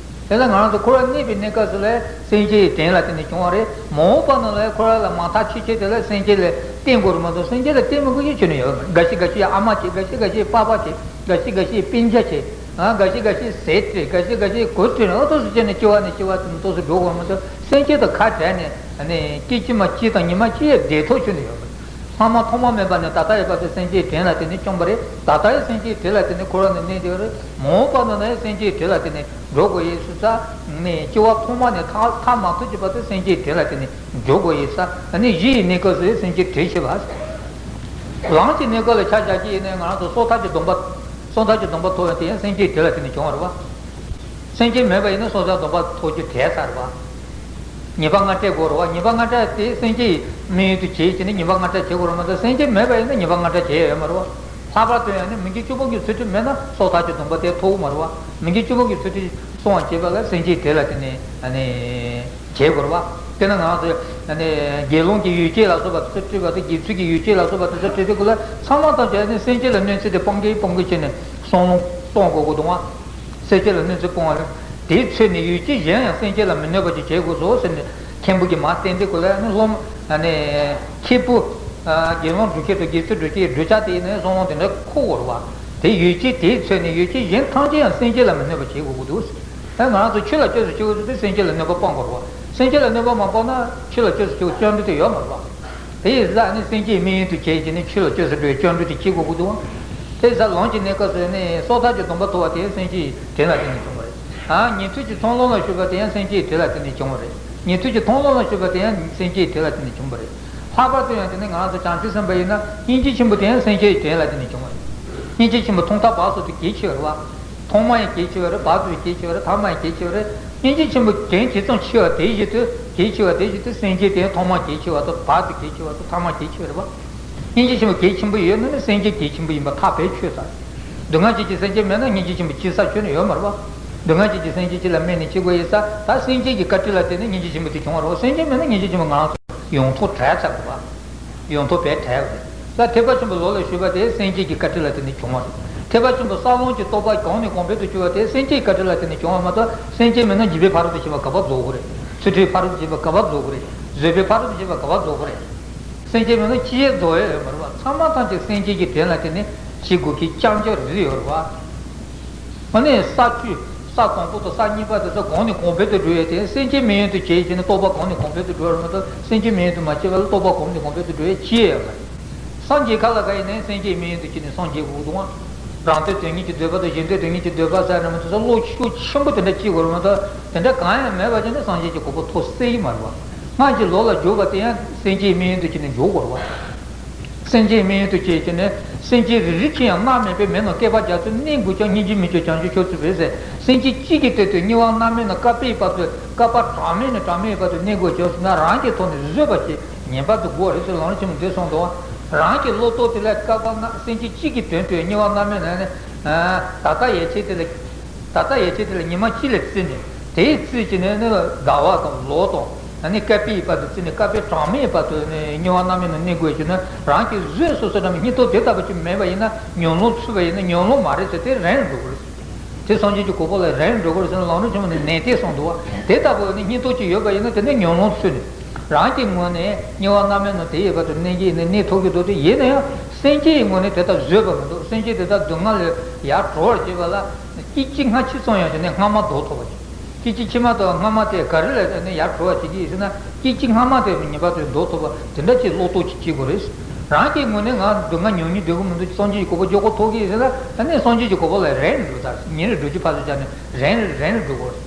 དེ་ལ་ང་རང་ཚོ་འཁོར་བར་གནས་པའི་གནས་སྐབས་སུ་ལ་སེམས་ཅན་དྲིན་ལ་བརྟེན་ནས་བྱུང་བ་རེད། མ་འོངས་པ་ནང་ལ་འཁོར་བ་ལ་མ་མཐའ་ཆོད་ཆོད་དེ་ལ་སེམས་ཅན་ལ་བརྟེན་དགོས་རེད་མ་གཏོགས་སེམས་ཅན་ལ་བརྟེན་མི་དགོས་ཀྱི་ཁྱོན་ནས་ཡོད་མ་རེད། འགའ་ཞིག་འགའ་ཞིག་ཨ་མ་བྱེད། འགའ་ཞིག་འགའ་ཞིག་པ་ཕ་བྱེད། འགའ་ཞིག་འགའ་ཞིག་སྤུན་ཀྱག་བྱེད། ཨ་འགའ་ཞིག་འགའ་ཞིག་ཟས་སྤྲད། འགའ་ཞིག་འགའ་ཞིག་གོས་སྤྲད། ཨ་ཏོག་ཙམ་བྱས་ནས་སྐྱེ་བ་ནས་སྐྱེ་བ་ཏོག་ཙམ་འགྲོ་དགོས་མ་གཏོགས་སེམས་ཅན་དང་ཁ་བྲལ་ནས་ནི་སྐྱེ་ཕྱི་མ་གཅིག་དང་ཉི་མ་གཅིག་ཡང་བདེ་ཐོག་ཁྱོན་ནས་ཡོད་མ་རེད། ལྷག་མ་ཐོག་མ་མེད་པ་ནས་ད་ལྟ་ཡོད་པ་དེ་སེམས་ཅན་དྲིན་ལ་བརྟེན་ནས་བྱུང་བ་རེད། ད་ལྟ་ཡང་སེམས་ཅན་དྲིན་ལ་བརྟེན་ནས་འཁོར་བ་ནང་གནས་བསྡད་པ་རེད། མ་འོངས་པ་ནང་ན་ཡང་སེམས་ཅན་དྲིན་ལ་བརྟེན་ནས་འགྲོ་དགོས་ཡིན་ཟེར་ས་ནས་སྐྱེ་བ་ཐོག་མ་ནས་ཐ་ཐ་མ་ཐུག་གི་བར་དུ་སེམས་ཅན་དྲིན་ལ་བརྟེན་ནས་འགྲོ་དགོས་ཡིན་ས། ཨ་ནི་གཞི་ཡི་གནས་སྐབས་སུ་སེམས་ཅན་དྲིན་ཆེ་བ། ལམ་གྱི་གནས་སྐབས་ལ་ཆ་བཞག་གི་ཡིན་ན་ང་རང་ཚོ་སོ་ཐར་གྱི་སྡོམ་པ། སོ་ཐར་གྱི་སྡོམ་པ་ཐོབ་ཡང་དེ་ཡང་སེམས་ཅན་དྲིན་ལ་བརྟེན་ནས་བྱུང་བ་རེད་བ། སེམས་ཅན་མེད་པ་ཡིན་ན་སོ་ཐར་སྡོམ་པ་ཐོབ་རྒྱུ་བྲལ་ཚར་བ། ཉེས་པ་ལྔ་སྤྲད་དགོས་རེད་བ། ཉེས་པ་ལྔ་སྤྲད་དེ་སེམས་ཅན་མི་ཡུལ་དུ་བྱེད་ཀྱི་ནི་ཉེས་པ་ལྔ་སྤྲད་བྱེད་དགོས་རེད་མ་གཏོགས་སེམས་ཅན་མེད་པ་ཡིན་ན་ཉེས་པ་ལྔ་སྤྲད་བྱེད་ཡ་ཡོད་མ་རེད་བ། ལྷག་པར་དུ་ཡང་ནི་མི་དགེ་བཅུ་སྤོང་གི་ཚུལ་ཁྲིམས་མེད་ན་སོ་ཐར་གྱི་སྡོམ་པ་དེ་ཐོབ་ཀྱི་མ་རེད་བ། མི་དགེ་བཅུ་སྤོང་གི་ཚུལ་ཁྲིམས་སྲུང་བ་བྱེད་པ་ལ་སེམས་ཅན་དེ་ལ་དེ་ནི་ཨ་ནི་བྱེད་དགོས་རེད་བ། དེ་ནི་ང་ཚོས་ཨ་ནི་དགེ་སློང་གི་ཡུལ་སྐྱེས་ལ་སོགས་པ་དེ་ཚོ་བྲིས་པ་དང་། དགེ་ཚུལ་གྱི་ཡུལ་སྐྱེས་ལ་སོགས་པ་དེ་ཚོ་བྲིས་དུས་སྐབས་ལ་ཚང་མ་ཐམས་ཅད་ནི་སེམས་ཅན་ལ་གནོད་འཚེ་དེ་སྤང་གིན་སྤང་གིན་བྱས་ནས་བསམ་བློ་གཏོང་དགོས་ཀྱི་འདུག་བ། སེམས་ཅན་ལ་གནོད་འཚེ་སྤོང་བ་ལ་དེའི་ཚུལ་ནི་ཡུལ་སྐྱེས་གཞན་ཡང་སེམས་ཅན་ལ་མི་གནོད་པ་ཅིག་བྱེད་དགོས་སོ་ཟེར་ནས་མཁན་པོ་གིས་མར་བསྟན་དུས་སྐབས་ལ་ནི་སློབ་མ་ཨ་ནི་མཁས་པོ། ཨ་དགེ་སློང་སྒྲུབ་མཁན་དང་དགེ་ཚུལ་སྒྲུབ་མཁན་སྒྲུབ་བྱ་དེ་ཡིན་ན་བསམ་བློ་དེ་འདྲ་འཁོར་དགོས་རེད་བ། དེ་ཡུལ་སྐྱེས་དེའི་ཚུལ་ནི་ཡུལ་སྐྱེས་གཞན་ཐམས་ཅད་ཡང་སེམས་ཅན་ལ་མི་གནོད་པ་བྱེད་དགོས་ཀྱི་འདུག། ཨ་ང་རང་ཚོ་ཆོས་ལ་སྐྱོན་ཟེར་ཆེ་བོ་ཚོ་དེ་སེམས་ཅན་ལ་གནོད་པ་སྤང་དགོས་རེད་བ། སེམས་ཅན་ལ་གནོད་པ་མ་སྤངས་ན་ཆོས་ལ་སྐྱོན་ཟེར་ཆེ་བོ་སྐྱོན་འགྲོ་དེ་ཡོད་མ་རེད་བ། དེ་ཡིན་ཙང་ནི་སེམས་ཅན་མི་ཡུལ་དུ་བྱེད་ཀྱི་ནི་ཆོས་ལ་སྐྱོན་ཟེར་བའི་སྐྱོན་འགྲོ་དེ་བྱེད་དགོས་ཀྱི་འདུག། དེ་ཡིན་ཙང་ལམ་གྱི་གནས་སྐབས་སུ་ནི་སོ་ཐར་གྱི་སྡོམ་པ་ཐོབ་པ་དེ་སེམས་ཅན་དྲིན་ལ་བརྟེན་ནས་བྱུང་བ་རེད། ཨ་ཉན་ཐོས་ཀྱི་ཚོགས་ལམ་ལ་ཞུགས་པ་དེ་ཡང་སེམས་ཅན་དྲིན་ལ་བརྟེན་ནས་བྱུང་བ་རེད། ཉན་ཐོས་ཀྱི་མཐོང་ལམ་ལ་ཞུགས་པ་དེ་ཡང་སེམས་ཅན་དྲིན་ལ་བརྟེན་ནས་བྱུང་བ་རེད། ལྷག་པར་དུ་ཡང་དེ་ནི་ང་རང་ཚོ་བྱང་ཆུབ་སེམས་དཔའ་ཡིན་ན་སྙིང་རྗེ་ཆེན་པོ་དེ་ཡང་སེམས་ཅན་དྲིན་ལ་བརྟེན་ནས་བྱུང་བ་རེད། སྙིང་རྗེ་ཆེན་པོ་ཐོག་མཐའ་བར་གསུམ་དུ་གལ་ཆེ་བ་རེད་བ། ཐོག་མ་ཡང་གལ་ཆེ་བ་རེད། བར་དུ་ཡང་གལ་ཆེ་བ་རེད། ཐ་མ་ཡང་གལ་ཆེ་བ་རེད། སྙིང་རྗེ་ཆེན་པོ་དྲིན་ཇི་ཙམ་ཆེ་བ་དེ་བཞིན་དུ་གལ་ཆེ་བ་དེ་བཞིན་དུ་སེམས་ཅན་དེ་ཡང་ཐོག་མ་གལ་ཆེ་བ་དང་། བར་དུ་གལ་ཆེ་བ་དང་། ཐ་མ་གལ་ཆེ་བ་རེད་བ། སྙིང་རྗེ་ཆེན་པོ་གལ་ཆེན་པོ་ཡོད་ན་ནི་སེམས་ཅན་གལ་ཆེན་པོ་ཡིན་པ་ཐག་བེད་ཆོད་ས་རེད། སྡུག་བསྔལ་ཅན་གྱི་སེམས་ཅན་མེད་ན་སྙིང་རྗེ་ཆེན་པོ་ཆེ་ས་ཁྱོན་ནས་ཡོད་མ་རེད་བ། སྡུག་བསྔལ་ཅན་གྱི་སེམས་ཅན་གཅིག་ལ་དམིགས་ནས་སྐྱེ་དགོས་ཡིན་ས། ད་སེམས་ཅན་གྱི་བཀའ་དྲིན་ལ་བརྟེན་ནས་སྙིང་རྗེ་ཆེན་པོ་དེ་བྱུང་བ་རེད་བ། སེམས་ཅན་མེད་ན་སྙིང་རྗེ་ཆེན་པོ་ང་རང་ཚོ་ཡོང་ཐབས་བྲལ་ཚར་དགོས་པ། ཡོང་ཐབས་བྲལ་བྲལ་བ་རེད། ད་ཐེག་པ་ཆེན་པོ་ལོགས་ལ་ཞུགས་པ་དེ་སེམས་ཅན་གྱི་བཀའ་དྲིན་ལ་བརྟེན་ནས་བྱུང་བ་རེད། ཐེག་པ་ཆེན་པོ་ས་ལམ་གྱི་རྟོགས་པ་གོང་ནས་གོང་འཕེལ་དུ་གྱུར་པ་དེ་སེམས་ཅན་གྱི་བཀའ་དྲིན་ལ་བརྟེན་ནས་བྱུང་བ་མ་གཏོགས། སེམས་ཅན་མེད་ན་འཇིགས་པའི་ཕ་རོལ་ཏུ་ཕྱིན་པ་ག་པར་རྫོགས་དགོས་རེད། ཚུལ་ཁྲིམས་ཕ་རོལ་ཏུ་ཕྱིན་པ་ག་པར་རྫོགས་ཀྱི་རེད། བཟོད་པའི་ཕ་རོལ་ཏུ་ཕྱིན་པ་ག་པར་རྫོགས་ཀྱི་རེད། སེམས་ཅན་མེད་ན་ཅི་ཡང་རྫོགས་ཡ་ཡོད་མ་རེད་པ། ཚང་མ་ཐམས་ཅད་སེམས་ཅན་གྱི་དོན་ལ་བརྟེན་ནས་བྱེད་དགོས་ཀྱི་རྐྱང་རྐྱང་རེད་ཡོད་རེད་པ། ཨ་ནི་ས་བཅུ། ས་དང་པོ་དང་ས་གཉིས་པ་དེ་ཚོ་གོང་ནས་གོང་འཕེལ་དུ་འགྲོ་ཡས་དེ། སེམས་ཅན་མིན་ཡོན་དུ་བྱས་བྱས་ནས་རྟོག་པ་གོང་ནས་གོང་འཕེལ་དུ་འགྲོ་ཡ་རེད་མ་གཏོགས། སེམས་ཅན་མིན་ཡོན་དུ་མ་བྱས་པ་ལ་རྟོག་པ་གོང་ནས་གོང་འཕེལ་དུ་འགྲོ་ཡས་ཅི་ཡང་མ་རེད། སངས་རྒྱས་ཁ་ལ་ག་ཡིན་ནའི་སེམས་ཅན་མིན་ཡོན་དུ་བྱས་ནས་སངས་རྒྱས་དགོས་འདུག་ཨང་། རང་དོན་དོན་གཉེར་གྱི་འདོད་པ་དང་། གཞན་དོན་དོན་གཉེར་གྱི་འདོད་པ་ཟེར་ནས་མ་དེ་ཚོ་བློ་ཤུགས་ཆེན་པོ་དེ་འདྲ་སྐྱེ་དགོས་རེད་མ་གཏོགས། དེ་འདྲ་གང་ཡང་མེད་པ་བྱས་ནས་སངས་རྒྱས་ཀྱི་གོ་འཕང་ཐོབ་སྲིད་ཀྱི་མ་རེད་པ། སྔར་གྱི་ལོ་ལ་འཇུག་པ་དེ་ཡང་སེམས་ཅན་མིན་ཡོན་དུ་བྱས་ནས་འཇུག་དགོས་རེད་པ། སེམས་ཅན་མིན་ཡོན་དུ་བྱས་བྱས་ནས། སེམས་ཅན་རེ་རེ་ཆེ་ཡང་མནར་མེད་པའི་མི་རྣམས། བསྐལ་པ་རྒྱ་མཚོའི་གནས་དགུ་ཀྱང་། སྙིང་རྗེས་མི་སྐྱོ་བྱང་ཆུབ་མཆོག་སྩོལ་བས་ཟེར། སེམས་ཅན་གཅིག་གི་དོན་དུ་དམྱལ་བ་མནར་མེད་རྣམས། བསྐལ་པའི་བར་དུ། བསྐལ་པ་གྲངས་མེད་ནས་གྲངས་མེད་བར་དུ་གནས་དགོས་བྱུང་ཟེར་ན། རང་གི་ཐོག་ནས་བཟོད་པ་བྱེད། ངེས་པར་དུ་དགོས་རེད་ཟེར་ལམ་རིམ་ཆེན་མོ་འདིར་གསུངས་འདུག་རང་གི་བློ་ལྟོ་དེ་ལ་བསྐལ་པ་ན། སེམས་ཅན་གཅིག་གི་དོན་དུ་དམྱལ་བ་མནར་མེད་ནས་ནི། ད་ལྟ་ཡན་ཆད་དེ་ལ། ད་ལྟ་ཡན་ཆད་དེ་ལ་ཉི་མ་གཅིག་ལ་བརྩིས་ནས། དེའི་རྩིས་ཀྱི་ནི་ནི་ཟླ་བ་དང་ལོ་དང་། ཨ་ནི་བསྐལ་པའི་བར་དུ་བརྩིས་ནས། བསྐལ་པའི་གྲངས་མེད་བར་དུ་ནི་དམྱལ་བ་མནར་མེད་ནང་གནས་དགོས་ཀྱི་ན། རང་གིས་བཟོད་གསོལ་གསོལ་འདྲ་མིན་སྙིང་སྟོབས་དེ་ལྟ་བུ་ཅིག་མེད་པ་ཡིན་ན། ཉམས་སློང་ཚུད་པ་ཡིན་ན་ཉམས་སློང་མ་རེད་ཟེར། དེ་རན་འགྲོ་དགོས་རེད། དེ་སངས་རྒྱས་ཀྱི་གོ་འཕང་ལ་རན་འགྲོ་དགོས་རེད་ཟེར་ན། ལམ་རིམ་ཆེན་མོ་ནས་ནན་ཏན་གསུངས་འདུག་བ། དེ་ལྟ་བུ་ནི་སྙིང་སྟོབས་ཅིག་ཡོད་པ་ཡིན་ན། དེ་ནི་ཉམས་སློང་ཚུད་ནས། རང་གི་ངོས་ནས་དམྱལ་བ་མནར་མེད་ནང་དེ་ཡི་བར་དུ་གནས་ཀྱི་ནི་གནས་ཐུབ་ཀྱི་འདུག་དེ་ཡིན་ན་ཡང་སེམས་ཅན་ཡི་ངོས་ནས་དེ་ལྟར་བཟོད་པ་མི་འདུག་སེམས་ཅན་དེ་དག་སྡུག་བསྔལ་ལས་ཡར་གྲོལ་བར་བྱེད་པ་ལ། སྐད་ཅིག་སྔ་ཕྱི་ཙམ་ཡང་བྱས་ནས་སྔ་མ་ལྡོག་ཐུབ་པ་བྱེད། སྐད་ཅིག་ཕྱི་མ་དང་སྔ་མ་དེ་ག་རེ་ལ་ནི་ཡར་གྲོལ་བ་བྱེད་ཀྱི་ཡིན་ཟེར་ན། སྐད་ཅིག་སྔ་མ་དེ་ངེས་པར་དུ་ལྡོག་ཐུབ་པ་དེ་འདྲ་ཅིག་བློ་ལྟོ་ཅིག་བྱེད་དགོས་རེད། རང་གི་ངོས་ནས་ང་སྡུག་བསྔལ་མྱོང་སྙིང་འདོད་ཀྱི་མི་འདུག་སངས་རྒྱས་ཀྱི་གོ་འཕང་མགྱོགས་པོ་ཐོབ་ཀྱི་ཡིན་ཟེར་ན། ཨ་ནི་སངས་རྒྱས་ཀྱི་གོ་འཕང་ལ་རན་རུ་འགྲོ། ད་ཉིན་རེ་འགྲོ་རྒྱུ་ཕར་ཚུར་བྱས་ནས་རན་རན་རུ་འགྲོ་དགོས་རེད།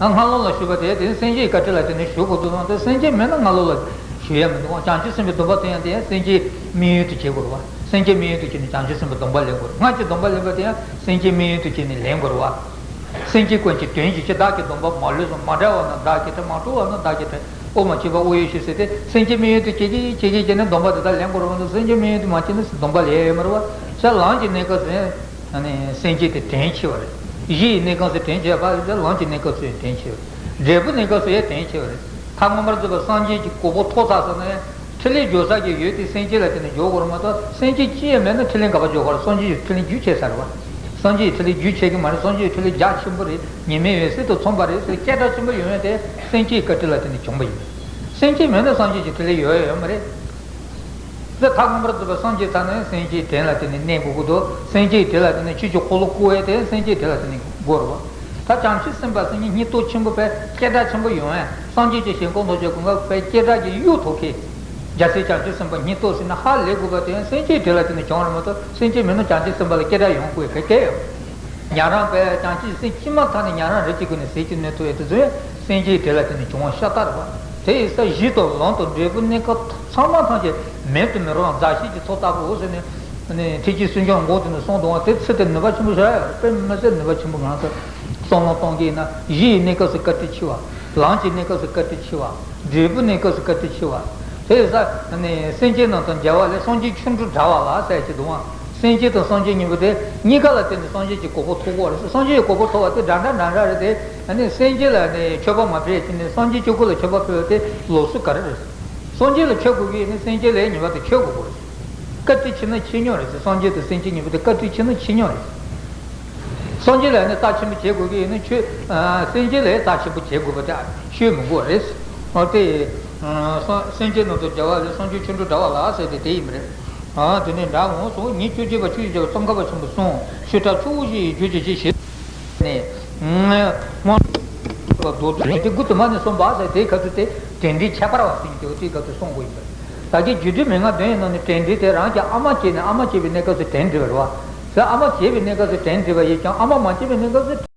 ཨ་སྔ་ལོགས་ལ་ཞུགས་པ་དེ་དེ་སེམས་ཅན་གྱི་བཀའ་དྲིན་ལ་བརྟེན་ནས་ཞུགས་དགོས་འདུག་ན། དེ་སེམས་ཅན་མེད་ན་སྔ་ལོགས་ལ་ཞུགས་ཡ་མི་འདུག་བྱང་ཆུབ་སེམས་དཔའི་སྡོམ་པ་དེ་ཡང་དེ་ཡང་སེམས་ཅན་མིན་ཡོན་དུ་བྱེད་དགོས་རེད་བ། སེམས་ཅན་མིན་ཡོན་དུ་བྱས་ནས་བྱང་ཆུབ་སེམས་དཔའི་སྡོམ་པ་ལེན་དགོས་རེད། སྔར་གྱི་སྡོམ་པ་ལེན་པ་དེ་ཡང་སེམས་ཅན་མིན་ཡོན་དུ་བྱས་ནས་ལེན་དགོས་རེད་བ། སེམས་ཅན་ཀུན་གྱི་དོན་བྱེད་ཕྱིར། བདག་གི་སྡོམ་པ་མ་ལུས་སོ། མ་བྲལ་བ་ན་བདག་གིས་བྲལ། མ་གྲོལ་བ་ན་བདག་གིས་བྲལ། དབུ་མ་སྐྱེས་པ་དབུ་ཡོད་ཕྱིར་ཟེར་ཏེ། སེམས་ཅན་མིན་ཡོན་དུ་བྱེད་ཀྱི་བྱེད་ཀྱི་བྱས་ནས་སྡོམ་པ་དེ་དག་ལེན་དགོས་རེད་བ། སེམས་ཅན་མིན་ཡོན་དུ་མ་བྱས་ན་སྡོམ་པ་ལེན་ཡ་ཡོད་མ་རེད་བ། ཟེར་ལམ་གྱི་གནས་སྐབས་སུ་ཡང་། ཨ་ནི་སེམས་ཅན་དེ་དྲན་ཆེ་བ་རེད། གཞི་ཡི་གནས་སྐབས་སུ་དྲན་ཆེ་བ་རེད། ལམ་གྱི་གནས་སྐབས་སུ་ཡང་དྲན་ཆེ་བ་རེད། འབྲས་བུའི་གནས་སྐབས་སུ་ཡང་དྲན་ཆེ་བ་རེད། ཐལ་མོ་སྦྱར་བ་སངས་རྒྱས་ཀྱི་གོ་འཕང་ཐོབ་ཚར་སོང་ན་ཡང་། ཕྲིན་ལས་སྦྱོར་ས་གི་ཡུལ་དེ་སེམས་ཅན་ལ་བརྟེན་ནས་སྦྱོར་དགོས་རེད་མ་གཏོགས། སེམས་ཅན་ཅི་ཡང་མེད་ན་ཕྲིན་ལས་ག་པར་སྦྱོར་ག་རེད། སངས་རྒྱས་ཀྱི་ཕྲིན་ལས་རྒྱུན་ཆད་ཚར་རེད་བ། སངས་རྒྱས་ཀྱི་ཕྲིན་ལས་རྒྱུན་ཆད་ཀྱི་མ་རེད། སངས་རྒྱས་ཀྱི་ཕྲིན་ལས་རྒྱ་ཆེན་པོ་རེད། ཉི་མའི་འོད་ཟེར་དང་མཚུངས་པ་རེད་ཟེར་སྐད་གྲགས་ཆེན་པོ་ཡོང་ཡ་དེ་སེམས་ཅན་གྱི་བཀའ་དྲིན་ལ་བརྟེན་ནས་བྱུང་བ་ཡིན། སེམས་ཅན་མེད་ན་སངས་རྒྱས་ཀྱི་ཕྲིན་ལས་ཡོད་ཡ་ཡོད་མ་རེད། དེ་ཐལ་མོ་སྦྱར་བ་སངས་རྒྱས་ཚར་ནས་སེམས་ཅན་དོན་ལ་བརྟེན་ནས་གནས་དགོས་ཀྱི་འདུག་སེམས་ཅན་དོན་ལ་བརྟེན་ནས་ཆོས་ཀྱི་འཁོར་ལོ་བསྐོར་ཡ་དེ་སེམས་ཅན་དོན་ལ་བརྟེན་ནས་དགོས་རེད་བ། ད་བྱང་ཆུབ་སེམས་དཔའ་སེམས་ཉིད་སྙིང་སྟོབས་ཆེན་པོ་བས་སྐད་གྲགས་ཆེན་པོ་ཡོང་ཡ། སངས་རྒྱས་ཀྱི་ཞིང་ཁམས་ཐོབ་བྱ་ཀུན་དགའ་བོ་བས་སྐད་གྲགས་ཀྱི་གཡུ་ཐོག་ཁེལ། རྒྱལ་སྲས་བྱང་ཆུབ་སེམས་དཔའ་སྙིང་སྟོབས་ཟེར་ནས་ཧ་ལས་དགོས་པ་དེ་ཡང་སེམས་ཅན་དོན་ལ་བརྟེན་ནས་བྱུང་བ་རེད་མ་གཏོགས། སེམས་ཅན་མེད་ན་བྱང་ཆུབ་སེམས་དཔའ་ལ་སྐད་གྲགས་ཡོང་དགོས་གལ་ཡོད། ཉན་རང་བས་བྱང་ཆུབ་སེམས་ཅི་མ་ཐག་ནས་ཉན་རང་རེ་གཅིག་ཀུན་ནས་ཟིལ་གྱིས་གནོན་ཐུབ་ཡོད་དེ་ཚོ་ཡང་སེམས་ཅན་དོན་ལ་བརྟེན་ནས་བྱུང་བ་ཤ་སྟག་རེད་བ། དེ་ཡི་ས་གཞི་དང་ལམ་དང་འབྲས་བུ་གནས་སྐབས་ཚང་མ་ཐམས་ཅད་མེད་དུ་མི་རུང་བ་མཛའ་བཤེས་ཀྱི་ཚོགས་ལྟ་བུའོ་ཟེར་ནས། ནས་ཐེག་ཆེན་སུན་ཕྱུང་མགོ་དེ་ནས་གསུངས་འདུག་བ། དེ་ཚིག་དེ་ནུས་པ་ཆེན་པོ་ཞིག་ཡོད་རེད། དཔེ་མི་སྲིད་ནུས་པ་ཆེན་པོ་ང་ཚོ་བསམ་བློ་གཏོང་གི་ཡིན་ན། གཞི་ཡི་གནས་སྐབས་སུ་བཀའ་དྲིན་ཆེ་བ། ལམ་གྱི་གནས་སྐབས་སུ་བཀའ་དྲིན་ཆེ་བ། འབྲས་བུ་གནས་སྐབས་སུ་བཀའ་དྲིན་ཆེ་བ། དེ་ཡི་ས་ནས་སེམས་ཅན་རྣམས་དང་མཇལ་བ་ལས་སངས་རྒྱས་ཆོ་འཕྲུལ་འདྲ་བ་ལ་ཟེར་གྱི་འདུག་བ། སེམས་ཅན་དང་སངས་རྒྱས་གཉིས་པོ་དེ་གཉིས་ཀ་ལ་བརྟེན་ནས་སངས་རྒྱས་ཀྱི་གོ་འཕང་ཐོབ་དགོས་རེད། སངས་རྒྱས་ཀྱི་གོ་འཕང་ཐོབ་པ་དེ་འདྲ་འདྲ་འདྲ་འདྲ་རེད་དེ། ཨ་ནི་སེམས་ཅན་ལ་ནི་མཆོད་པ་མ་ཕུལ་ཡ་ཅིག་ནས་སངས་རྒྱས་ཆོས་སྐུ་ལ་མཆོད་པ་ཕུལ་བ་དེ་ལོགས་སུ་ག་རེ་རེད། སངས་རྒྱས་ལ་མཆོད་དགོས་ཀྱི་ཡིན་ན་སེམས་ཅན་ལ་ངེས་པར་དུ་མཆོད་དགོས་པ་རེད། བཀའ་དྲིན་ཆེ་ན་ཆེ་ཉོག་རེད་ཟེར། སངས་རྒྱས་དང་སེམས་ཅན་གཉིས་པོ་དེ་བཀའ་དྲིན་ཆེ་ན་ཆེ་ཉོག་རེད། སངས་རྒྱས་ལ་ནི་རྩ་ཆེན་པོ་བྱེད་དགོས་ཀྱི་ཡིན་ན་ཆོས། ཨ་སེམས་ཅན་ལ་རྩ་ཆེན་པོ་བྱེད་དགོས་པ་དེ་ཤོད་མི་དགོས་རེད། འོ་དེ། ཨ་སེམས་ཅན་རྣམས་དང་མཇལ་བ་ལས་སངས་རྒྱས་ཆོ་འཕྲུལ་འདྲ་བ་ལ་ཟེར་དེ་དེ་ཡིན་པ་རེད། ཨ་དེ་ནས་འདྲ་འོང་སོང་། ཉིན་བཅོ་བརྒྱད་པ་ཆོས་ཀྱི་རྒྱལ་པོ་ཙོང་ཁ་པ་ཆེན་པོས་གསུངས། ཆོས་གྲྭ་ཆུ་བོ་བཞི་ཡི་རྒྱུད་ཀྱི་གཞི་ཞེས་ནས། སྔོན་མདོ་སྡེ་དགུ་དུ་མ་ནས་གསུངས་པ་ཟེར་དེའི་ཁ་ཐུག་དེ་དྲན་འདྲེན་ཁྱད་པར་བ་ཟེར་གྱི་དེའི་ཁ་ཐུག་གསུང་དགོས་ཡིན་པ་རེད། ད་གིན་རྒྱུད་སྡེ་མན་ངག་བདུན་ཡི་ནང་ནས་དྲན་འདྲེན་དེ་རང་གི་ཨ་མ་སྐྱེས་ནས་ཨ་མ་སྐྱེས་པའི་གནས་སྐབས་སུ་དྲན་འདྲེན་པ་རེད་བ། ཟེར་ཨ་མ་སྐྱེས་པའི་གནས་སྐབས་སུ་དྲན་འདྲེན་པ་ཡིན་ཀྱང་ཨ་མ་མ་སྐྱེས་པའི་གནས་སྐབས་སུ།